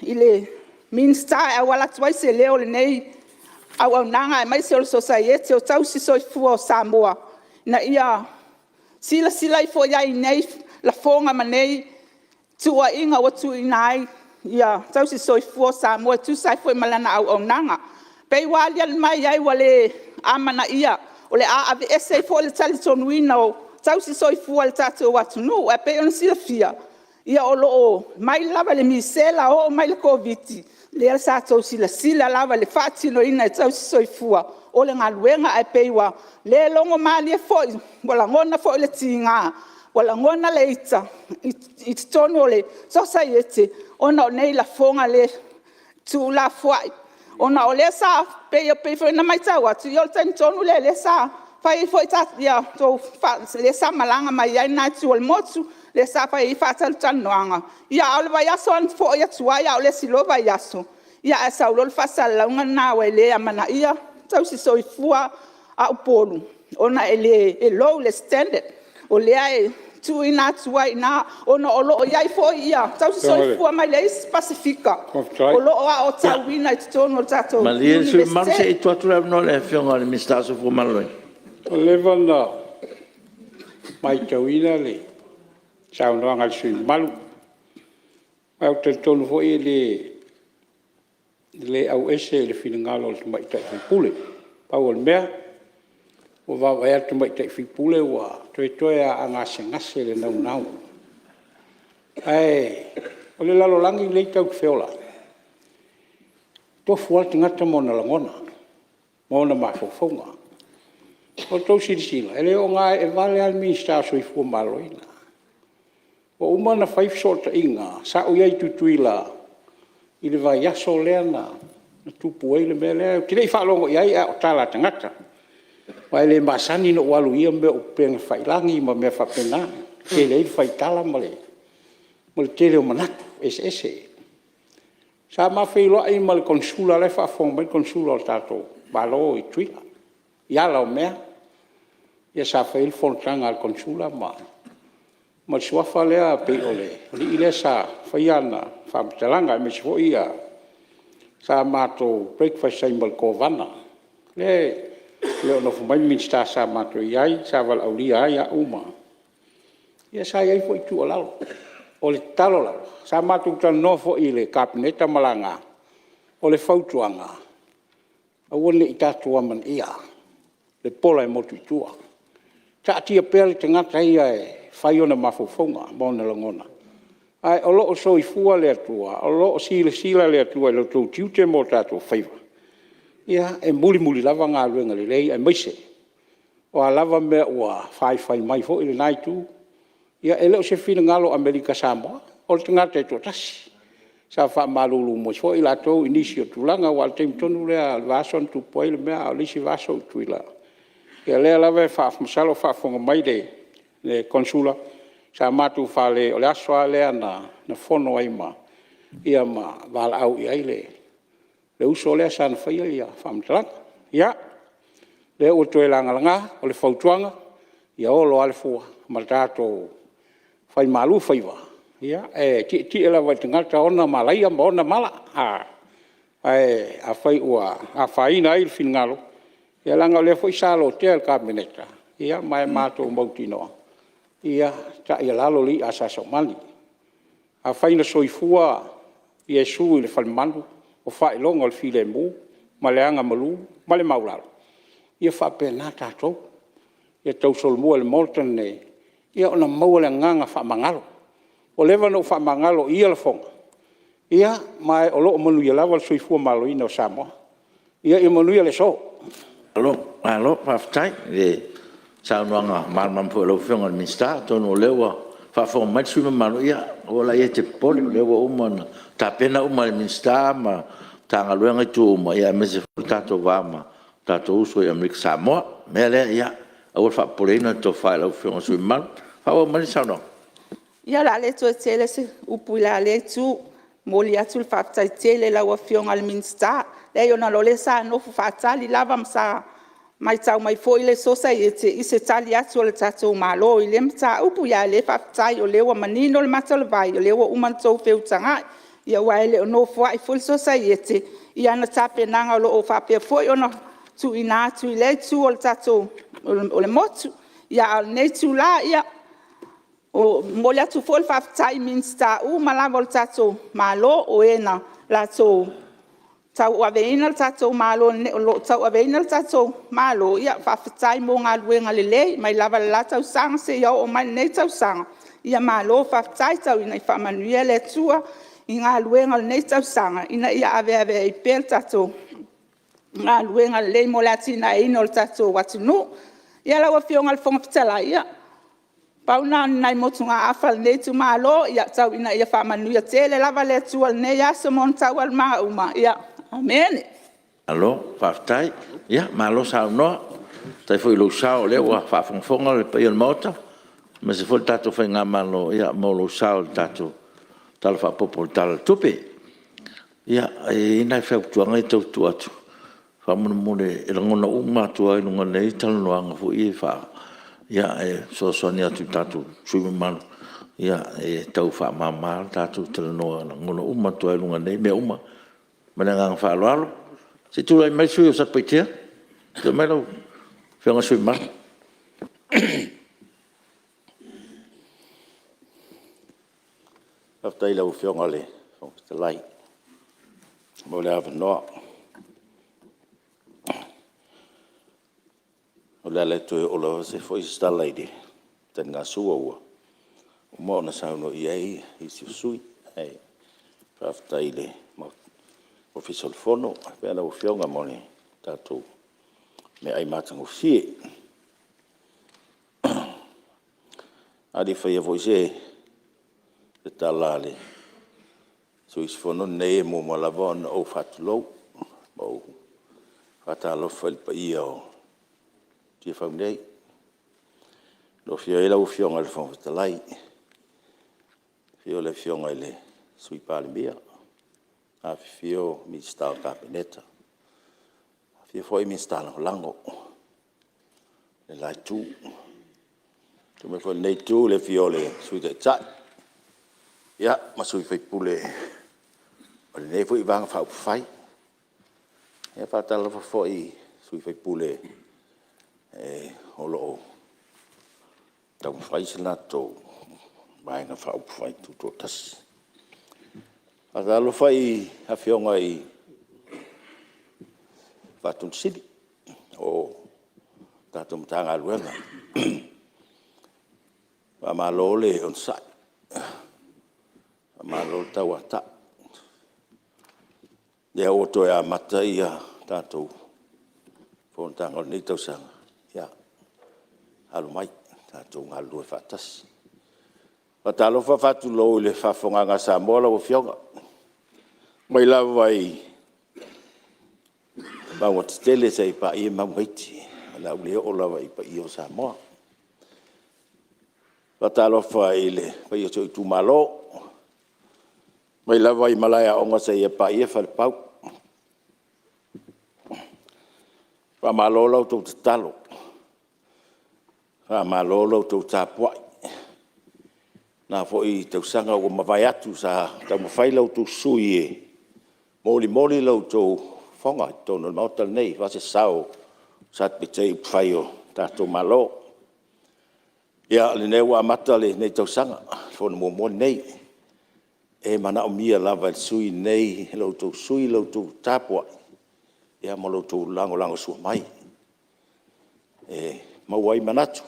i le Minisita e auala atu ai se leo o lenei auaunaga aemaise o le Sosaiete o Tausisoifua o Samoa, ina ia silasila ifo i ai i nei lafoga ma nei tuuaiga ua tuuaia ai tausisoifua o Samoa e tusa ai foi ma lana auaunaga. E pei ua aliali mai ai ua le amanaia, o le a aveese ai foi le talitonuina o tausisoifua e le tatou atunuu. Ae pei ona silafia, mai lava i le misela oo mai i le Koviti-19, lea sa outou silasila lava i le faatinoina e tausisoifua o le galuega, ae pei ua le logomalie foi, ua lagona foi le tiga, ua lagona le ita i totonu o le Sosaiete ona o nei lafoga tuulafoai, ona o lea sa… E pei foi ona matau atu, ia o le taimi tonu lea o lea sa Fai ai foi lea sa malaga mai ai lena itu o le motu, lea sa fai ai faatalatalanoaga, a o le vaiaso lava na foi atu ai a o le isi loa vaiaso, ae sau loa le faasalalauga lena ua le amanaia tausisoifua a Upolu ona e low le standard. O lea e tuuina atu ai i ina, ona o lo o i ai foi tausisoifua mai le isi Pasefika o lo o aotauina i totonu o le tatou Malie le sui usufono mamalu, Iunivesite. se i tuu atu le avanoa i le Afioga i le Minisita o le Soifua Maloloina. Ua leva ona matauina le saunoaga a le sui usufono mamalu, ae ou te talitonu foi e le auese i le finagalo o le tamaitai sui usufono. Pau o le mea, ua vaavaai atu i le tamaitai sui usufono toetoe lava a gasegase i le naunau. Ae o le lalolagi lenei tatou te feola ai, e tofu lava le tagata ma ona lagona ma ona mafaufauga. Ua outou silasila, e le o gaeevale lava le Minisita o le Soifua Maloloina. Ua uma ona fai fesootaiga, sa ou i ai i Tutuila i le vaiaso lea na tupu ai le mea lea. Ou te le i faalogo i ai a o tala a tagata, aua e le masani ona ou alu i ia mea o upega tafailagi ma mea faapena, e tele ai le faitala ma le tele o manatu eseese. Sa ma feiloai ma le Konesula, la e faafofoga mai le Konesula o le tatou Malo i Tutuila i ala o mea. Ia sa fai ai le fonotaga a le Konesula ma le suafa lea, e pei o le alii lea sa faia ana faamatalaga, aemaise foi sa matou breakfast ai ma le Kovana. E le o nofo mai le Minisita sa matou i ai, sa valaaulia ai au ma… Ia sa i ai foi tuualalo. O le tatalo lava, sa matou talanoa foi i le Kapeneta ma laga, o le fautuaga, aua ne i tatou amanaia le pola e motu i tua. Taatia pea le tagata ia e fai ona mafaufauga ma ona lagona, ae o lo o soifua le Atua, o lo o silasila le Atua i lo outou tiute ma o tatou faiva, ia e mulimuli lava galuega lelei, aemaise o a lava mea ua faifai mai foi lena itu. Ia e le o se finagalo o Amerika Samoa, o le tagata e toatasi. Sa faamalulu mai foi latou i nisi o tulaga, aua o le taimi tonu lea o le vaiaso na tupu ai le mea a o le isi vaiaso o ou i Tutuila. Ia o lea lava masalo o faafofoga mai le Konesula, sa matou fale, o le aso lava lea na fono ai ma valaau i ai le uso lea sa na faia faamatalaga. Ia, o lea ua toe lagalaga, o le fautuaga, ia olo lava le fua ma tatou faimalu faiva, e tietie lava i le tagata ona malaia ma ona mala. Ae afai ua afaina ai le finagalo, ia leaga o lea foi sa lotea e le Kapeneta, ma ua matou mautinoa, ia taialalo le i'a a Sa Saumani. Afai na soifua Iesu i le falemanu o faailoga o le filemu ma le agamalu ma le maualalo, ia faapena tatou, ia tausolomua i le Maota lenei ona maua le agaga faamagalo. Ua leva ona ou faamagalo i ia lafoga, ma o lo o manuia lava le soifua maloloina o Samoa. Ia manuia le aso. Malo faafetai i le saunoaga malamalama foi a lau Afioga i le Minisita. Atonu o lea ua faafofoga mai le sui usufono mamalu, ia aua laia e te popole, o lea ua uma ona tapena uma e le Minisita ma Matagaluega itu uma, aemaise foi le tatou va ma o tatou uso i Amerika Samoa. O le mea lea, ia aua le faapopoleina le tofa i lau Afioga i le sui usufono mamalu. Faaauau mai le saunoaga. Ia o le a le toe tele se upu i la lea itu. E momoli atu le faafetai tele i lau Afioga i le Minisita. Leai ona o lea sa nofo faatali lava ma sa matau mai foi le Sosaiete i se tali atu a le tatou Malo i lea mataupu. A o lea faafetai o lea ua manino le mata o le vai, o lea ua uma ona outou feutagai. Aua e le o nofoai foi le Sosaiete i ana tapenaga o lo o faapea foi ona tuuina atu i lea itu o le tatou motu. A o lenei itula, e momoli atu foi le faafetai i Minisita uma lava o le tatou Malo o e na latou tauaveina le tatou Malo, faafetai mo galuega lelei mai lava i le la tausaga seia oo mai i lenei tausaga. Malo faafetai. Tau ina ia faamanuia le Atua i galuega o lenei tausaga ina ia aveave ai pea le tatou galuega lelei mo le atinaeina o le tatou atunuu. Ia lau Afioga i le Fofoga Fetalai, pau na o ni nai motugaafa a lenei itumalo, ia tau ina ia faamanuia tele lava le Atua i lenei aso ma ona taualumaga uma. Amene. Malo faafetai, malo saunoa. Faafetai foi i lou sao o lea ua faafogafoga le paia o le Maota, aemaise foi o le tatou Faigamalo mo lou sao i le tatou Tala Faaopoopo o le Tupe. Ia, e i ai nai fautuaga ia e tau tuu atu faamolemole, e lagona uma atu lava i luga nei talanoaga foi ia ae fesoasoani atu i tatou sui usufono mamalu e tau faamama le tatou talanoa e lagona uma atu lava i luga nei mea uma. Ma le agaga faaaloalo. Se i tulai mai le sui usufono mo Satupaitea. Tulai mai lau Afioga i le sui usufono mamalu. Faafetai i lau Afioga i le Fofoga Fetalai mo le avanoa. O le a le toe oo lava foi se tala i le taligasua ua uma ona saunoa i ai nisi o sui usufono. Ae faafetai i le Ofisa o le Fono faapea lau Afioga mo le tatou meaai matagofie. A o le i faia foi se tala a le sui usufono lenei, e muamua lava ona ou faatulou ma ou faatalofa i le paia o Tiafau nei, i le afio ai o lau Afioga i le Fofoga Fetalai, afio le Afioga i le Sui Palemia, afifio Minisita o le Kapeneta, afifio foi Minisita Lagolago o le la Itu. Liliu mai foi i lenei Itu i le afio o le Sui Taitai ma sui usufono o lenei foi Vaega Faaupufai. E faatalofa foi i sui usufono o lo o taumafai se latou Vaega Faaupufai Tutoatasi. E faatalofa i Afioga i Ofisa Sili o tatou Matagaluega, faamalo le onosai, faamalo le tauatai. O lea ua toe amata a tatou fonotaga o lenei tausaga, ia alo mai tatou galulue faatasi. E faatalofa ma faatulou i le faafofogaaga a Samoa lau Afioga, mai lava i mauga tetele seia paia mauga iti. O le a ou le oo lava i paia o Samoa. E faatalofa i le paia o si ou itumalo, mai lava i Malaeaoga seia paia Falepau. Faamalo la outou tatalo, faamalo la outou tapuai, i lena foi tausaga ua mavae atu sa taumafai la outou sui usufono e molimoli lo outou fofoga i totonu o le Maota lenei aua se sao o Satupaitea i upufai o le tatou Malo. Ia o lenei ua amata lenei tausaga, o le fono muamua lenei. E manaomia lava e le sui usufono lenei lo outou sui usufono la outou tapuai ma lo outou lagolagosua mai e maua ai manatu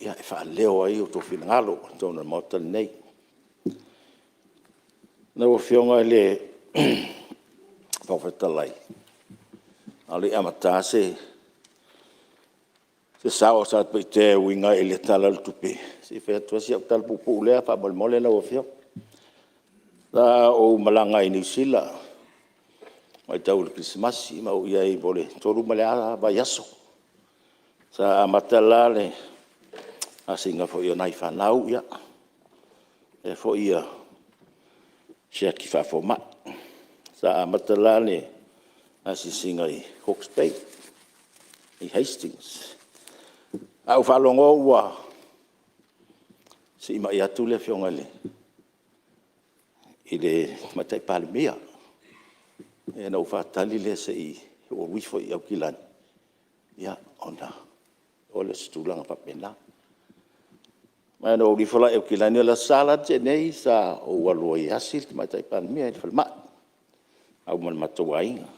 e faaleo ai outou finagalo i totonu o le Maota lenei. Lau Afioga i le Fofoga Fetalai, a o le i amata se sao o Satupaitea e uiga i le Tala o le Tupe, se i fai atu lava si au tala puupuu lea faamolemole lau Afioga. Sa ou malaga i Niu Sila i le vaitau o le Kerisimasi, ma ou i ai mo le 3 ma le a vaiaso. Sa amata la le asiga foi a nai fanau, ia faapea foi siaki faafomai. Sa amata la le asiasiga i Hawkes Bay i Hastings. Ae ou faalogo ua siimai atu le Afioga i le Tamaitai Palemia, ia ona ou faatali lea se i ou alu ifo i Aukilani ona oo lea o se tulaga faapena. Ma na ou alu ifo la i Aukilani, o le Aso Sa la na tea nei sa ou alu ai e asi le Tamaitai Palemia i le falemai, maua ma le matou aiga.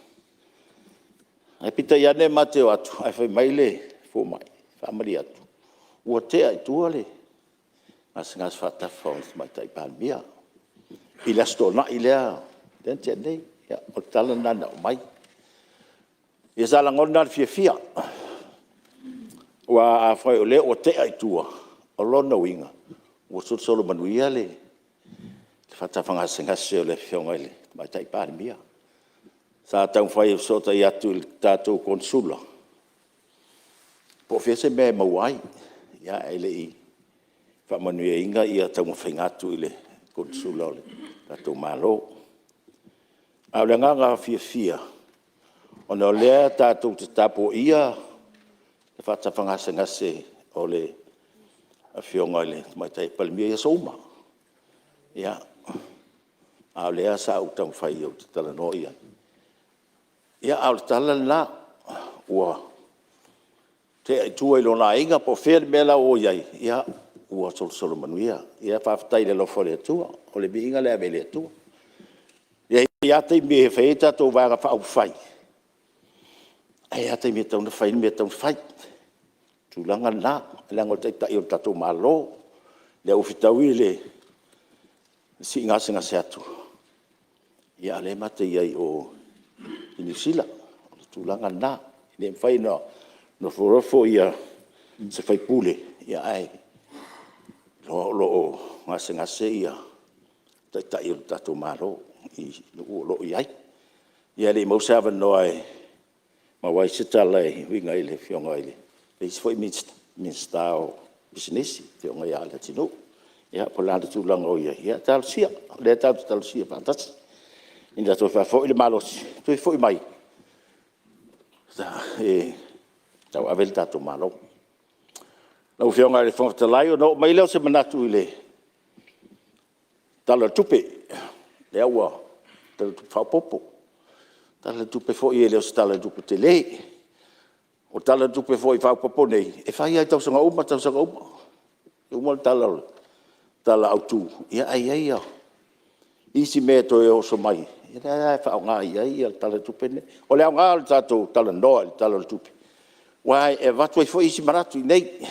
Ae peitai ane ma te o atu ae fai mai le fomai, e faamalie atu, ua tea i tua le gasegase faatafa o le Tamaitai Palemia i le Aso Toonai lea na tea nei. Ia, o le tala lena na aumai. Ia sa lagona lava le fiafia, aua afai o lea ua tea i tua, o lona uiga, ua solosolo manuia le faatafa gasegase o le Afioga i le Tamaitai Palemia. Sa taumafai e fesootai atu i le tatou Konesula Po o fea se mea e maua ai, ae le i faamanuiaina taumafaiga atu i le Konesula o le tatou Malo. A o le agaga fiafia, ona o lea tatou te tapuaia le faatafagasegase o le Afioga i le Tamaitai Palemia i aso uma. Ia, a o lea sa ou taumafai ou te talanoa i ai, a o le tala lena, ua tea i tua i lona aiga po o fea le mea la ua i ai, ia ua solosolo manuia. Faafetai i le alofa o le Atua. O le viiga lea e ave i le Atua. E i ai lava taimi e fai ai tatou Vaega Faaupufai, ae i ai lava taimi e tatau ona fai le mea e tatau ona fai. O le tulaga lena, leaga o le Taitai o le tatou Malo, lea ua fetaui le sii gasegase atu, a o lea ma te i ai i o i Niu Sila. O le tulaga lena, e le mafai ona nofonofo se sui usufono ae o lo o gasegase le Taitai o le tatou Malo i nuu o lo o i ai. Ia e le i maua se avanoa e maua ai se tala e uiga i le Afioga i le isi foi Minisita o Pisinisi, le Afioga ia Leatinuu. Ia po o le a le tulaga o i ai, ia talosia, o lea tatou te talosia faatasi ina ia toe faafoi le malosi, toe foi mai e tauave le tatou Malo. Lau Afioga i le Fofoga Fetalai, ona oo mai lea o se manatu i le Tala o le Tupe, lea ua Tala o le Tupe Faaopoopo. O le Tala o le Tupe foi e le o se Tala o le Tupe tele. O Tala o le Tupe foi Faaopoopo nei, e fai lava i tausaga uma tausaga uma. E uma le Tala Autu, ae i ai isi mea e toe oso mai, ia lea la e faaaoga i ai le Tala o le Tupe lenei. O le aoga o le tatou talanoa i le Tala o le Tupe, aua e avatu ai foi isi manatu i inei,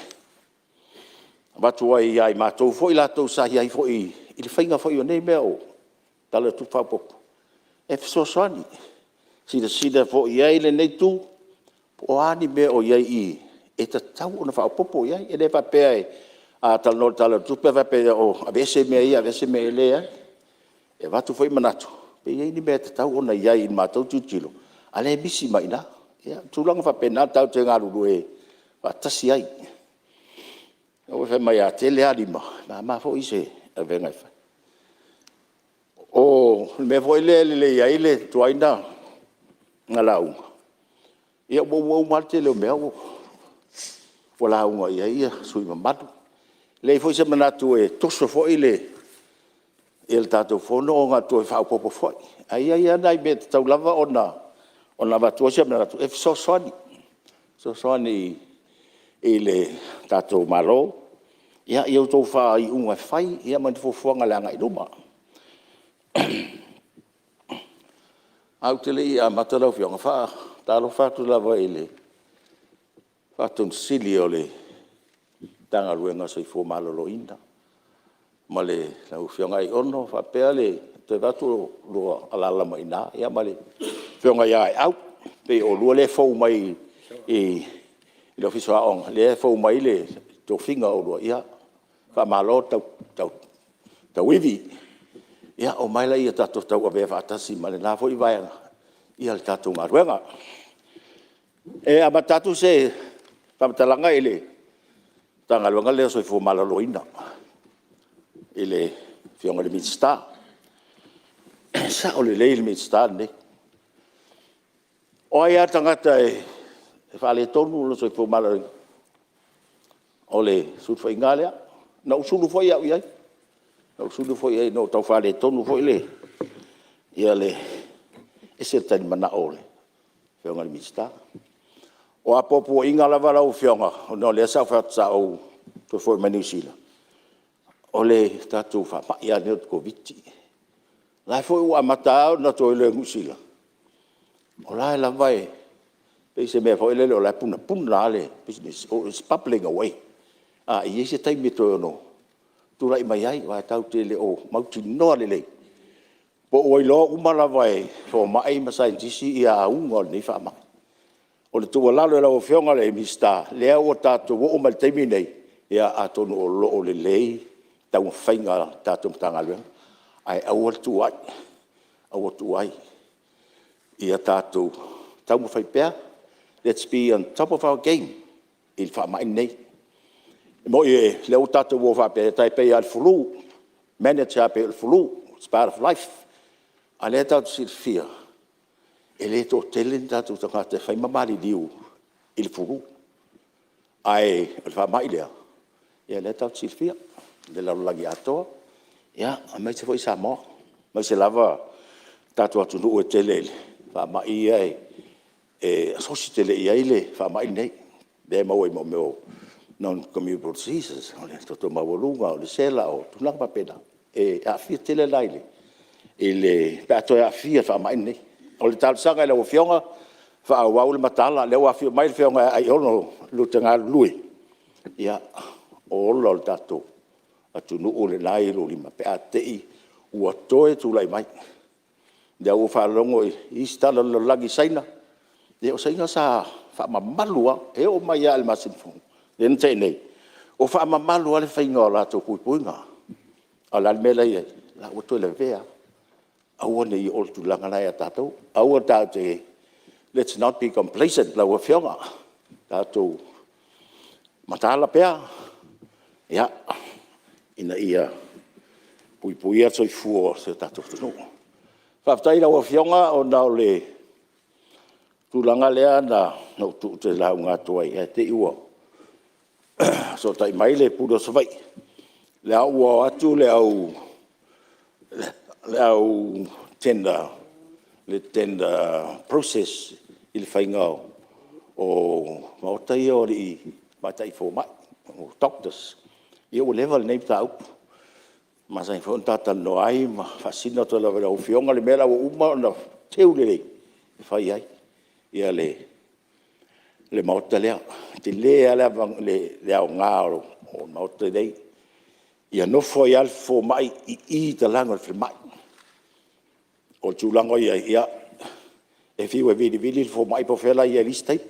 avatu ai ia i matou foi sa i ai foi i le faiga foi o nei mea o Tala o le Tupe Faaopoopo, e fesoasoani. Silasila foi i ai lenei Itu, po o a ni mea o i ai i i e tatau ona faaopoopo i ai. E le faapea a talanoa i le Tala o le Tupe ae faapea e aveese mea ia aveese mea ia, e leai. E avatu foi manatu pe i ai ni mea e tatau ona i ai i le matou tilotilo, a o lea e misi mai i ina. Ia, o tulaga faapena tatou te galulue faatasi ai. Aua fai mai a tele lava lima, e mama foi se avega e fai. O le mea foi lea e lelei ai le tuai ona lauga, ia ua uma uma lava le tele o mea ua lauga i ai sui usufono mamalu. E leai foi se manatu e toso foi le tatou Fono ona toe faaopoopo foi, ae i ai lava nai mea e tatau lava ona avatu ai se manatu e fesoasoani, fesoasoani i le tatou Malo i a outou faaiuga fai ma ni fuafuaga i le agai i luma. Ae ou te le i amata lau Afioga, e faatalofa atu lava i le Ofisa Sili o le Matagaluega o le Soifua Maloloina ma lau Afioga Aiono faapea le… vaai atu o lo o alaala mai i ina ma le Afioga ia Aeau. E pei o oulua lea e fou mai i le Ofisa o Aoga, lea e fou mai le tofiga o oulua, ia faamalo le tauivi. Ia omai laia tatou tauavea faatasi ma lena foi vaega le tatou galuega. E amata atu se faamatalaga i le Matagaluega lea o le Soifua Maloloina i le Afioga i le Minisita. E sao lelei le Minisita lenei, o ai lava le tagata e faaletonu lona soifua maloloina, o le sulufaiga lava lea. Na ou sulu foi au i ai, na ou sulu foi i ai ina ua tau faaletonu foi le… E ese le talimanao o le Afioga i le Minisita. O apoapoaiga lava lau Afioga, ona o lea sa ou toe foi mai Niu Sila, o le tatou faamai lava lenei o le Koviti-19. O la e foi ua amata lava ona toe iloa i Niu Sila, o la e lava e pei se mea foi lele o la e punapuna lava le pisinisi, its bubbling away. E i ai se taimi e toe ono tulai mai ai, aua tatou te le o mautinoa lelei po ua iloa uma lava e fomai ma saienitisi ia auga o lenei faamai. O le tuualalo i lau Afioga i le Minisita, lea ua tatou oo mai i le taimi lenei, ia atonu o lo o lelei taumafaiga a le tatou Matagaluega, ae aua le tuuai, aua le tuuai. Ia tatou taumafai pea, lets be on top of our game. i le faamai lenei. E moni o lea ua tatou o faapea e tai pei lava o le flu, manage lava pei o le flu, its part of life. A o lea tatou te silafia, e le toatele ni tatou tagata e fai ma maliliu i le flu. Ae o le faamai lea, o lea tatou te silafia i le lalolagi atoa, aemaise foi Samoa, aemaise lava le tatou atunuu e tele i faamai ia e asosi tele i ai le faamai lenei, lea e maua i mea o non communicable diseases, o le toto maualuga, o le sela, o tulaga faapena. E aafia tele la pe a toe aafia i le faamai lenei. O le talosaga i lau Afioga, faaauau le matala, o lea ua afio mai le Afioga ia Aiono lua te galulue, ia, o ola o le tatou atunuu lena e i oulua lima pe a te i ua toe tulai mai. O lea ua ou faalogo i isi tala o le lalolagi i Saina, ia o Saina sa faamamalu lava, e oo mai lava i le masina fou lea na tea nei, o faamamalu lava le faiga o latou puipuiga. A o le a le mea la e i ai? O la ua toe lavea lava. Aua ne i oo i le tulaga la ia tatou. Aua tatou te, let's not be complacent lau Afioga, tatou mataala pea ina ia puipuia le soifua o si o tatou atunuu. Faafetai i lau Afioga ona o le tulaga lea na ou tu ou te lauga atu ai ae te i ua fesootai mai le Pule o Savaii, o la ua o atu le au tender, le tender process i le faiga o maota ia o alii ma tamaitai fomai po o doctors. Ia ua leva lenei mataupu, e masani foi ona ta talanoa ai ma faasino atu lava i lau Afioga le mea la ua uma ona teu lelei e fai ai le maota lea. E tele lava le aoga o le maota lenei, ia nofo ai lava le fomai i i i talaane o le falemai. O le tulaga o i ai, ia, e fiu e vilivili le fomai po o fea la e i ai i isi taimi,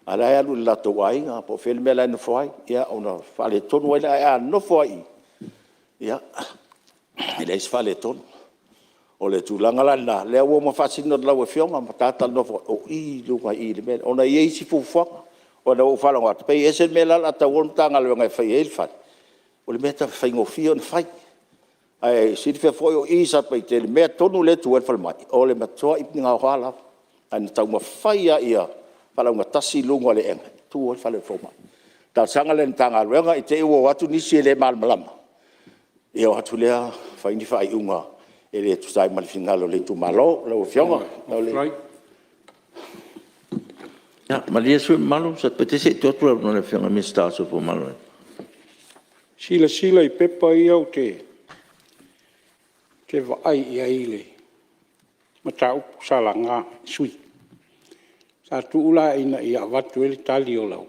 a o la e alu i le latou aiga po o fea le mea la e nofo ai, ia ona faaletonu ai lea. Ae a nofo lava i i, ia, e leai se faaletonu. O le tulaga la lena, o lea ua uma ona faasino i lau Afioga ma ta talanoa foi, o i i luga i le mea lea, ona e i ai isi fuafuaga. Ona ua ou faalogo atu e pei e ese le mea la o le a tau o le Matagaluega e fai ai le fale, o le mea e faigofie ona fai. Ae silafia foi o i i Satupaitea i le mea tonu lea e tu ai le falemai, o le matuai gaoa lava. Ae na taumafai lava ia faalaugatasia luga o le aega e tu ai le fale o le fomai. O le talosaga lea i le Matagaluega i te i ua o atu nisi e le malamalama, ia o atu lea fai ni faaiuga e le tusa ai ma le finagalo o le itumalo. Lau Afioga. Ia, malie le sui usufono mamalu mai Satupaitea se i tuu atu le avanoa i le Afioga i le Minisita o le Soifua Maloloina. Silasila i pepa ia ou te vaai i ai i le mataupu sa laga e sui usufono. Sa tuu la ina ia avatu ai le tali o lau…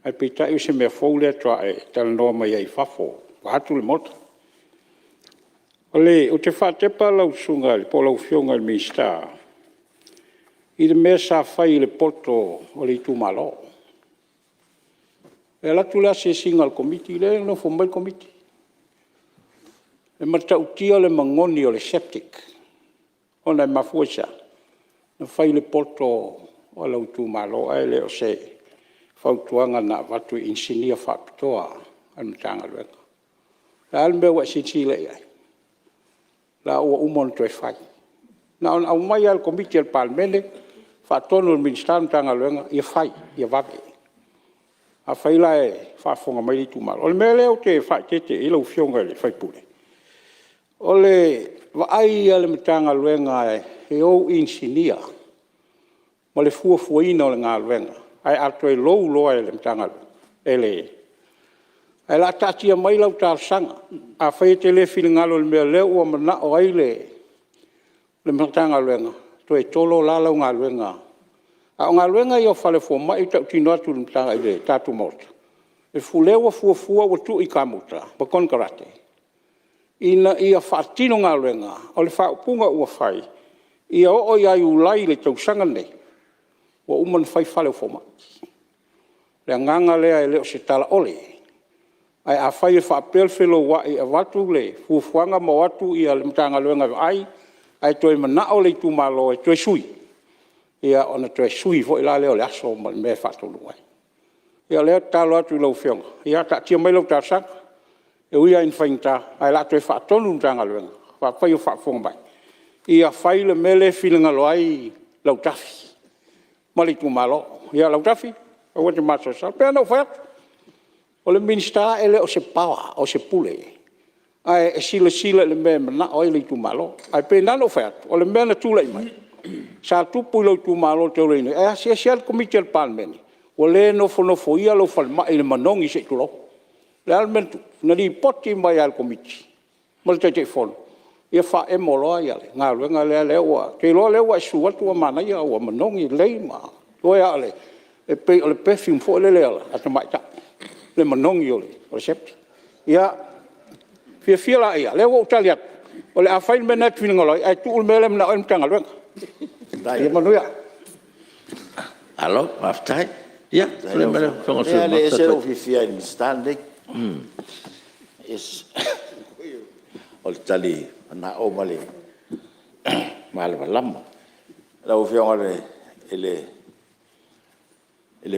ae peitai o se mea fou lea faatoa e talanoa mai ai i fafo vaeatu le Maota. Ou te faatepa lau Susuga po o lau Afioga i le Minisita i le mea sa fai i le poto o le itumalo. E alu atu le asiasiga a le Komiti, lea e nonofo mai le Komiti, e matautia le manogi o le septic ona e mafua i se a? Na fai i le poto a lou itumalo ae le o se fautuaga na avatu i inisinia faapitoa a le Matagaluega. O le a le mea ua e silasila i ai? O la ua uma ona toe fai. Na ona aumai lava e le Komiti a le Palemene faatonu e le Minisita le Matagaluega ia fai, ia vave. Afai la o faafofoga mai le itumalo… O le mea lea ou te faaeteete i ai lau Afioga i le sui usufono, o le vaai a le Matagaluega e ou inisinia ma le fuafuaina o le galuega, ae a toe lou loa e le Matagaluega, ae o le a taatia mai lau talosaga. Afai e te le finagalo i le mea o lea ua manao ai le Matagaluega, toe tolo la lau galuega. A o galuega ia o fale o fomai e tautino atu i le tatou Maota, o lea ua fuafua ua tuu i kamuta ma konekarate ina ia faatino galuega. O le faaupuga ua fai, ia oo ia Iulai i le tausaga lenei, ua uma ona fai fale o fomai. O le agaga lea e le o se talaole. Ae afai e faapea le felouai e avatu le fuafuaga ma o atu le Matagaluega e vaai ae toe manao le itumalo e toe sui, ia ona toe sui foi la lea o le aso ma le mea e faataunuu ai. Ia o lea e tatalo atu i lau Afioga, ia taatia mai lau talosaga, e ui lava ina faigata, ae o le a toe faatonu le Matagaluega, afai o faafofoga mai, ia fai le mea lea e finagalo ai Lautafi ma le itumalo. Ia Lautafi, aua e te masalosalo. E pei lava ona ou fai atu, o le Minisita e le o se power o se pule, ae e silasila i le mea e manao ai le itumalo. Ae pei na ona ou fai atu, o le mea na tulai mai, sa tupu i lou itumalo talu ai nei, e asiasi atu le Komiti a le Palemene, ua le nofonofoia lou falemai i le manogi se i tulou. O le a le mea na tupu? Na lipoti mai lava e le Komiti ma le Taitaifono, ia faaemo loa le galuega lea ua… Ou te iloa o lea ua e susu atu ua manaia ua manogi lelei ma toe lava o le… e pei o le perfume foi lele a tamaitai le manogi o le septic. Ia, fiafia laia, o lea ua ou tali atu, o le a fai le mea lena e te finagalo ai ae tuu le mea lea e manao ai le Matagaluega. Ia manuia. Malo faafetai. Ia, tulai mai lau Afioga i le sui usufono mo Satupaitea. E ese lou fiafia i le Minisita lenei, o le tali manao ma le malamalama. Lau Afioga i le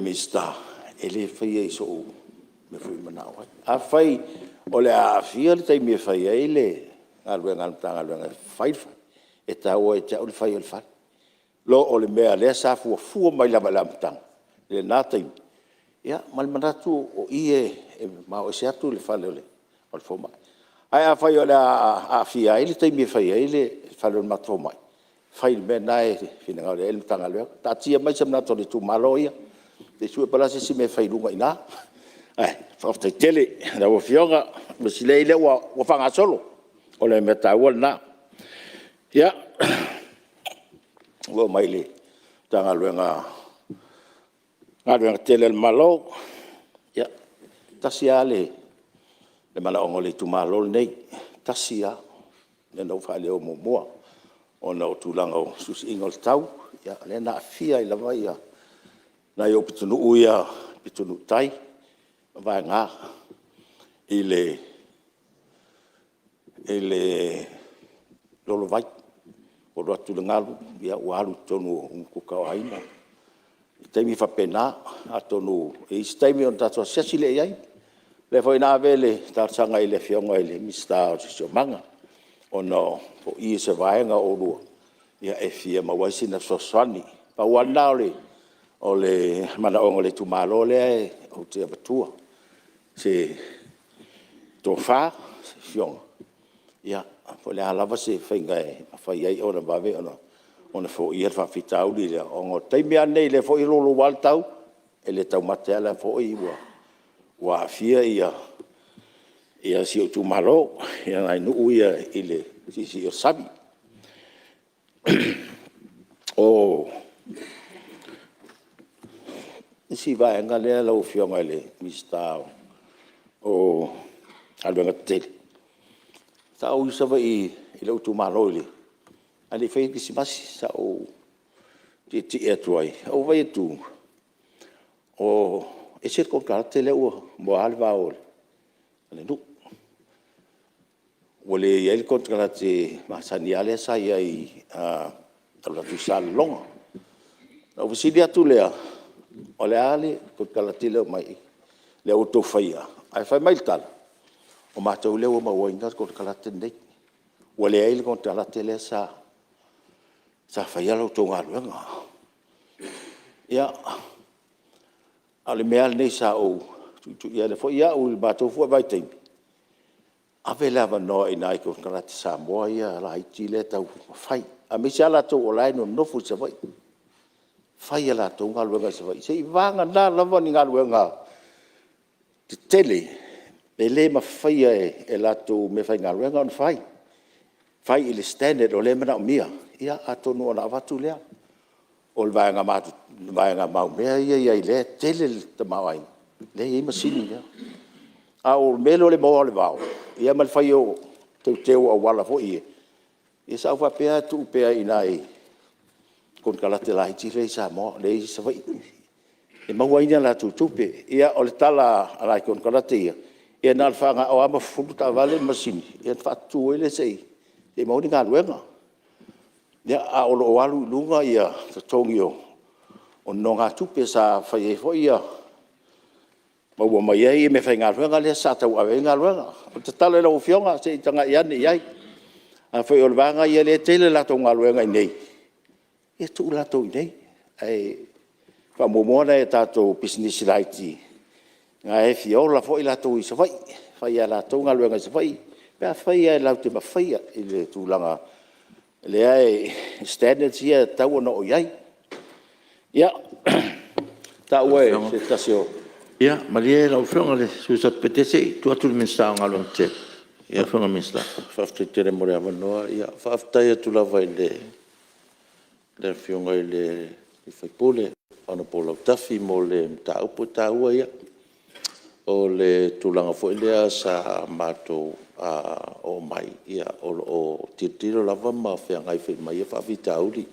Minisita, e le faia i sou mea foi e manao ai. Afai o le a aafia le taimi e fai ai le galuega a le Matagaluega e fai le fale, e taua ia te au le fai o le fale, nai lo o le mea lea sa fuafua mai lava i le amataga i lena taimi, ia ma le manatu o i e mamao ese atu le fale o le fomai. Ae afai o le a aafia ai le taimi e fai ai le fale o le matou fomai, fai i le mea lena e finagalo i ai le Matagaluega. Taatia mai se manatu o le itumalo ia, se i sue po o le a se isi mea e fai i luga i ina. Ae faafetai tele i lau Afioga, mea sili o lea ua faagasolo, o le mea taua lena. Ia, ou oo mai i le Matagaluega o Galuega Tetele a le Malo, ia, e tasi lava le manaoga o le itumalo lenei, e tasi lava, lea na ou faaleoa muamua, ona o tulaga o siisiiga o le tau, lea na aafia ai lava nai ou pitonuu ia, pitonuu tai ma Vaega i le lolovai. Ua alu atu le galu ua alu i totonu o umukuka o aiga, i taimi faapena. Atonu e i ai se taimi ona tatou asiasi lea i ai. O lea foi na ave le talosaga i le Afioga i le Minisita o le Siosiomaga, ona o i o se vaega o oulua e fia maua ai sina fesoasoani. Pau lava lena o le manaoga o le itumalo lea ou te avatua se tofa i lau Afioga, po o le a lava se faiga e mafai ai ona vave ona foia le faafitauli lea, ona o le taimi lava lenei o lea foi e louloua le tau, e le taumate lava o lea foi ua aafia si ou itumalo i nai nuu ia i le siisii o le sami. O le isi vaega lea lau Afioga i le Minisita o Galuega Tetele, sa ou i Savaii i lou itumalo a o le i faia le kerisimasi, sa ou tietie atu ai, ae ou vaai atu ua ese le konekarate lea ua moaina le vao a le nuu. Ua leai le konekarate masani lava lea sa i ai e alu atu i Salelologa. Ona ou fesili atu lea, o le a le konekarate lea ua outou faia? Ae fai mai le tali, o matou lea ua mauaina le konekarate lenei, ua leai le konekarate lea sa faia la outou galuega. Ia, a o le mea lava lenei sa ou tuitui atu foi au i le matou foi vaitaimi, ave le avanoa i nai konekarate Samoa ia laiti ia e taumafai, aemaise lava latou o la e nonofo i Savaii, fai a latou galuega i Savaii, seiavagana lava ni galuega tetele e le mafaia e latou meafaigaluega ona fai, fai i le standard o lea e manaomia, ia atonu ona avatu lea. O le vaega maumea ia e i ai o lea e tele le tamaoaiga, lea e i ai masini ia. A o le mea lea o le moa o le vao, ia ma le fai o teuteu o auala foi ia, ia sa ou faapea e tuu pea i nai konekarate laiti lea e i Savaii e maua ai ni a latou tupe. Ia o le tala a nai konekarate ia, ia na ona faagao lava ma fufulu taavale ma masini ona faatutu ai lea seia maua ni galuega. Ia, a o lo o alu i luga totogi o nonogatupe sa fai ai foi maua mai ai meafaigaluega lea sa tauave ai galuega. O le tatalo i lau Afioga, se i tagai ane i ai. Afai o le vaega ia lea e tele a latou galuega i inei, ia tuu latou i inei, ae faamuamua nai a tatou pisinisi laiti na e fia ola foi latou i Savaii, e fai lava e latou galuega i Savaii pe afai lava latou te mafaia i le tulaga lea i standards ia e tatau ona oo i ai. Ia, taua e se tasi o… Ia malie lau Afioga i le sui usufono mo Satupaitea, se i tuu atu i le Minisita o Galuega Tetele. Lau Afioga i le Minisita. Faafetai tele mo le avanoa. Ia, faafetai atu lava i le Afioga i le sui usufono Hon Lautafi mo le mataupu, o le taua ia. O le tulaga foi lea sa matou omai, o lo o tilotilo lava ma feagai foi ma ia faafitauli.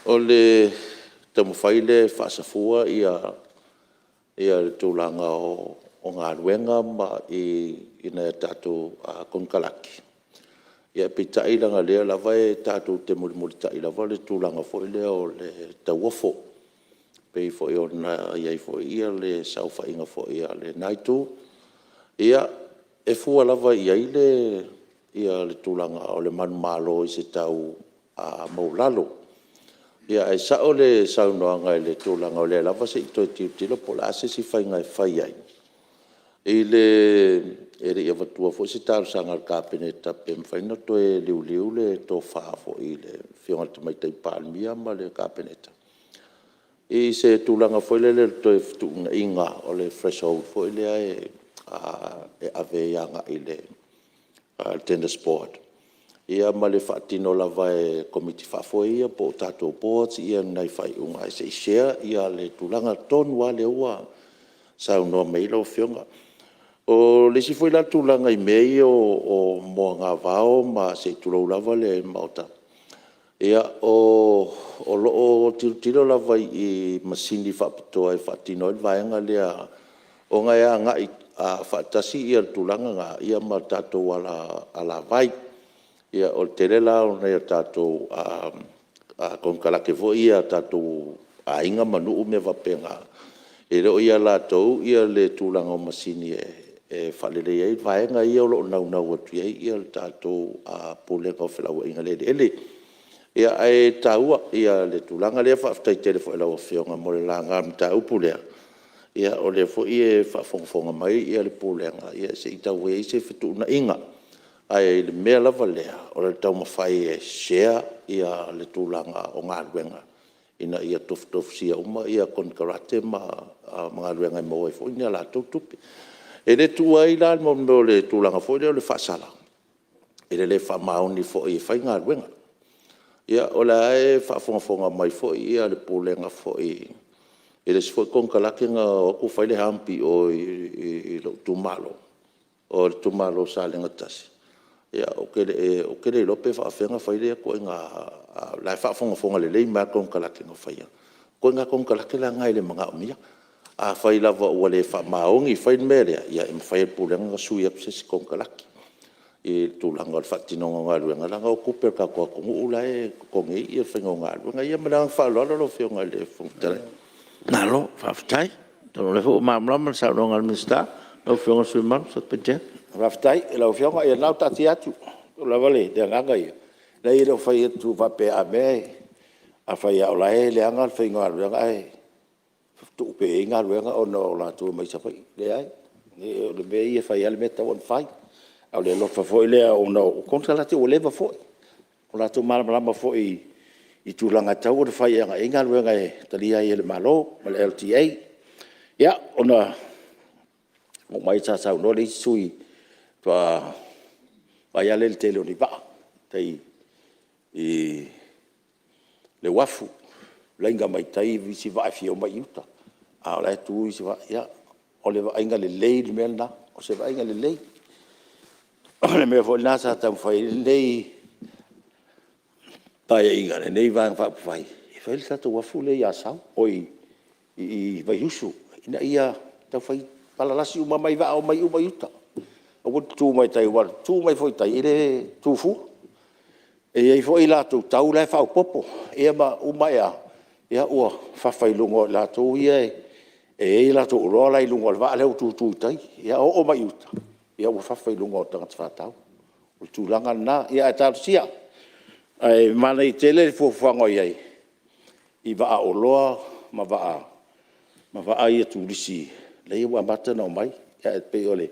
O le taumafai lea e faasafua le tulaga o galuega i nai a tatou konekarate, peitai leaga o lea lava tatou te mulimulitai lava le tulaga foi lea o le tauofo, e pei foi ona i ai foi le saofaiga foi a lena itu. Ia, e fua lava i ai le tulaga o le manumalo i se tau maualalo. Ae sao le saunoaga i le tulaga o lea lava se i toe tilotilo po o le a se isi faiga e fai ai. E le i avatua foi se talosaga a le Kapeneta pe mafai ona toe liuliu le tofa foi i le Afioga i le Tamaitai Palemia ma le Kapeneta i se tulaga foi lele o le toe fetuunaiga o le threshold foi lea e ave agai i le tenders board, ma le faatino lava e Komiti Faafoe ia po o tatou boards nai faaiuga ae se i share le tulaga tonu lava lea ua saunoa mai ai lau Afioga. O le isi foi la tulaga i mea ia o moagavao ma se i tulou lava le Maota, o lo o tilotilo lava i masini faapitoa e faatino ai le vaega lea, ona e agai faatasi le tulaga lena ma le tatou alavai. O le tele la o nai a tatou konekarate foi ia a tatou aiga ma nuu ma mea faapena, e le o ia latou le tulaga o masini e faaleleia ai vaega ia o lo o naunau atu i ai le tatou Pulega o Felauaiga i le Eleele. Ae taua le tulaga lea, faafetai tele foi i lau Afioga mo le laga o le mataupu lea, o lea foi e faafogafoga mai le Pulega, se i tau i ai se fetuunaiga. Ae i le mea lava lea, o le taumafai e share le tulaga o galuega ina ia tofutofusia uma konekarate ma galuega e maua ai foi ni a latou tupe. E le tuua ai la le tulaga foi lea o le faasala i le le faamaoni foi e fai galuega. Ia o la e faafogafoga mai foi le Pulega foi i le isi foi konekarate na o atu fai le hump i o i lou itumalo, o le itumalo o Salega 1, ou te le iloa pe faapefea ona fai lea ituaiga… O la e faafogafoga lelei mai lava le konekarate na faia. O ituaiga konekarate la na e le manaomia. Afai lava ua le faamaoni e fai le mea lea, ia e mafai lava e le Pulega ona sui atu se isi konekarate i le tulaga o le faatinoina o galuega, leaga o tupe a le tatou atunuu la e totogi ai le faiga o galuega. Ia ma le agaga faaaloalo lau Afioga i le Fofoga Fetalai. Malo faafetai. Atonu o lea foi ua malamalama le saunoaga a le Minisita. Lau Afioga i le sui usufono mamalu Satupaitea. Faafetai i lau Afioga. Ia o lena ua taatia atu. Pau lava le agaga ia, leai e le o fai atu faapea a mea e… afai lava o la e leaga le faiga o galuega ae tuu pea i ai galuega ona o latou e omai Savaii. Leai, o le mea ia e fai lava le mea e tatau ona fai. A o le alofa foi lea ona o konekarate ua leva foi, ua latou malamalama foi i tulaga e tatau ona fai agai i ai galuega e talia ai e le Malo ma le LTA. Ia, ona oo mai sa saunoa le isi sui usufono faatoa vaai lava lea i le tele o ni vaa i tai i le uafu, laina mai tai isi vaa e fia omai i uta, a o la e tu isi vaa. Ia, o le vaaiga lelei le mea lena, o se vaaiga lelei. O le mea foi lena sa taumafai ai lenei Paeaiga, lenei Vaega Faaupufai e fai le tatou uafu lea i Asau, oi i Vaiusu ina ia tau fai palalasi uma mai vaa omai uma i uta, aua le tutu mai tai, aua o le tutu mai foi i tai, e le tu fua. E i ai foi latou tau la e faaopoopo, ia ma uma ae lava ua fafa i luga o i latou ia E i ai a latou oloa la e i luga o le vaa lea ua tutu i tai, ia oo mai i uta, ua fafa i luga o tagata faatau. O le tulaga lena, ae talosia. Ae manaia tele le fuafuaga o i ai i vaa oloa ma vaa ia turisi lea ua amata ona omai. Ae pei o le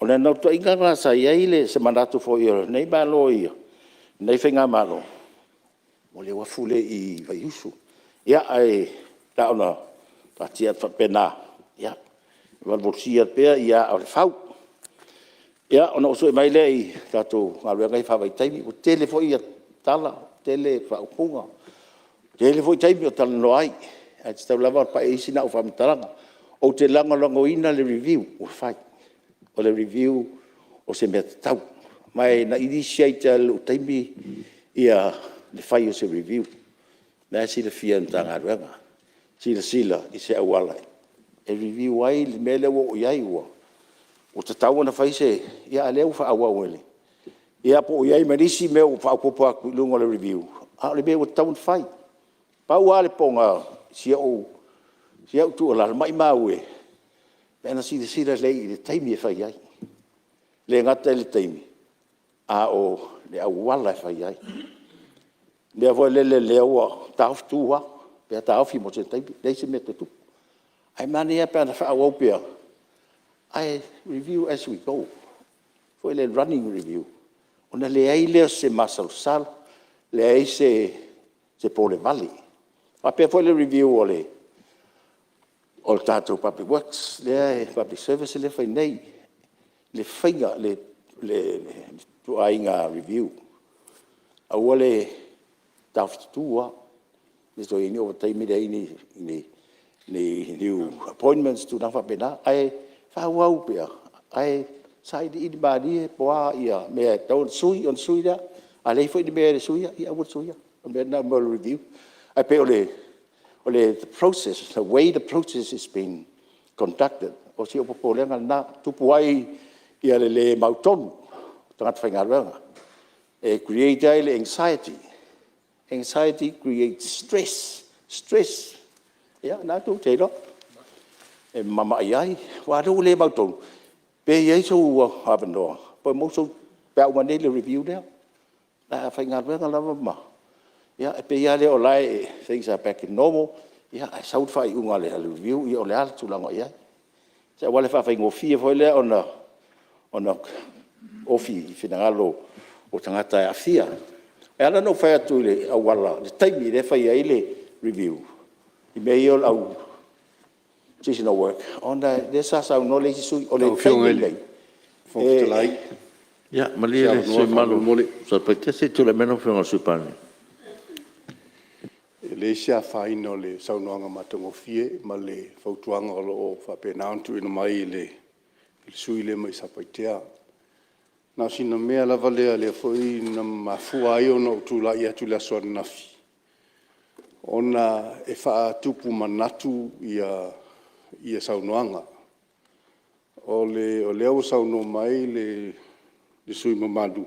naunautaiga lena sa i ai se manatu foi o lenei Malo lenei faigamalo, o le uafu lea i Vaiusu. Ia ae na ona taatia atu faapena, e valuvalusia pea aa o le fau. Ia, ona ou see mai lea i tatou galuega ia faavaitaimi. Ua tele foi tala, tele faaupuga, tele foi taimi e talanoa ai, ae tatau lava ona pai i ai sina au faamatalaga. Ou te lagolagoina le review ua fai, o le review o se mea tatau. Ma na initiate lava i lou taimi le fai o se review. O lena e silafia e le Matagaluega, silasila i se auala e review ai le mea lea ua oo i ai ua tatau ona fai se… a o lea ua faaauau e le… Ia po o i ai ma nisi mea ua faaopoopo atu i luga o le review, a o le mea ua tatau ona fai. Pau lava le pona i si au tuualalo, maimau e pe ana silasila lelei i le taimi e fai ai. E le gata i le taimi, a o le auala e fai ai. O le mea foi lele o lea ua taofi tu lava, ia taofi mo se taimi, leai se mea e toe tupu. Ae manaia lava pe ana faaauau pea ae review as we go, foi lea running review, ona leai lea o se masalosalo, leai se polevale. E faapea foi le review a le tatou public works, public service lea e fai nei, le faiga, le ituaiga review. Aua le taofi tutu lava, le toe i ai ni ovataimi, leai ni new appointments, tulaga faapena, ae faaauau pea ae sailiili malie po o a mea e tatau ona sui ona sui lea. A leai foi ni mea e le suia, ia aua le suia. O le mea lena mo le review. Ae pei o le process, the way the process is being conducted, o si ou popolega lena, e tupu ai le le mautonu o tagata faigaluega, e create ai le anxiety, anxiety creates stress, stress, ia o lena tou te iloa, e mamai ai, aua o lea ua le mautonu pe i ai sou avanoa pe a uma nei le review lea. Ae a faigaluega lava ma… ia e pei lava lea o la e things are back to normal, ae sau le faaiuga a le review o le a le tulaga o i ai. O se auala e faafaigofie foi lea ona ofi i finagalo o tagata e aafia. E ala ona ou fai atu i le auala i le taimi lea e fai ai le review i mea ia o le au seasonal work, ona o lea sa saunoa le isi sui usufono, o le taimi lenei… Lau Afioga i le Fofoga Fetalai… Ia malie le sui usufono mamalu mo Satupaitea, se i tulai mai lau Afioga i le Sui Palemia. E leai se afaina o le saunoaga matagofie ma le fautuaga o lo o faapena ona tuuina mai i le sui usufono lea mai Satupaitea. Na o sina mea lava lea foi na mafua ai ona ou tulai atu i le aso ananafi, ona e faatupu manatu saunoaga. O lea ua saunoa mai le sui usufono mamalu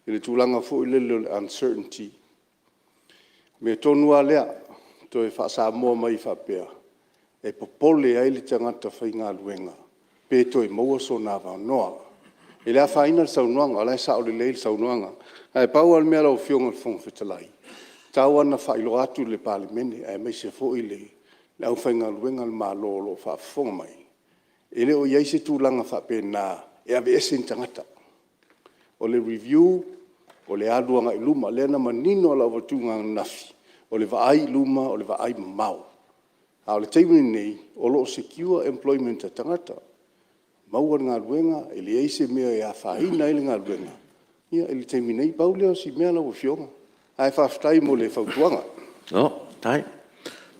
i le tulaga foi lele o le uncertainty. O le mea tonu lava lea, e toe faa-Samoa mai e faapea, e popole ai le tagata faigaluega pe toe maua sona avanoa. E le afaina le saunoaga o la e sao lelei le saunoaga. Ae pau lava le mea lau Afioga i le Fofoga Fetalai, e tatau lava ona faailoa atu i le Palemene aemaise foi le aufaigaluega a le Malo o lo o faafofoga mai, e le o i ai se tulaga faapena e aveese ni tagata. O le review, o le alu agai i luma. O lea na manino lava i lau avatuga ananafi, o le vaai i luma o le vaaimamao. A o le taimi lenei, o lo o secure employment a tagata, maua le galuega, e leai se mea e afaina ai le galuega i le taimi nei. Pau lea o si mea lau Afioga, ae faafetai mo le fautuaga. Malo faafetai.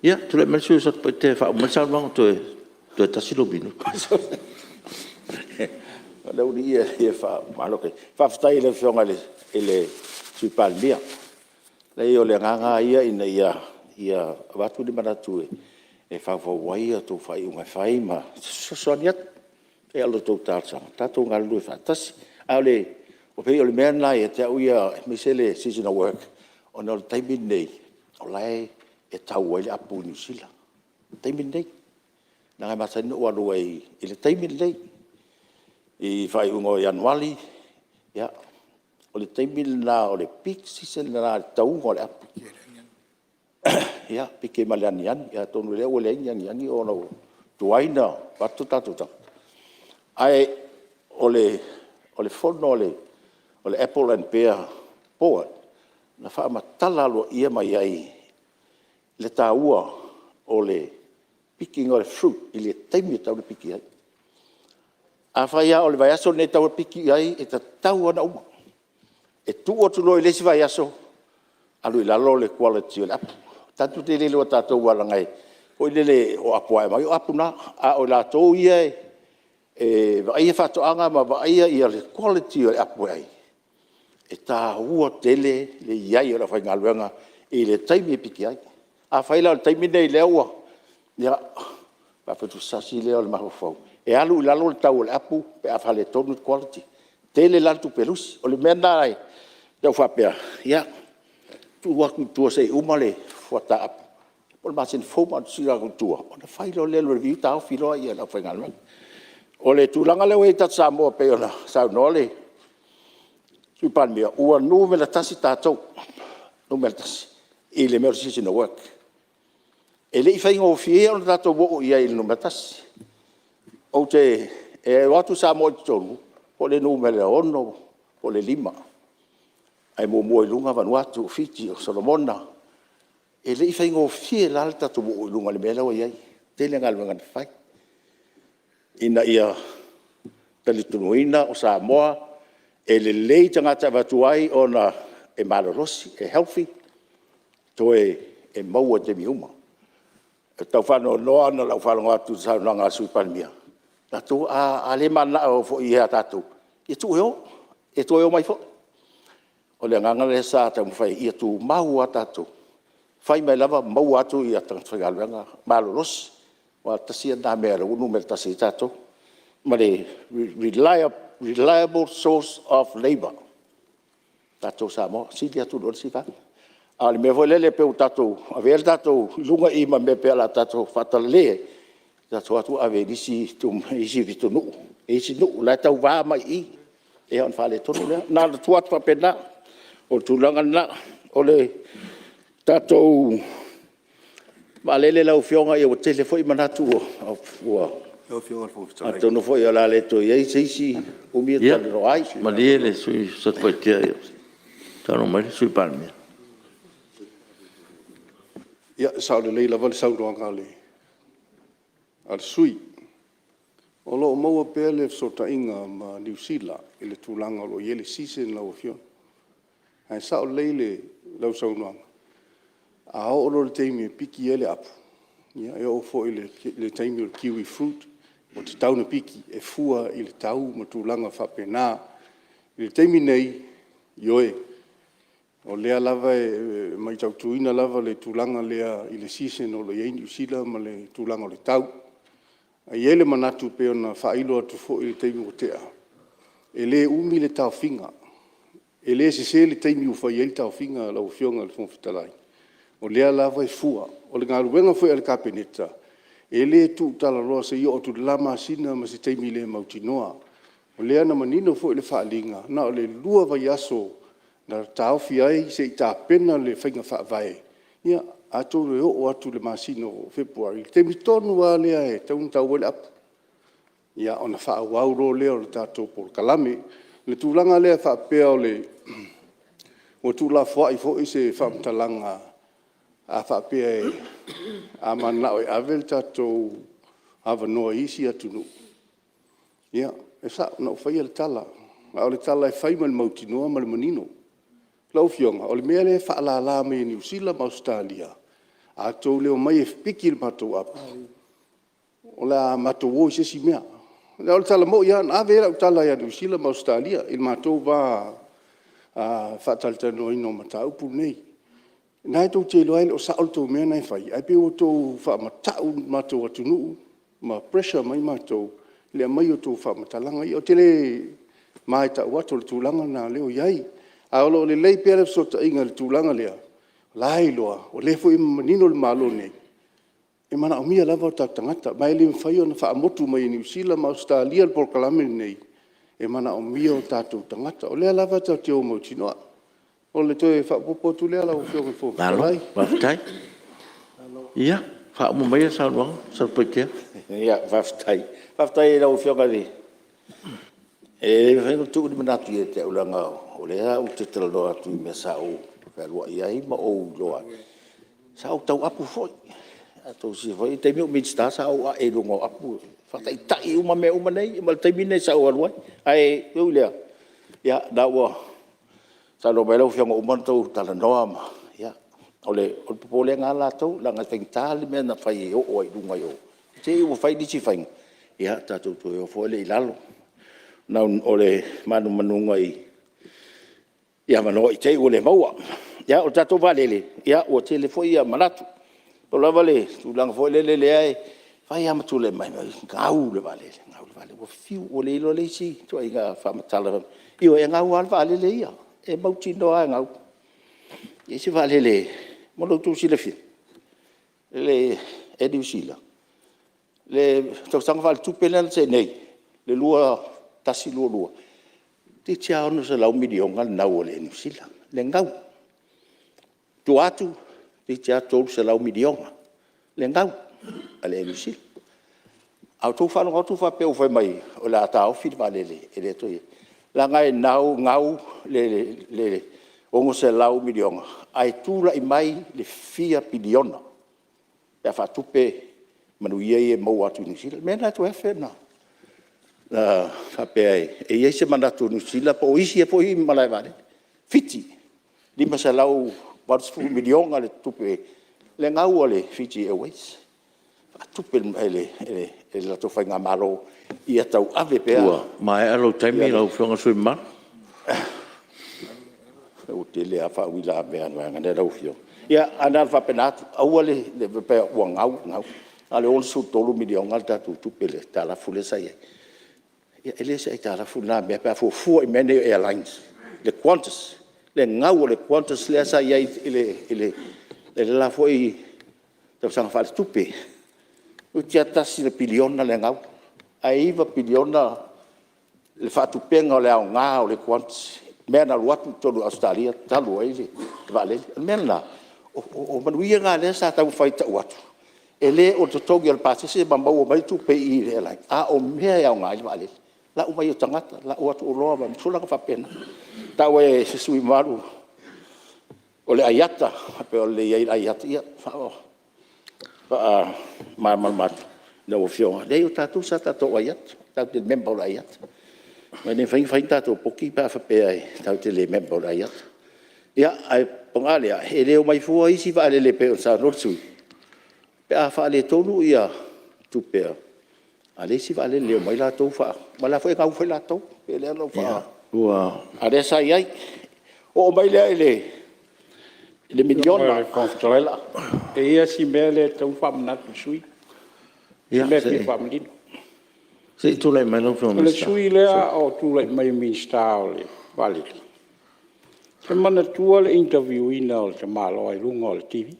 Ia, tulai mai le sui usufono mo Satupaitea e faauma mai le saunoaga, toe tasi lou minute. Faafetai i le Afioga i le Sui Palemia. Leai o le agaga lava ia ina ia avatu ni manatu e faufau ai a outou faaiuga fai ma fesoasoani atu. E pei lava o la outou talosaga, tatou galulue faatasi. Ae pei o le mea lena ia te au ia aemaise le seasonal work, ona o le taimi lenei, o la e tau ai le apu i Niu Sila, o le taimi lenei. Leaga e masani ona ou alu ai i le taimi lenei i le faaiuga o Ianuari, ia, o le taimi lena o le peak season lena i le tauga o le apu. Ia, piki ai ma le aniani. Atonu o lea ua leai ni aniani ona ua tuai ona avatu tatou taga, ae o le fono a le Apple and Pear Board, na faamatala aloaia mai ai le taua o le pikiina o le fruit i le taimi e tatau ona piki ai. Afai lava o le vaiaso lenei e tatau ona piki ai, e tatau lava ona uma. E tuu atu loa i le isi vaiaso, alu i lalo le quality o le apu. Tatou te le iloa e tatou aua leaga foi lele o apu lava e aumai o apu na. A o i latou ia e vaaia faatoaga ma vaaia le quality o le apu e ai, e taua tele le i ai o le aufaigaluega i le taimi e piki ai. Afai la o le taimi lenei o lea ua… ia ona faaluafesasi lea o le mafaufau, e alu i lalo le tau o le apu pe a faaletonu le quality, tele la le tupe lusi. O le mea lena e tau faapea, ia, tuu atu i tua se i uma le fuata apu po o le masina fou ma ave atu i tua, ona fai loa lea o le review taofi loa le aufaigaluega. O le tulaga lea ua i ai tatou Samoa pei ona saunoa le Sui Palemia, ua numera tasi tatou, numera tasi i le mea o le seasonal work. E le i faigofie ona tatou oo i ai i le numera tasi. E o atu Samoa i totonu po o le numera 6 po o le 5, ae muamua i luga Vanuatu, o Fiti, o Solomona. E le i faigofie la le tatou oo i luga i le mea lea ua i ai. E tele galuega na fai ina ia talitonuina o Samoa e lelei tagata e avatu ai ona e malolosi, e healthy, toe e maua i taimi uma. E tau faanoanoa lava i lau faalogo atu i le saunoaga a le Sui Palemia, tatou a le mananao foi ia tatou, ia tuu e o, e toe omai foi. O le agaga lea sa taumafai ia tumau lava tatou, fai mai lava maua atu tagata faigaluega malolosi, aua tasi ia lena mea o lea ua numera tasi ai tatou, ma le reliable source of labour tatou o Samoa, e sili atu i lo le isi vaega. A o le mea foi lele pei ua tatou avea le tatou i luga i i ma mea e pei o le a tatou faatalale ai, tatou o atu ave i isi pitonuu i isi nuu la e tauva mai i i, ia ona faaletonu lea. Na ona tuu atu faapena, o le tulaga lena. O le tatou vaalele lau Afioga, ia ua tele foi manatu ua… atonu foi o le a le toe i ai se isi umi e talanoa ai. Ia, malie le sui usufono mo Satupaitea ia saunoa mai le Sui Palemia. Ia, e sao lelei lava le saunoaga a le sui usufono. O lo o maua pea le fesootaiga ma Niu Sila i le tulaga o lo o i ai le season lau Afioga. Ae sao lelei lau saunoaga, a oo loa i le taimi e piki ai le apu, ia e oo foi i le taimi o le kiwi fruit, ua tatau ona piki e fua i le tau ma tulaga faapena. I le taimi nei, ioe, o lea lava e mataituina le tulaga lea i le season o lo o i ai Niu Sila ma le tulaga o le tau. Ae i ai le manatu pei ona faailo atu foi i le taimi ua tea, e le umi le taofiga. E le sese le taimi ua fai ai le taofiga lau Afioga i le Fofoga Fetalai, o lea lava e fua. O le galuega foi a le Kapeneta, e le tuutalaloa se i oo atu i le la masina ma se taimi le mautinoa. O lea na manino foi le faaaliga, na o le 2 vaiaso na taofi ai se i tapena le faiga faavae, ia atonu e oo atu i le masina o Fepuari, i le taimi tonu lava lea e tatau ona tau ai le apu, ia ona faaauau loa lea o le tatou polokalame. O le tulaga lea faapea ua tuulafoai foi se faamatalaga a faapea a mananao e ave le tatou avanoa i isi atunuu, ia, e sao, na ou faia le tala, a o le tala e fai ma le mautinoa ma le manino. Lau Afioga, o le mea lea e faalala mai e Niu Sila ma Ausetalia, a outou le omai e piki le matou apu, o le a matou o i se isi mea. O le tala moni lava, na ave ai lau tala ia Niu Sila ma Ausetalia i le matou va faatalatalanoaina o mataupu nei. O lena tou te iloa e le o sao le tou mea lena e fai, ae pei ua outou faamatau le matou atunuu ma pressure mai matou i le aumai o outou faamatalaga ia. Ou te le ma e tau atu o le tulaga lena o lea ua i ai. Ae o lo o lelei pea le fesootaiga i le tulaga lea, o la e iloa, o lea foi e manino le Malo nei, E manaomia lava o tatou tagata, ma e le mafai ona faamotu mai e Niu Sila ma Ausetalia le polokalame lenei, e manaomia o tatou tagata. O lea lava tatou te o mautinoa. O le toe faaopoopo atu lea lau Afioga i le Fofoga Fetalai. Malo faafetai. Ia, faauma maia le saunoaga Satupaitea. Faafetai. Faafetai i lau Afioga i le… E le mafai ona tuu ni manatu ia te au leaga o lea ou te talanoa atu i mea sa ou fealuai ai ma ou iloa ai. Sa ou tau apu foi. A outou silasila foi i le taimi a o ou Minisita sa ou ae i luga o apu e faataitai uma mea uma nei ma le taimi lenei sa ou alu ai. Ae ui i lea, o lena ua saunoa mai lau Afioga ua uma ona outou talanoa ma… ia, o le popolega lava latou, leaga e faigata le mea na fai e oo ai i luga i o, i te i ua fai nisi faiga, ia tatou toe o foi lea i lalo. O le manumanuga i avanoa i te i ua le maua. Ia, o le tatou vaalele, ua tele foi manatu. Pau lava le tulaga foi lele lea e fai lava ma tulai mai, gau le vaalele, gau le vaalele. Ua fiu, ua le iloa le isi ituaiga faamatala. Ioe, e gau lava le vaalele ia, e mautinoa lava e gau. E leai se vaalele… Mo lo outou silafia, o le Ea Niu Sila, i le tausaga faaletupe lea na tea nei, le 2021/2022, toeitiiti lava $600 miliona le gau a le Ea Niu Sila, le gau. O tua atu, toeitiiti lava $300 miliona le gau a le Ea Niu Sila. A o outou faalogo atu o faapea ua fai mai o le a taofi le vaalele e le toe i ai, leaga e gau le $600 miliona ae tulai mai le fia piliona pe a faatupe manuia ia e maua atu i Niu Sila. O le mea lena e $1,000 ona faapea e i ai se manatu o Niu Sila po o isi foi malae vaalele. Fiti, $580 miliona le tupe le gau a le Fiji Airways, e faatupe e le latou faigamalo ia tauave pea. Ua maea lou taimi lau Afioga i le sui usufono mamalu. Ua tele lava faauilavea a le vaega lea lau Afioga. Ia, ae na ona faapena atu, aua le faapea ua gau, gau. Na o le $63 miliona le tatou tupe le aitalafu lea sa i ai. Ia e le o se aitalafu lena mea pe a fuafua i mea nei o airlines, le Qantas, le gau o le Qantas lea sa i ai i le la foi tausaga faaletupe, toeitiiti lava $1 piliona le gau, ae $9 piliona le faatupega o le aoga o le Qantas, mea na alu atu i totonu o Ausetalia talu ai le vaalele. O le mea lena, o manuia na o lea sa taumafai e tau atu, e le o le totogi o le pasese ma maua mai tupe i i i le airline, a o mea e aoga ai le vaalele, lau mai o tagata, lau atu oloa ma tulaga faapena. Na taua e se sui usufono mamalu o le IATA, faapea o le i ai i le IATA. Ia e faamalamalama atu i lau Afioga, leai o tatou sa tatou IATA, tatou te member o le IATA. Ma e le mafai ona fai ni tatou booking pe a faapea tatou te le member o le IATA. Ia, ae paga lea, e le omai fua isi vaalele pei ona saunoa le sui usufono pe a faaletonu tupe a le isi vaalele e le omai latou aua o la e foi e gau foi latou. E pei o lea na ou faa… a o lea sa i ai. Oo mai lea i le miliona… E i ai lava si mea lea e tatau ona faamanatu i le sui usufono, si mea e fia faamanino. Se i tulai mai lau Afioga i le O le Minisita. sui usufono lea o tulai mai i le Minisita o le Vaalele, ou te manatua le interview ina o le tamaloa i luga o le TV.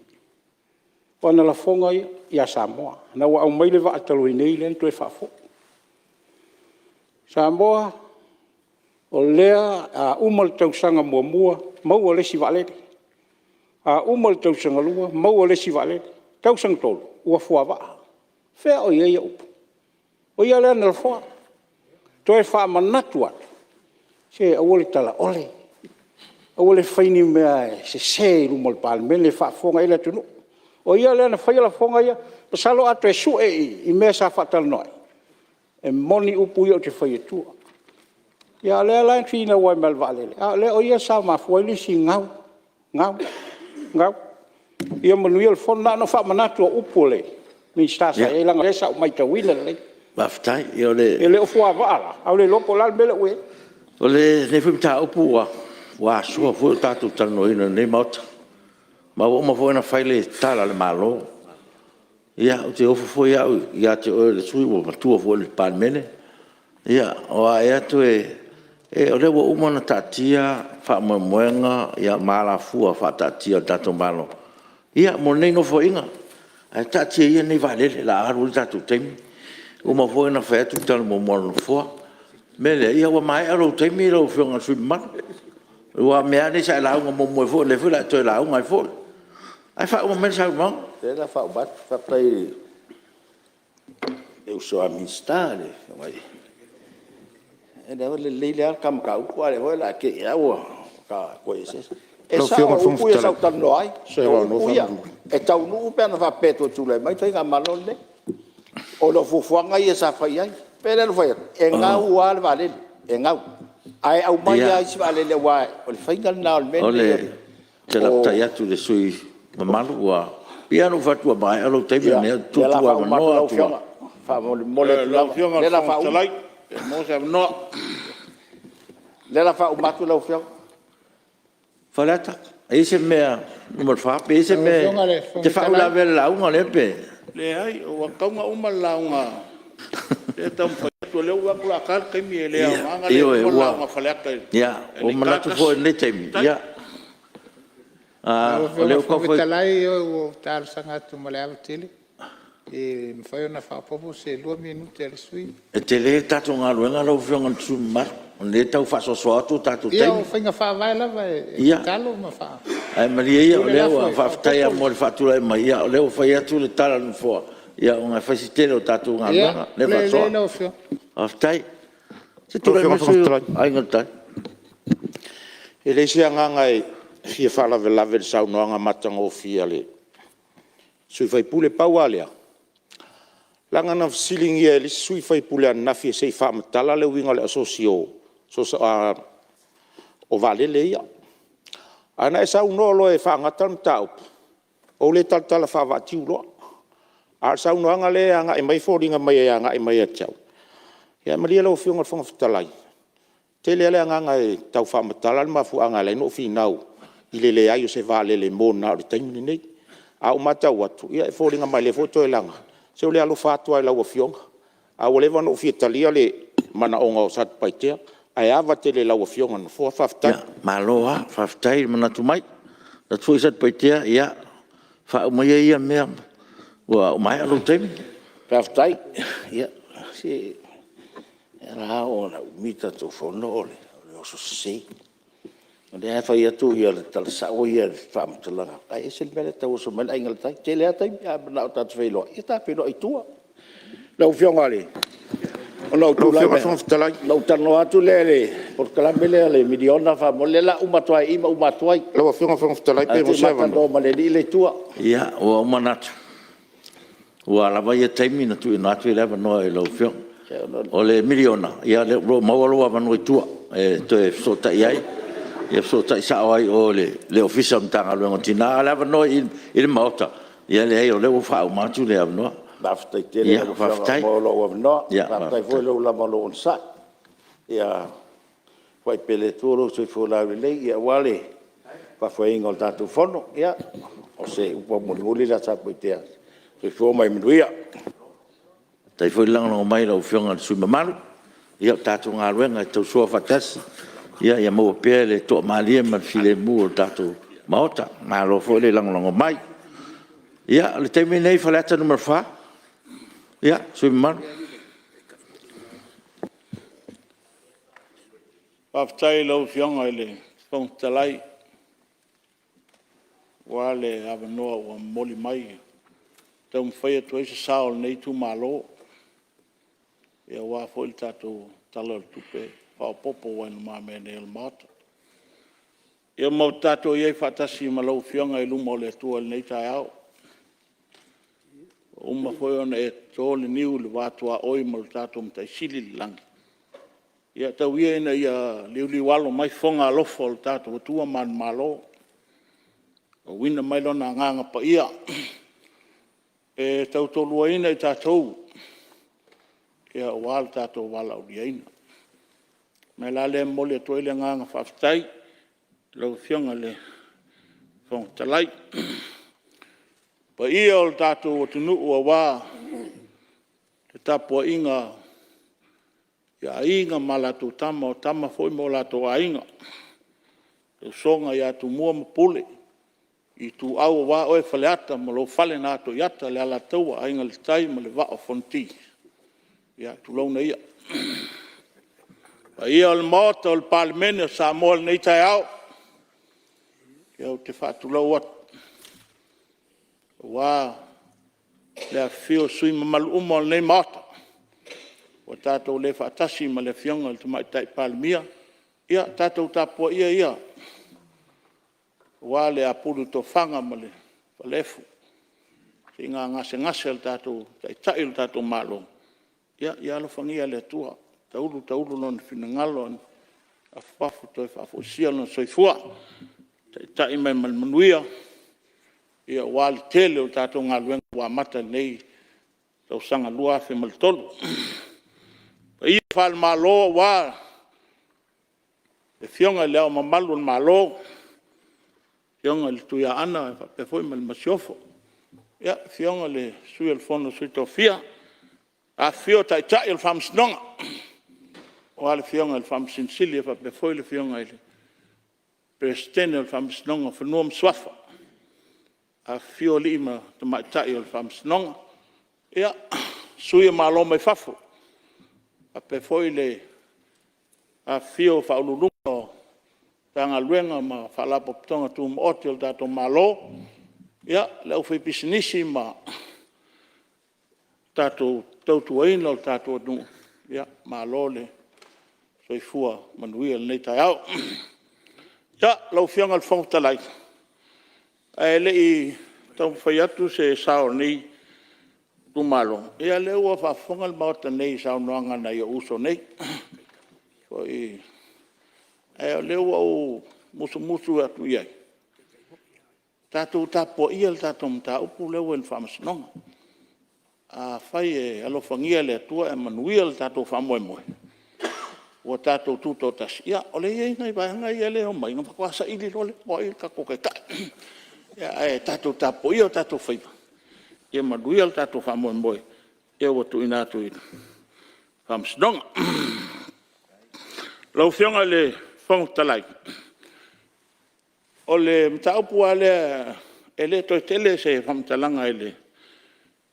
O ana lafoga ia ia Samoa, ina ua aumai le vaa talu ai nei lea na toe faafoi. Samoa, o lea a uma le tausaga muamua maua le isi vaalele, a uma le tausaga lua maua le isi vaalele, tausaga tolu ua fuavaa. O fea o i ai ia upu? O ia lea na lafoa. Toe faamanatu atu, se aua le talaole, aua le fai ni mea e sese i luma o le Palemene faafofoga i ai le atunuu. O ia lea na faia lafoga ia, masalo a toe sue i mea sa faatalanoa ai, e moni upu ia ou te fai atua. Ia a o lea la e finau ai ma le vaalele, a o ia sa mafua ai le isi gau, gau, gau. Ia manuia le Fono. Na ona ou faamanatu o upu a le Minisita sa i ai leaga o lea sa ou matauina lelei. Faafetai. Ia o le… E le o fuavaa la, ae ua le iloa po o le a le mea lea ua i ai. O lenei foi mataupu ua asoa foi o tatou talanoaina i lenei Maota, ma ua uma foi ona fai le tala a le Malo. Ia, ou te ofo foi au ia te oe o le sui usufono ua matua foi i le Palemene. Ia, o a ea toe… O lea ua uma ona taatia faamoemoega ma alafua faataatia a le tatou Malo mo lenei Nofoaiga. Ae taatia ia nei vaalele o le a alu ai le tatou taimi. Ua uma foi ona fai atu le tala muamua a le Nofoa. O le mea lea, ua maea lou taimi lau Afioga i le sui usufono mamalu. Aua o mea lava nei sa e lauga muamua ai foi, o lea foi o le a e toe lauga ai foi. Ae faauma mai le saunoaga. O lea o le a faauma atu. Faafetai i le uso a Minisita le Afioga i… E lelei lava le ta mataupu a o lea foi o le a te i lava ua ta toe eseese. E sao upu ia sa ou talanoa ai. O upu ia, e taunuu pe ana faapea e toe tulai mai le faigamalo lenei. Ona o fuafuaga ia sa fai i ai. E pei la ona ou fai atu, e gau lava le vaalele, e gau. Ae aumai lava isi vaalele aua o le faiga lena o le mea lenei… Ou te lapatai atu i le sui usufono mamalu, e pei lava ona ou fai atu ua maea lou taimi, o lea e tuutuuavanoa atu lava. Lau O lea o le a faauma atu lau Afioga. Faleata 4, pe i ai se mea… E te faauilavea i le lauga lea pe… Leai, ua tatau ona uma le lauga a… O lea e taumafai atu, o lea ua ou vaai atu o le a ta le taimi, e le aoga ona le uma le lauga a Faleata i Ioe, ua ou le manatu foi i lenei taimi… Lau Afioga i le Fofoga Fetalai, ua ou talosaga atu ma le ava tele, pe mafai ona faaopoopo se 2 minute a le sui usufono. E tele le tatou galuega lau Afioga i le sui usufono mamalu, o lea e tau faasoasoa atu tatou taimi. Ia o faiga faavae lava e tatalo ma Ae malie ia, faafetai lava mo le faatulai mai, o lea ua fai atu le tala a le Nofoa, ona e fai si tele o le tatou galuega lea e faasoa. Faafetai. Se i tulai mai le sui usufono mo Aiga i le Tai. E leai se agaga e fia faalavelave i le saunoaga matagofie a le sui usufono. Pau lava o lea, leaga na fesiligia e le isi sui usufono ananafi se i faamatala le uiga o le asosi o vaalele ia. Ae na e saunoa loa e faagata le mataupu, ou le talatala faavaatiu loa. A o le saunoaga lea e agai mai e foliga mai e agai mai ia te au, ia malie lau Afioga i le Fofoga Fetalai, e tele lava le agaga e tau faamatala le mafuaaga e ala ai ona ou finau i le leai o se vaalele mo na o le taimi lenei. A ou matau atu, e foliga mai o lea foi ua toe laga, se o le alofa atu lava i lau Afioga, ae ua leva ona ou fia talia le manaoga o Satupaitea, ae ava tele i lau Afioga i le Nofoa. Faafetai. Malo lava faafetai manatu mai. E manatu foi Satupaitea, ia, faauma ia ia mea ua maea lou taimi. Faafetai. Ia, se e ala la ona umi le tatou Fono o le oso sese. O lea lava e fai atu le tala sao ia i le faamatalaga, ae ese le mea la e tau oso mai ai le Aiga i le Tai. E tele lava taimi, a mananao tatou te feiloai, ia ta feiloai i tua. Lau Afioga ona ou talanoa atu lea i le polokalame lea o le miliona faamolemole, o lea o le a uma atu lava i i ma uma atu ai. Lau Afioga i le Fofoga Fetalai pe Ae maua se i se ma avanoa? talanoa ma le alii lea i tua. Ia, ua ou manatu ua lava ia taimi na tuuina atu ai le avanoa i lau Afioga. O le miliona, ia o lo o maua lou avanoa i tua e toe fesootai ai, fesootai sao ai i o i le Ofisa o le Matagaluega o Tina. A o le avanoa i le Maota, ia e leai o lea ua faauma atu le avanoa. Faafetai tele i lau Afioga mo lou avanoa, faafetai foi lava i lou onosai. Ia foai pea e le Atua lou soifua laulelei aua le faafoeina o le tatou Fono. Ia, o se upu mulimuli lea a Satupaitea, soifua ma ia manuia. Faafetai foi le lagolago mai i lau Afioga i le sui usufono mamalu. Ia o le tatou galuega e tausoa faatasi ia maua pea le toamalie ma le filemu o le tatou Maota. Malo foi le lagolago mai. Ia, o le taimi lenei Faleata 4, le sui usufono mamalu. Faafetai i lau Afioga i le Fofoga Fetalai aua le avanoa ua momoli mai e taumafai atu ai se sao o lenei itumalo aua foi le tatou Tala o le Tupe Faaopoopo ua i lumamea nei o le Maota. Ia ma ua tatou i ai faatasi ma lau Afioga i luma o le Atua i lenei taeao. Ua uma foi ona e toto le niu i le va tuaoi ma le tatou Matai Sili i le lagi. Ia tau ia ina ia liuliualo mai fofoga alofa o le tatou Atua manumalo, auina mai Lona Agaga Paia e tautoaluaina i tatou aua lo tatou valaauliaina. O le mea la lea e momoli atu ai le agaga faafetai i lau Afioga i le Fofoga Fetalai. O paia o le tatou atunuu aua le tapuaiga i Aiga ma latou Tama, o Tama foi ma o latou Aiga, le usoga ia Tumua ma Pule, Ituau aua oe Faleata ma lou fale na ato i ata, le Alataua, Aiga i le Tai ma le Vaa o Fonoti. Ia tulouna ia. Le paia o le Maota o le Palemene o Samoa i lenei taeao, ia ou te faatulou atu aua le afifio o sui usufono mamalu uma o lenei Maota, ua tatou le faatasi ma le Afioga i le Tamaitai Palemia. Ia tatou tapuaia ia aua le apulu i tofaga ma le falaefu i siiga gasegase a le Taitai o le tatou Malo. Ia alofagia e le Atua, taulu taulu Lona finagalo afuafu toe faafoisia lona soifua, taitai mai ma le manuia aua le tele o tatou galuega ua amata i lenei tausaga 2003. Paia faale-Malo aua le Afioga i Le Ao Mamalu o le Malo, le Afioga i le Tuiaana faapea foi ma le Masiofo, le Afioga i le Sui o le Fono a Sui Tofia, afifio Taitai o le Faamasinoga aua le Afioga i le Faamasino Sili faapea foi le Afioga i le Peresetene o le Faamasinoga o Fanua ma Suafa. Afifio alii ma tamaitai o le Faamasinoga, sui o Malo mai fafo faapea foi le afifio o Faauluuluga o Matagaluega ma Faalapotopotoga Tumaoti a le tatou Malo, le aufaipisinisi ma le tautuaina o le tatou atunuu, malo le soifua manuia i lenei taeao. Lau Afioga i le Fofoga Fetalai, ae le i taumafai atu se sao o lenei itumalo, ia o lea ua faafofoga le Maota nei i saunoaga a nai ou uso nei. Ae o lea ua ou musumusu atu i ai, tatou tapuaia le tatou mataupu lea ua i le Faamasinoga. Afai e alofagia e le Atua ae manuia le tatou faamoemoe ua tatou tutoatasi, ia o lea e i ai nai vaega ia lea e omai ona matua saili loa lea po o ai le tatou taitai. Ae tatou tapuaia o tatou faiva ia manuia le tatou faamoemoe ua tuuina atu i le Faamasinoga. Lau Afioga i le Fofoga Fetalai, o le mataupu lava lea e le toe tele se faamatalaga i le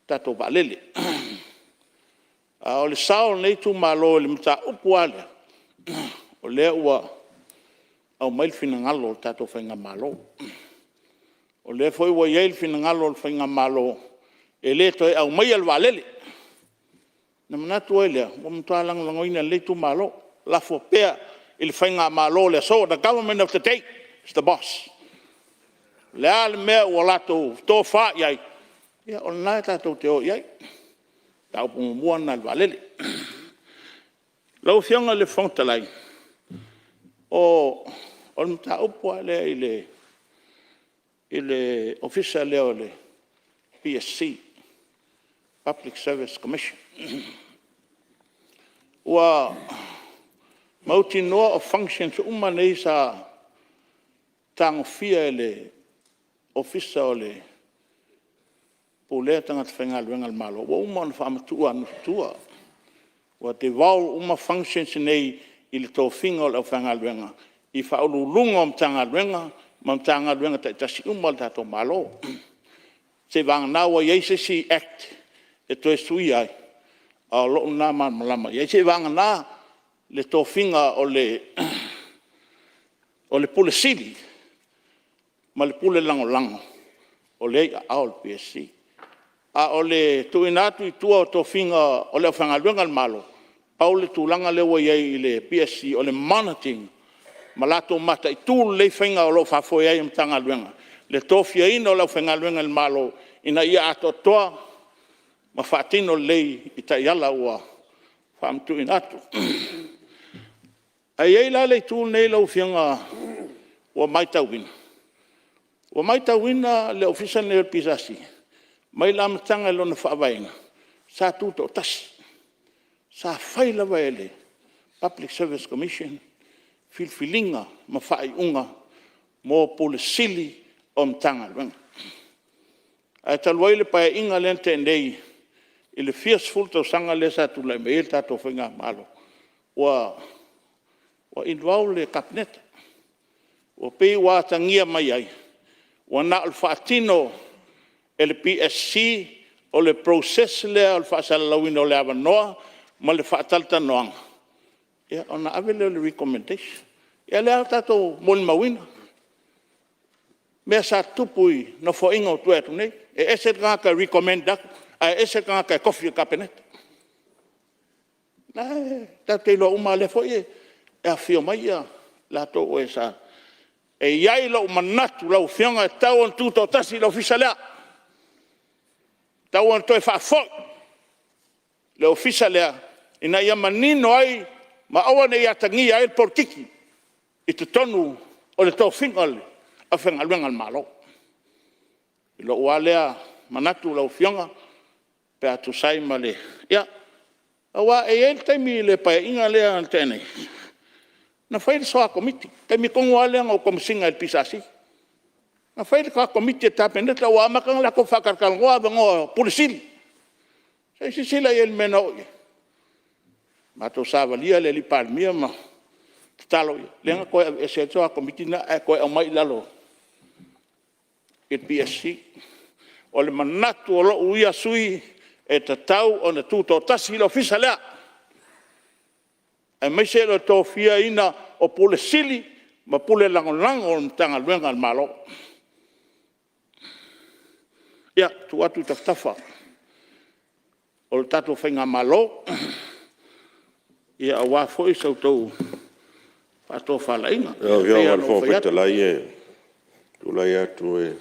tatou vaalele. A o le sao o lenei itumalo i le mataupu lava lea, o lea ua aumai le finagalo o le tatou faigamalo. O lea foi ua i ai le finagalo o le faigamalo e le toe aumaia le vaalele. Ona manatu ai lea, ua matua lagolagoina e lenei itumalo, lafo pea i le faigamalo o le aso, the Government of the day is the boss. O le a le mea ua latou tofa i ai, ia o lena tatou te o i ai. O le mataupu muamua lena i le vaalele. Lau Afioga i le Fofoga Fetalai, o le mataupu lava lea i le Ofisa lea o le PSC, Public Service Commission. Ua mautinoa o functions uma nei sa tagofia e le Ofisa o le Pulea Tagata Faigaluega a le Malo, ua uma ona faamatuu atu i tua. Ua devolve uma functions nei i le tofiga o le aufaigaluega i Ofisa Sili o Pulega o Matagaluega ma Matagaluega taitasi uma a le tatou Malo. Seiavagana ua i ai se isi Act e toe suia ai, a o lou lena malamalama i ai. Seiavagana le tofiga o le Pule Sili ma le Pule Lagolago o lea e i aao o le PSC. A o le tuuina atu i tua o tofiga o le aufaigaluega a le Malo, pau le tulaga lea ua i ai i le PSC o le monitoring ma latou mataitu lelei faiga o lo o faafoe ai Matagaluega, le tofiaina o le aufaigaluega a le Malo ina ia atoatoa ma faatino lelei i taiala ua faamatuuina atu. Ae i ai la le itu lenei lau Afioga ua matauina, ua matauina le Ofisa lenei o le PSC mai le amataga i lona faavaeina sa tutoatasi. Sa fai lava e le Public Service Commission filifiliga ma faaiuga mo Pule Sili o Matagaluega. Ae talu ai le Paeaiga lea na tea nei i le fia sefulu tausaga lea sa tulai mai ai le tatou faigamalo, ua involve le Kapeneta. Ua pei ua atagia mai ai, Ua na o le faatino e le PSC o le process lea o le faasalalauina o le avanoa ma le faatalatalanoaga, ia ona ave lea o le recommendation. Ia lea ua tatou molimauina mea sa tutupu i Nofoaiga ua tuanai atu nei, e ese le tagata e recommend atu ae ese le tagata e tofi e le Kapeneta. O la e tatou te iloa uma lava o lea foi e afifio mai i latou o e sa… E i ai lou manatu lau Afioga e tatau ona tutoatasi le Ofisa lea, e tatau ona toe faafoi le Ofisa lea ina ia manino ai ma aua ne i atagia ai le polokiki i totonu o le tofiga o le aufaigaluega a le Malo. I lou lava lea manatu lau Afioga pe a tusa ai ma le… Ia, aua e i ai le taimi i le Paeaiga lea na tea nei, na fai le soa Komiti, le taimi tonu lava lea na ou Komesina ai i le PSC. Na fai le Komiti a le Kapeneta ua amata ona latou faatalatalanoa avanoa o Pule Sili. Se i silasila i ai i le mea na oo i ai? Matou savalia le alii Palemia ma tatalo i ai, lea na toe aveese ai le soa Komiti lena ae toe aumai i lalo i le PSC. O le manatu o lou ia sui usufono, e tatau ona tutoatasi le Ofisa lea, aemaise o le tofiaina o Pule Sili ma Pule Lagolago o Matagaluega a le Malo. Ia, tuu atu i tafatafa o le tatou faigamalo aua foi sa outou faatofalaiga. Lau Ae pei Afioga i lava le ona ou Fofoga fai atu… Fetalai, e tulai atu, e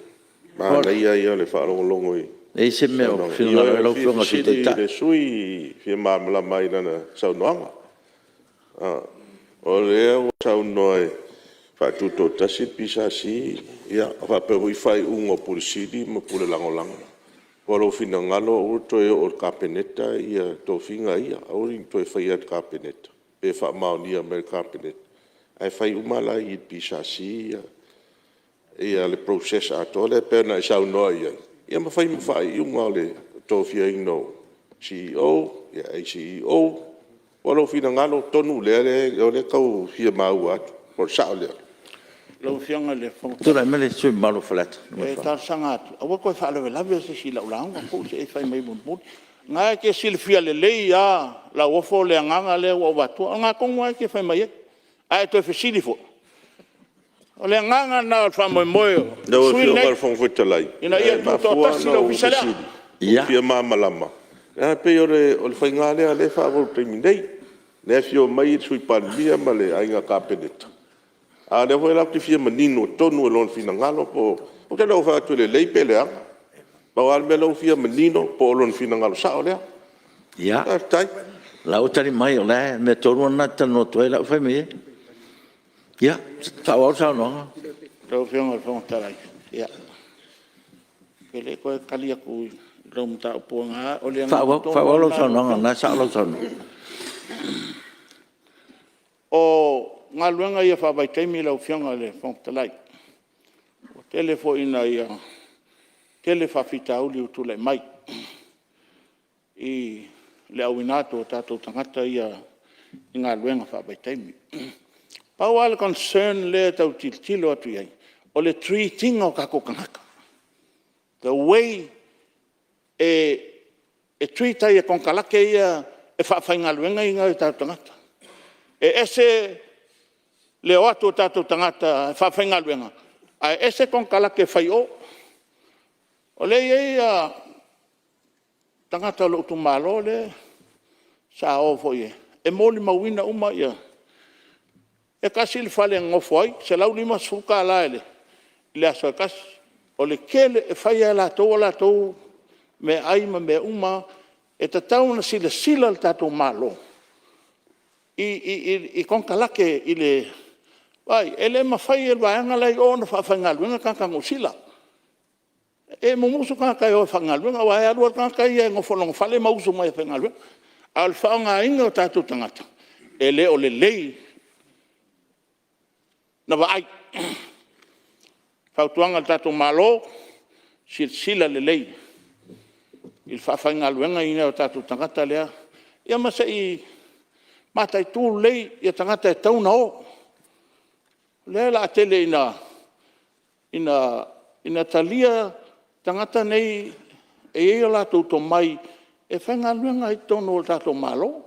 manaia ia o le faalogologo i E i ai se mea o saunoaga. finagalo ai Ioe, lau e fia Afioga i le Sui fesili i Taitai. le sui usufono e fia malamalama ai i lana saunoaga. O lea ua saunoa e faatutoatasi le PSC faapea foi faaiuga a Ofisa Sili ma Pule Lagolago. Po o lou finagalo aua le toe oo i le Kapeneta tofiga ia, aua ne i toe faia e le Kapeneta pe faamaonia mai e le Kapeneta, ae fai uma la i i le PSC le process atoa lea pei ona e saunoa i ai, ia ma fai ma faaiuga o le tofiaina o CEOs, ACEOs. Po o lou finagalo tonu lea o lea e tau fia maua atu po o le sao lea? Lau Afioga i le Fofoga Tulai Fetalai, mai le sui usufono mamalu o Faleata e 4. talosaga atu, aua le toe faalavelave se isi i lau lauga, tuu se i fai mai mulimuli. O lena e te silafia lelei lava Lauofo le agaga lea ua ou avatua, o lena tonu lava e te fai mai ai, ae e toe fesili foi? O le agaga lena o le faamoemoe o le Lau sui usufono Afioga i lenei, le Fofoga Fetalai, ina e ia mafua tutoatasi ona le ou Ofisa lea. fesili, ou te fia malamalama, leaga e pei o le faiga lea o lea e faaauau i le taimi nei, lea e afio mai le Sui Palemia ma le Aiga Kapeneta, a o lea foi la ou te fia manino tonu i lona finagalo po o… Ou te le o fai atu e lelei pe leaga. Pau lava le mea lea ou te fia manino po o lona finagalo sao lea. Ia, Faafetai. o la e ua tali mai, o le mea tonu lava lena e te talanoa atu ai o la e ua fai mai ai. Ia, faaauau le saunoaga. Lau Afioga i le Fofoga Fetalai, ia, ou te le toe tali atu i lau mataupu o le agaga tonu Faaauau lava lau lena lau saunoaga o Afioga. lena e sao lau saunoaga. O galuega ia faavaitaimi lau Afioga i le Fofoga Fetalai, ua tele foi ina tele faafitauli ua tulai mai i le auina atu o tatou tagata ia i galuega faavaitaimi. Pau lava le concern lea e tau tilotilo atu i ai, o le treat ina o tatou tagata. The way e treat ai e konekarate ia e faafaigaluegaina o tatou tagata. E ese le o atu o tatou tagata e faafaigaluega, ae ese konekarate e fai i o. O lea e i ai tagata o lou itumalo lea sa o foi e molimauina uma. E tasi le fale e nonofo ai, $150 i le aso e tasi. O le tele, e fai lava e latou a latou meaai ma mea uma lava. E tatau ona silasila le tatou Malo i konekarate i le… Vaai, e le mafai e le vaega la e i o ona faafaigaluega tagata Niu Sila. E mumusu tagata e o e faigaluega aua e alu lava le tagata ia e nofo i lona fale ma usu mai e faigaluega. A o le faaaogaina o tatou tagata, e le o lelei na vaai. O le fautuaga i le tatou Malo, silasila lelei i le faafaigaluegaina o tatou tagata lea, ia ma se i mataitu lelei tagata e tatau ona o. O lea o le a tele ina ina talia tagata nei e i ai o latou tomai e faigaluega ai i totonu o le tatou Malo.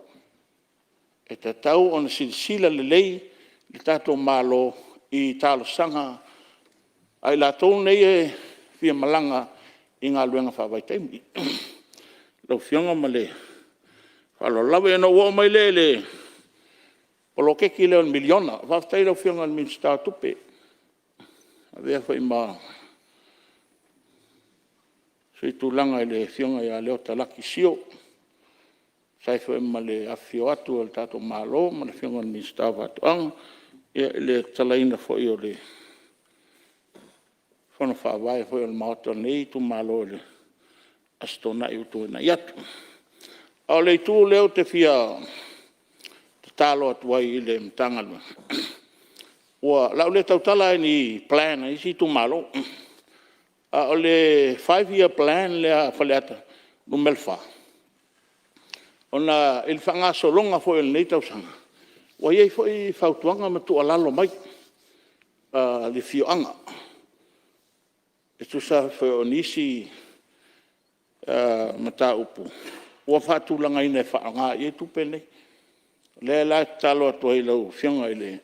E tatau ona silasila lelei le tatou Malo i talosaga a i latou nei e fia malaga i galuega faavaitaimi. Lau Afioga ma le faaaloalo lava. Ia ona ou oo mai lea i le poloketi lea o le miliona. Faafetai i lau Afioga i le Minisita o Tupe, ua avea foi ma sui tulaga i le Afioga ia Leota Laki Sio e tusa ai foi ma le afifio atu o le tatou Malo ma le Afioga i le Minisita o Faatoaga i le tatalaina foi o le Fono Faavae foi o le Maota o lenei itumalo i le Aso Toonai ua tuanai atu. A o le itu lea ou te fia tatalo atu ai i le Matagaluega, o le a ou le tautala lava i ni plan a isi itumalo, a o le 5-year plan lea a Faleata 4, ona i le faagasologa foi o lenei tausaga, ua i ai foi fautuaga ma tuualalo mai a le afioaga e tusa foi o nisi mataupu ua faatulagaina e faaaoga i ai tupe nei. O lea la e tatalo atu ai i lau Afioga i le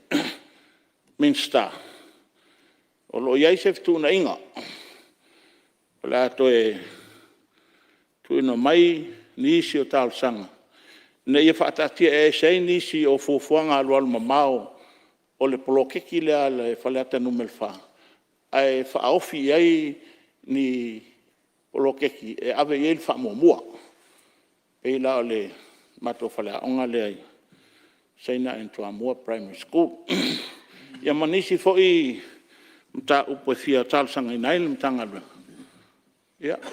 Minisita, o lo o i ai se fetuunaiga o le a toe tuuina mai nisi o talosaga ina ia faataatiaese ai nisi o fuafuaga alualumamao o le poloketi lea a Faleata 4, ae faaofi i ai ni poloketi e ave i ai le faamuamua. E pei la o le matou faleaoga lea i Saina and Toamua Primary School. Ia ma nisi foi mataupu e fia talosagaina ai le Matagaluega,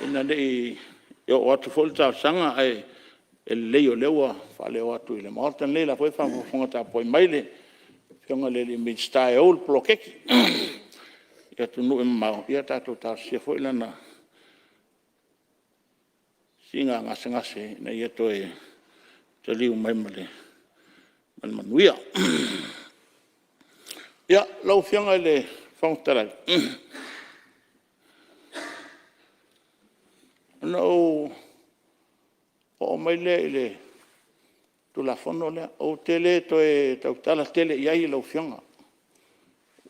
ina ne i oo atu foi le talosaga, ae lelei o lea ua faaleo atu i le Maota lenei. O la e foi e faafogafoga tapuai mai le Afioga i le Minisita e ou le poloketi i atunuu e mamao, ia tatou talosia foi lana siiga gasegase ina ia toe taliu mai ma le manuia. Ia, lau Afioga i le Fofoga Fetalai, ona ou oo mai lea i le Tulafono lea. Ou te le toe tautala tele i ai lau Afioga,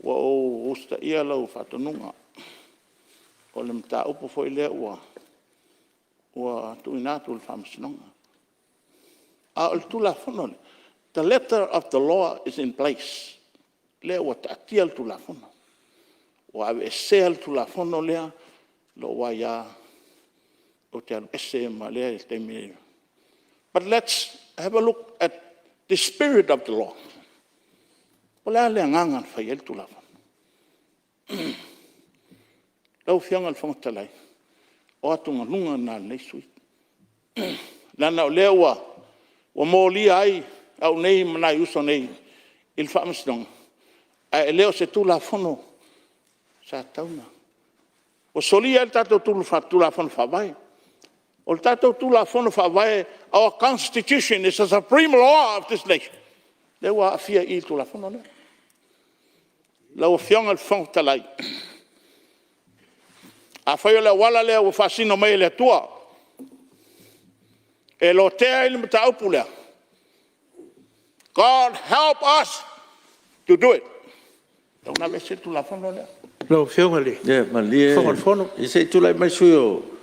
ua ou usitaia lau faatonuga, o le mataupu foi lea ua tuuina atu i le Faamasinoga. A o le Tulafono lenei, the letter of the Law is in place, o lea ua taatia le Tulafono, ua aveesea le Tulafono lea i lou aia, ou te alu ese ai ma lea taimi. But lets have a look at the spirit of the Law. O le a le agaga na fai ai le Tulafono? Lau Afioga i le Fofoga Fetalai, o atugaluga lena o lenei sui usufono, leaga o lea ua molia ai au nei ma nai uso nei i le Faamasinoga, ae le o se Tulafono sa tatau ona… Ua solia ai le tatou Tulafono Faavae. O le tatou Tulafono Faavae, our Constitution is a Supreme Law of this nation, lea ua aafia i i i le Tulafono lea. Lau Afioga i le Fofoga Fetalai, afai o le auala lea ua faasino mai e le Atua e lotea ai le mataupu lea, God help us to do it. E tatau ona aveese le Tulafono lea. Lau Afioga i le Ia malie Fofoga o le Fono… se i tulai mai le sui usufono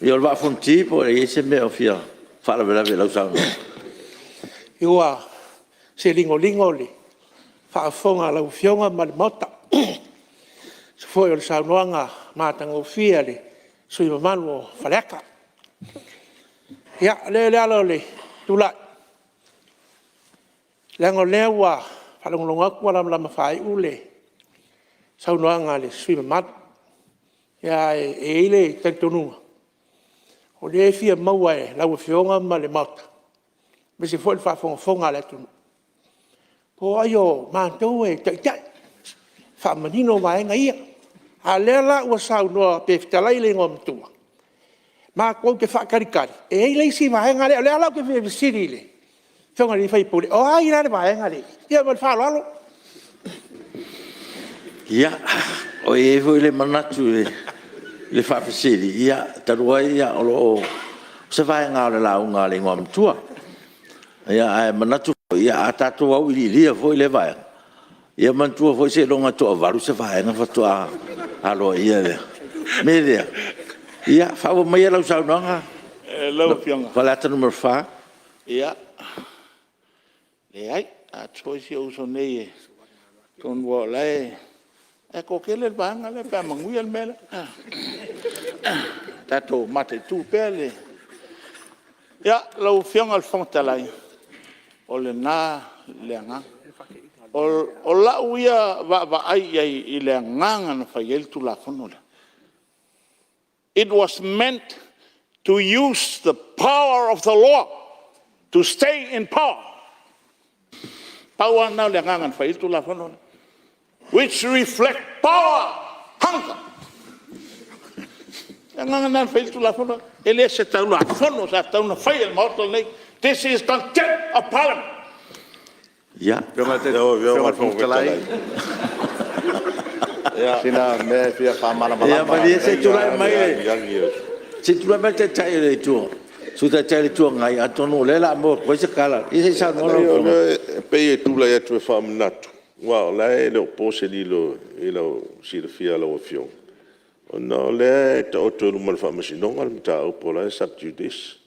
o le Vaa o Fonoti po o i ai se mea o fia faalavelave i lau saunoaga. Ua se ligoligo le faafofoga a lau Afioga ma le Maota e tusa foi o le saunoaga matagofie a le sui usufono mamalu o Faleata. Ia, o le ala o le tulai, leaga o lea ua faalogologo atu ua lamalama faaiu le saunoaga a le sui usufono mamalu. Ae i ai le talitonuga, o lea e fia maua e lau Afioga ma le Maota, aemaise foi o le faafogafoga a le atunuu, po o ai o matou e taitai, faamanino vaega ia. A o lea la ua saunoa pe fetalai le Igoamatua, matou te faatalitali, e i ai le isi vaega lea. O lea la ou te fia fesili i le afioga i le sui usufono, o ai la le vaega lea e i ai? Ia ma le faaaloalo. Ia, e i ai foi le manatu le faafesili, ia talu ai o lo o... o se vaega o le lauga a le Igoamatua. Ia ae manatu foi, a tatou auiliilia foi lea vaega, ia manatua foi seiloga e toa-8 se vaega faatoa aloaia lea. O le mea lea, ia faaauau maia lau saunoaga Faleata 4. Ia, leai, a atu foi si ou uso nei atonu o la e... ae toatele le vaega lea pe a manuia le mea lea. Tatou mataitu pea le... Ia, lau Afioga i le Fofoga Fetalai, o lena le agaga. O lau ia vaavaai i ai i le agaga na fai ai le Tulafono lea, it was meant to use the power of the law to stay in power. Pau lava lena o le agaga na fai ai le Tulafono lea, which reflect power hunger. O le agaga lena na fai ai le Tulafono lea. E le o se Tulafono sa tatau ona faia e le Maota lenei. This is contempt of Parliament. Ia. Lau Afioga i le Fofoga Fetalai... Sina mea e fia faamalamalama. Ia malie se i tulai mai le Taitai o le Itu, Sui Taitai o le Itu Agai, atonu o lea o le a maua atu ai se tala. Ia se i saunoa lau Afioga. E pei e tulai atu e faamanatu, aua o la e le o po se lilo i le silafia a lau Afioga, ona o lea e taoto i luma o le Faamasinoga le mataupu o la e sub judice.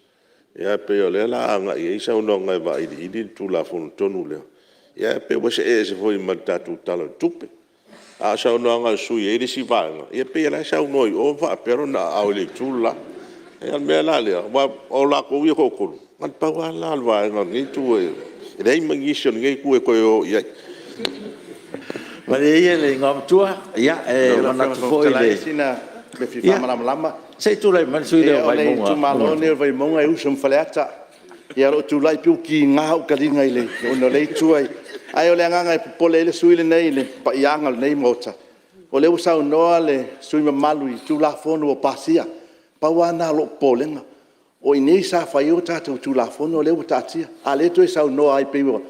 Ae pei o lea o le a agai i ai saunoaga e vailiili le Tulafono tonu lea, ae pei ua see ese foi ma le tatou Tala o le Tupe. A o saunoaga a le sui usufono e i ai le isi vaega, ia pei o la e saunoa i o ma faapea lona aao i le itu le la. Ia o le mea la lea, aua o latou ia e toatolu, na o le pau lava lena o le vaega o lenei itu, e leai ma nisi o lenei itu e toe o i ai. Malie ia le Igoamatua, e manatu foi i le... Lau Afioga i le Fofoga Fetalai, sina mea e fia faamalamalama. Ia, se i tulai mai le sui usufono lea mo Vaimauga. O le itumalo lenei o Vaimauga e usu ma Faleata. Ae o lou tulai pei ua tiga ou taliga ona o lea itu. Ae o le agaga e popole ai le sui usufono lenei i le paia o lenei Maota, o lea ua saunoa le sui usufono mamalu i Tulafono ua pasia. Pau lava lena o lou popolega, o i inei sa fai ai tatou Tulafono lea ua taatia, a o lea e toe saunoa lava pei ua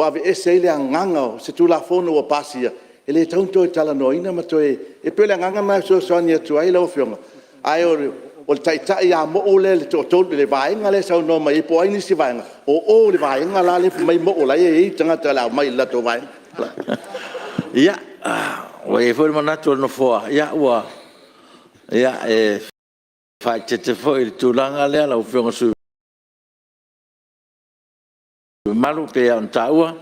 aveese ai le agaga o se Tulafono ua pasia, e le tatau ona toe talanoaina ma toe... E pei o le agaga lena e fesoasoani atu ai lau Afioga, ae o le taitai ia Mauu lea e toatolu, le vaega lea e saunoa mai ai po o ai nisi vaega, o o i le vaega la lea e fai mai Mauu o la e i ai tagata o le a omai i le latou vaega. Ia, ua i ai foi le manatu o le Nofoa, e faaeteete foi i le tulaga lea lau Afioga i le sui usufono mamalu, e pei lava ona taua,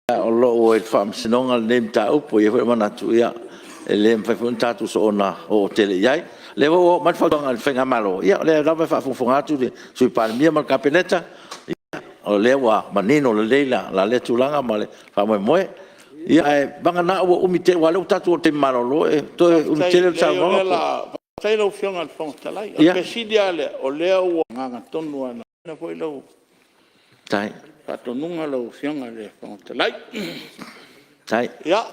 o lo o ua i le Faamasinoga lenei mataupu. E i ai foi le manatu, e le mafai foi ona tatou soona oo tele i ai. O lea foi ua oo mai le fautuaga i le faigamalo, ia o lea lava e faafogafoga atu le Sui Palemia ma le Kapeneta, o lea ua manino lelei la lea tulaga ma le faamoemoe. Ia ae vagana ua umi tele, aua o lea ua tatou oo i le taimi malolo, e toe umi tele le saunoaga po o... Faafetai i lau Afioga i le Fofoga Fetalai. O le mea sili lava lea, o lea ua agaga tonu lava foi lau faatonuga lau Afioga i le Fofoga Fetalai. Ia,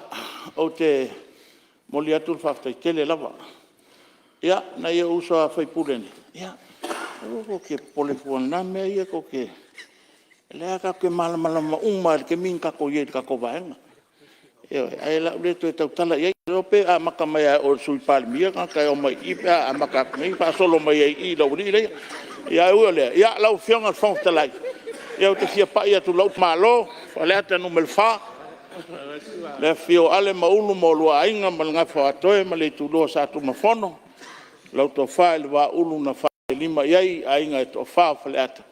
ou te momoli atu le faafetai tele lava. Nai ou uso a sui usufono, ia, aua tou te popole fua i na mea ia tou te... O lea tatou te malamalama uma lava i le taimi na tatou i ai i le tatou Vaega. Ioe. Ae o le a ou le toe tautala i ai. E le iloa pe amata mai ia oe le Sui Palemia tagata e omai i i pe a amata atu nei faasolo mai ai i i le aualii ia. Ae ui o lea, lau Afioga i le Fofoga Fetalai, ou te fia pai atu i lou itumalo o Faleata 4, le afifio o Ale ma Ulu ma oulua Aiga ma le Gafa o Aatoe ma le Itulua o Sa Tunumafono, lau Tofa i le Vaaulu na Falelima i ai Aiga e Toafa o Faleata,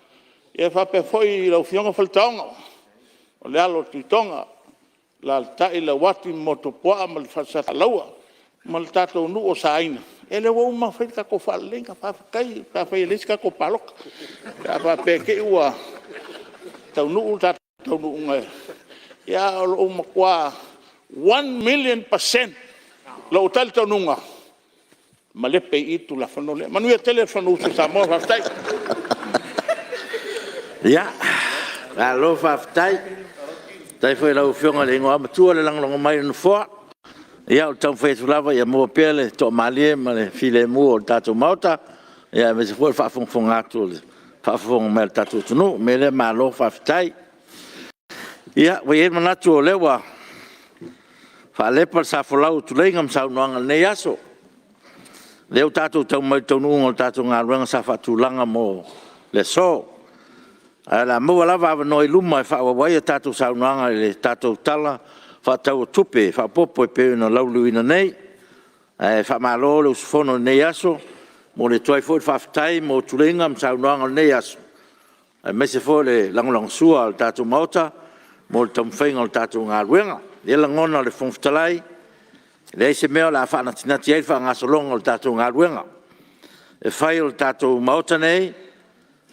e faapea foi lau Afioga Paletaoga, o le Alo o le Tuitoga, alaalatai Lauaki ma Motuopuaa ma le Falesataalaua ma le tatou nuu o Saina. Ia lea ua uma ona fai le tatou faaleleiga, faafetai pe afai e leai se tatou palota, pe a faapea e te i ua taunuu le tatou taunuuga. Ae o lo o matua 1,000,000% lou talitonuga, malepe i i le Tulafono lea. Manuia tele le Fonousu a Samoa. Faafetai. Ia, malo faafetai. Faafetai foi i lau Afioga i le Igoamatua le lagolago mai i le Nofoa. Ia o le taumafai atu lava ia maua pea le toamalie ma le filemu o le tatou Maota, aemaise foi o le faafofoga mai a le tatou atunuu. O le mea lea, malo faafetai. Ia, ua i ai le manatu o lea ua faalepa le sa folau i tuleiga ma saunoaga i lenei aso. lea ua tatou tau mai i le taunuuga o le tatou galuega sa faatulaga mo le aso. Ae o le a maua lava avanoa i luma e faaauau ai a tatou saunoaga i le tatou Tala Faatatau o Tupe Faaopoopo e pei ona lauliliuina nei. Ae faamalo le usufono i lenei aso. E momoli atu ai foi le faafetai mo tuleiga ma saunoaga o lenei aso, aemaise foi o le lagolagosua a le tatou Maota mo le taumafaiga o le tatou galuega. E i ai le lagona o le Fofoga Fetalai, e leai se mea o le a faanatinati ai le faagasologa o le tatou galuega. E fai o le tatou Maota nei,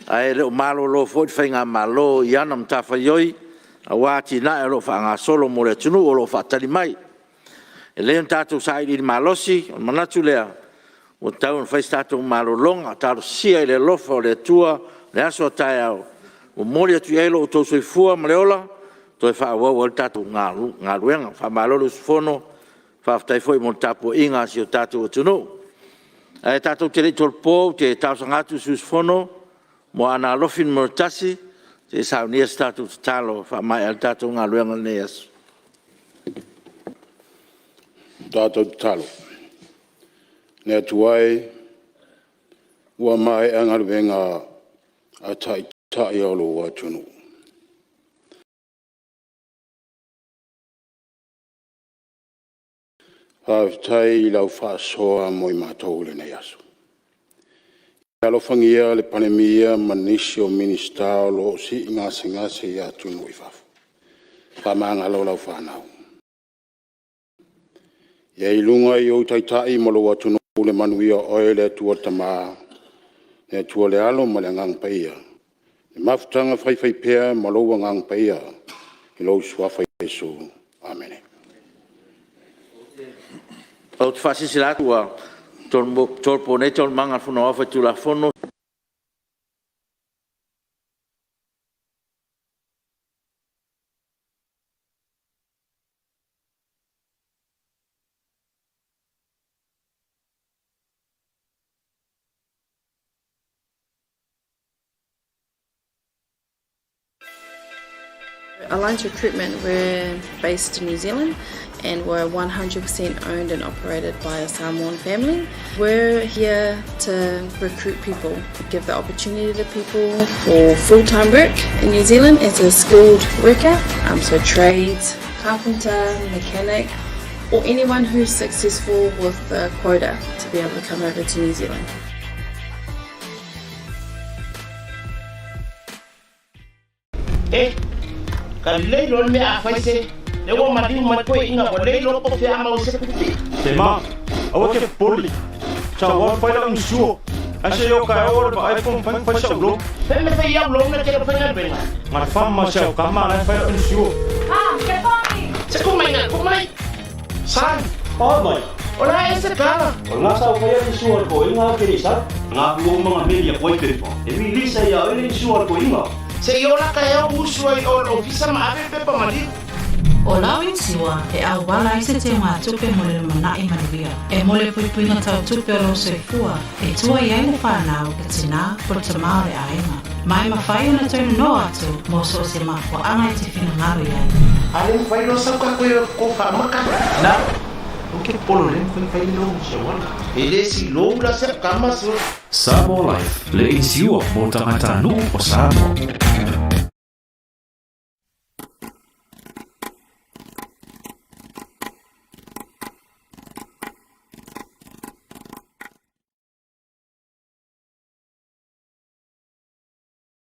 ae le o malolo foi le Faigamalo i ana matafaioi aua atinae o lo o faagasolo mo le atunuu o lo o faatali mai. E lelei ona tatou sailiili malosi, ona manatu lea, ua tatau ona fai se tatou malologa. Talosia i le alofa o le Atua le aso a taeao, momoli atu ai lo outou soifua ma le ola, toe faaauau ai le tatou galuega. Faamalo le usufono, faafetai foi mo le tapuaiga a si o tatou atunuu. Ae tatou te le i tolopo, ou te talosaga atu i le sui usufono mo Aana Alofi Nu.1 se i saunia se tatou tatalo e faamaea ai le tatou galuega i lenei aso. Tatou tatalo. Le Atua e, ua maea galuega a Taitai o lou atunuu. Faafetai i lau faasoa mo i matou i lenei aso. Ia alofagia le Palemia ma nisi o Minisita o lo o sii gasegase i atunuu i fafo, faamagalo lau fanau. Ia i luga i ou Taitai ma lou atunuu le manuia o oe le Atua le Tama, le Atua le Alo ma le Agaga Paia, i mafutaga faifaipea ma lou Agaga Paia i lou Suafa Iesu. Amene. Ou te faasilasila atu ua tolopo nei Taualumaga a le Fono Aoao Faitulafono. Alliance Recruitment, we're based in New Zealand and we're 100% owned and operated by a Samoan family. We're here to recruit people, give the opportunity to people for full-time work in New Zealand as a skilled worker, um, so trades, carpenter, mechanic, or anyone who's successful with the quota to be able to come over to New Zealand. E, ka lelei loa le mea a fai se, lea ua maliu mai toeaiina ua le iloa po o fea a maua ai se tupe. Te ma, aua e te popole. Sa ou alu fai lau insure. Ae se i o taeao ou alu vaai po o mafai ona fai sa'u loan. Fea mea fai i au loan e te le o faigaluega? Na le fam ma si au tama la e fai lau insure. Ma, ke pogi! Se ku mai nga, ku mai! Son! Oh mai! O la e se kala! O lena sa ou faia le insure a le toeaina ke le i sau. Nga ku ou manga meli a koe pepa. E release ai ia oe le insure a le toeaina. Se i ola ka ea usu ai o le ofisa ma ave pepa maliu. O lau inisiua e auala ai se teugatupe mo le lumanai manuia. E mo le puipuiga tau tupe o lou soifua e tua i ai le fanau, le tinā, po le tamā o le aiga. Ma e mafai ona toe nonoa atu mo so o se mafuaaga e te finagalo i ai. A le mafai loa sau ka koe ko faamaka. Na, o ke polo le mafai fai le logo se wala. E le si lou la se kama so. Samoa Life, le inisiua mo tagatanuu o Samoa.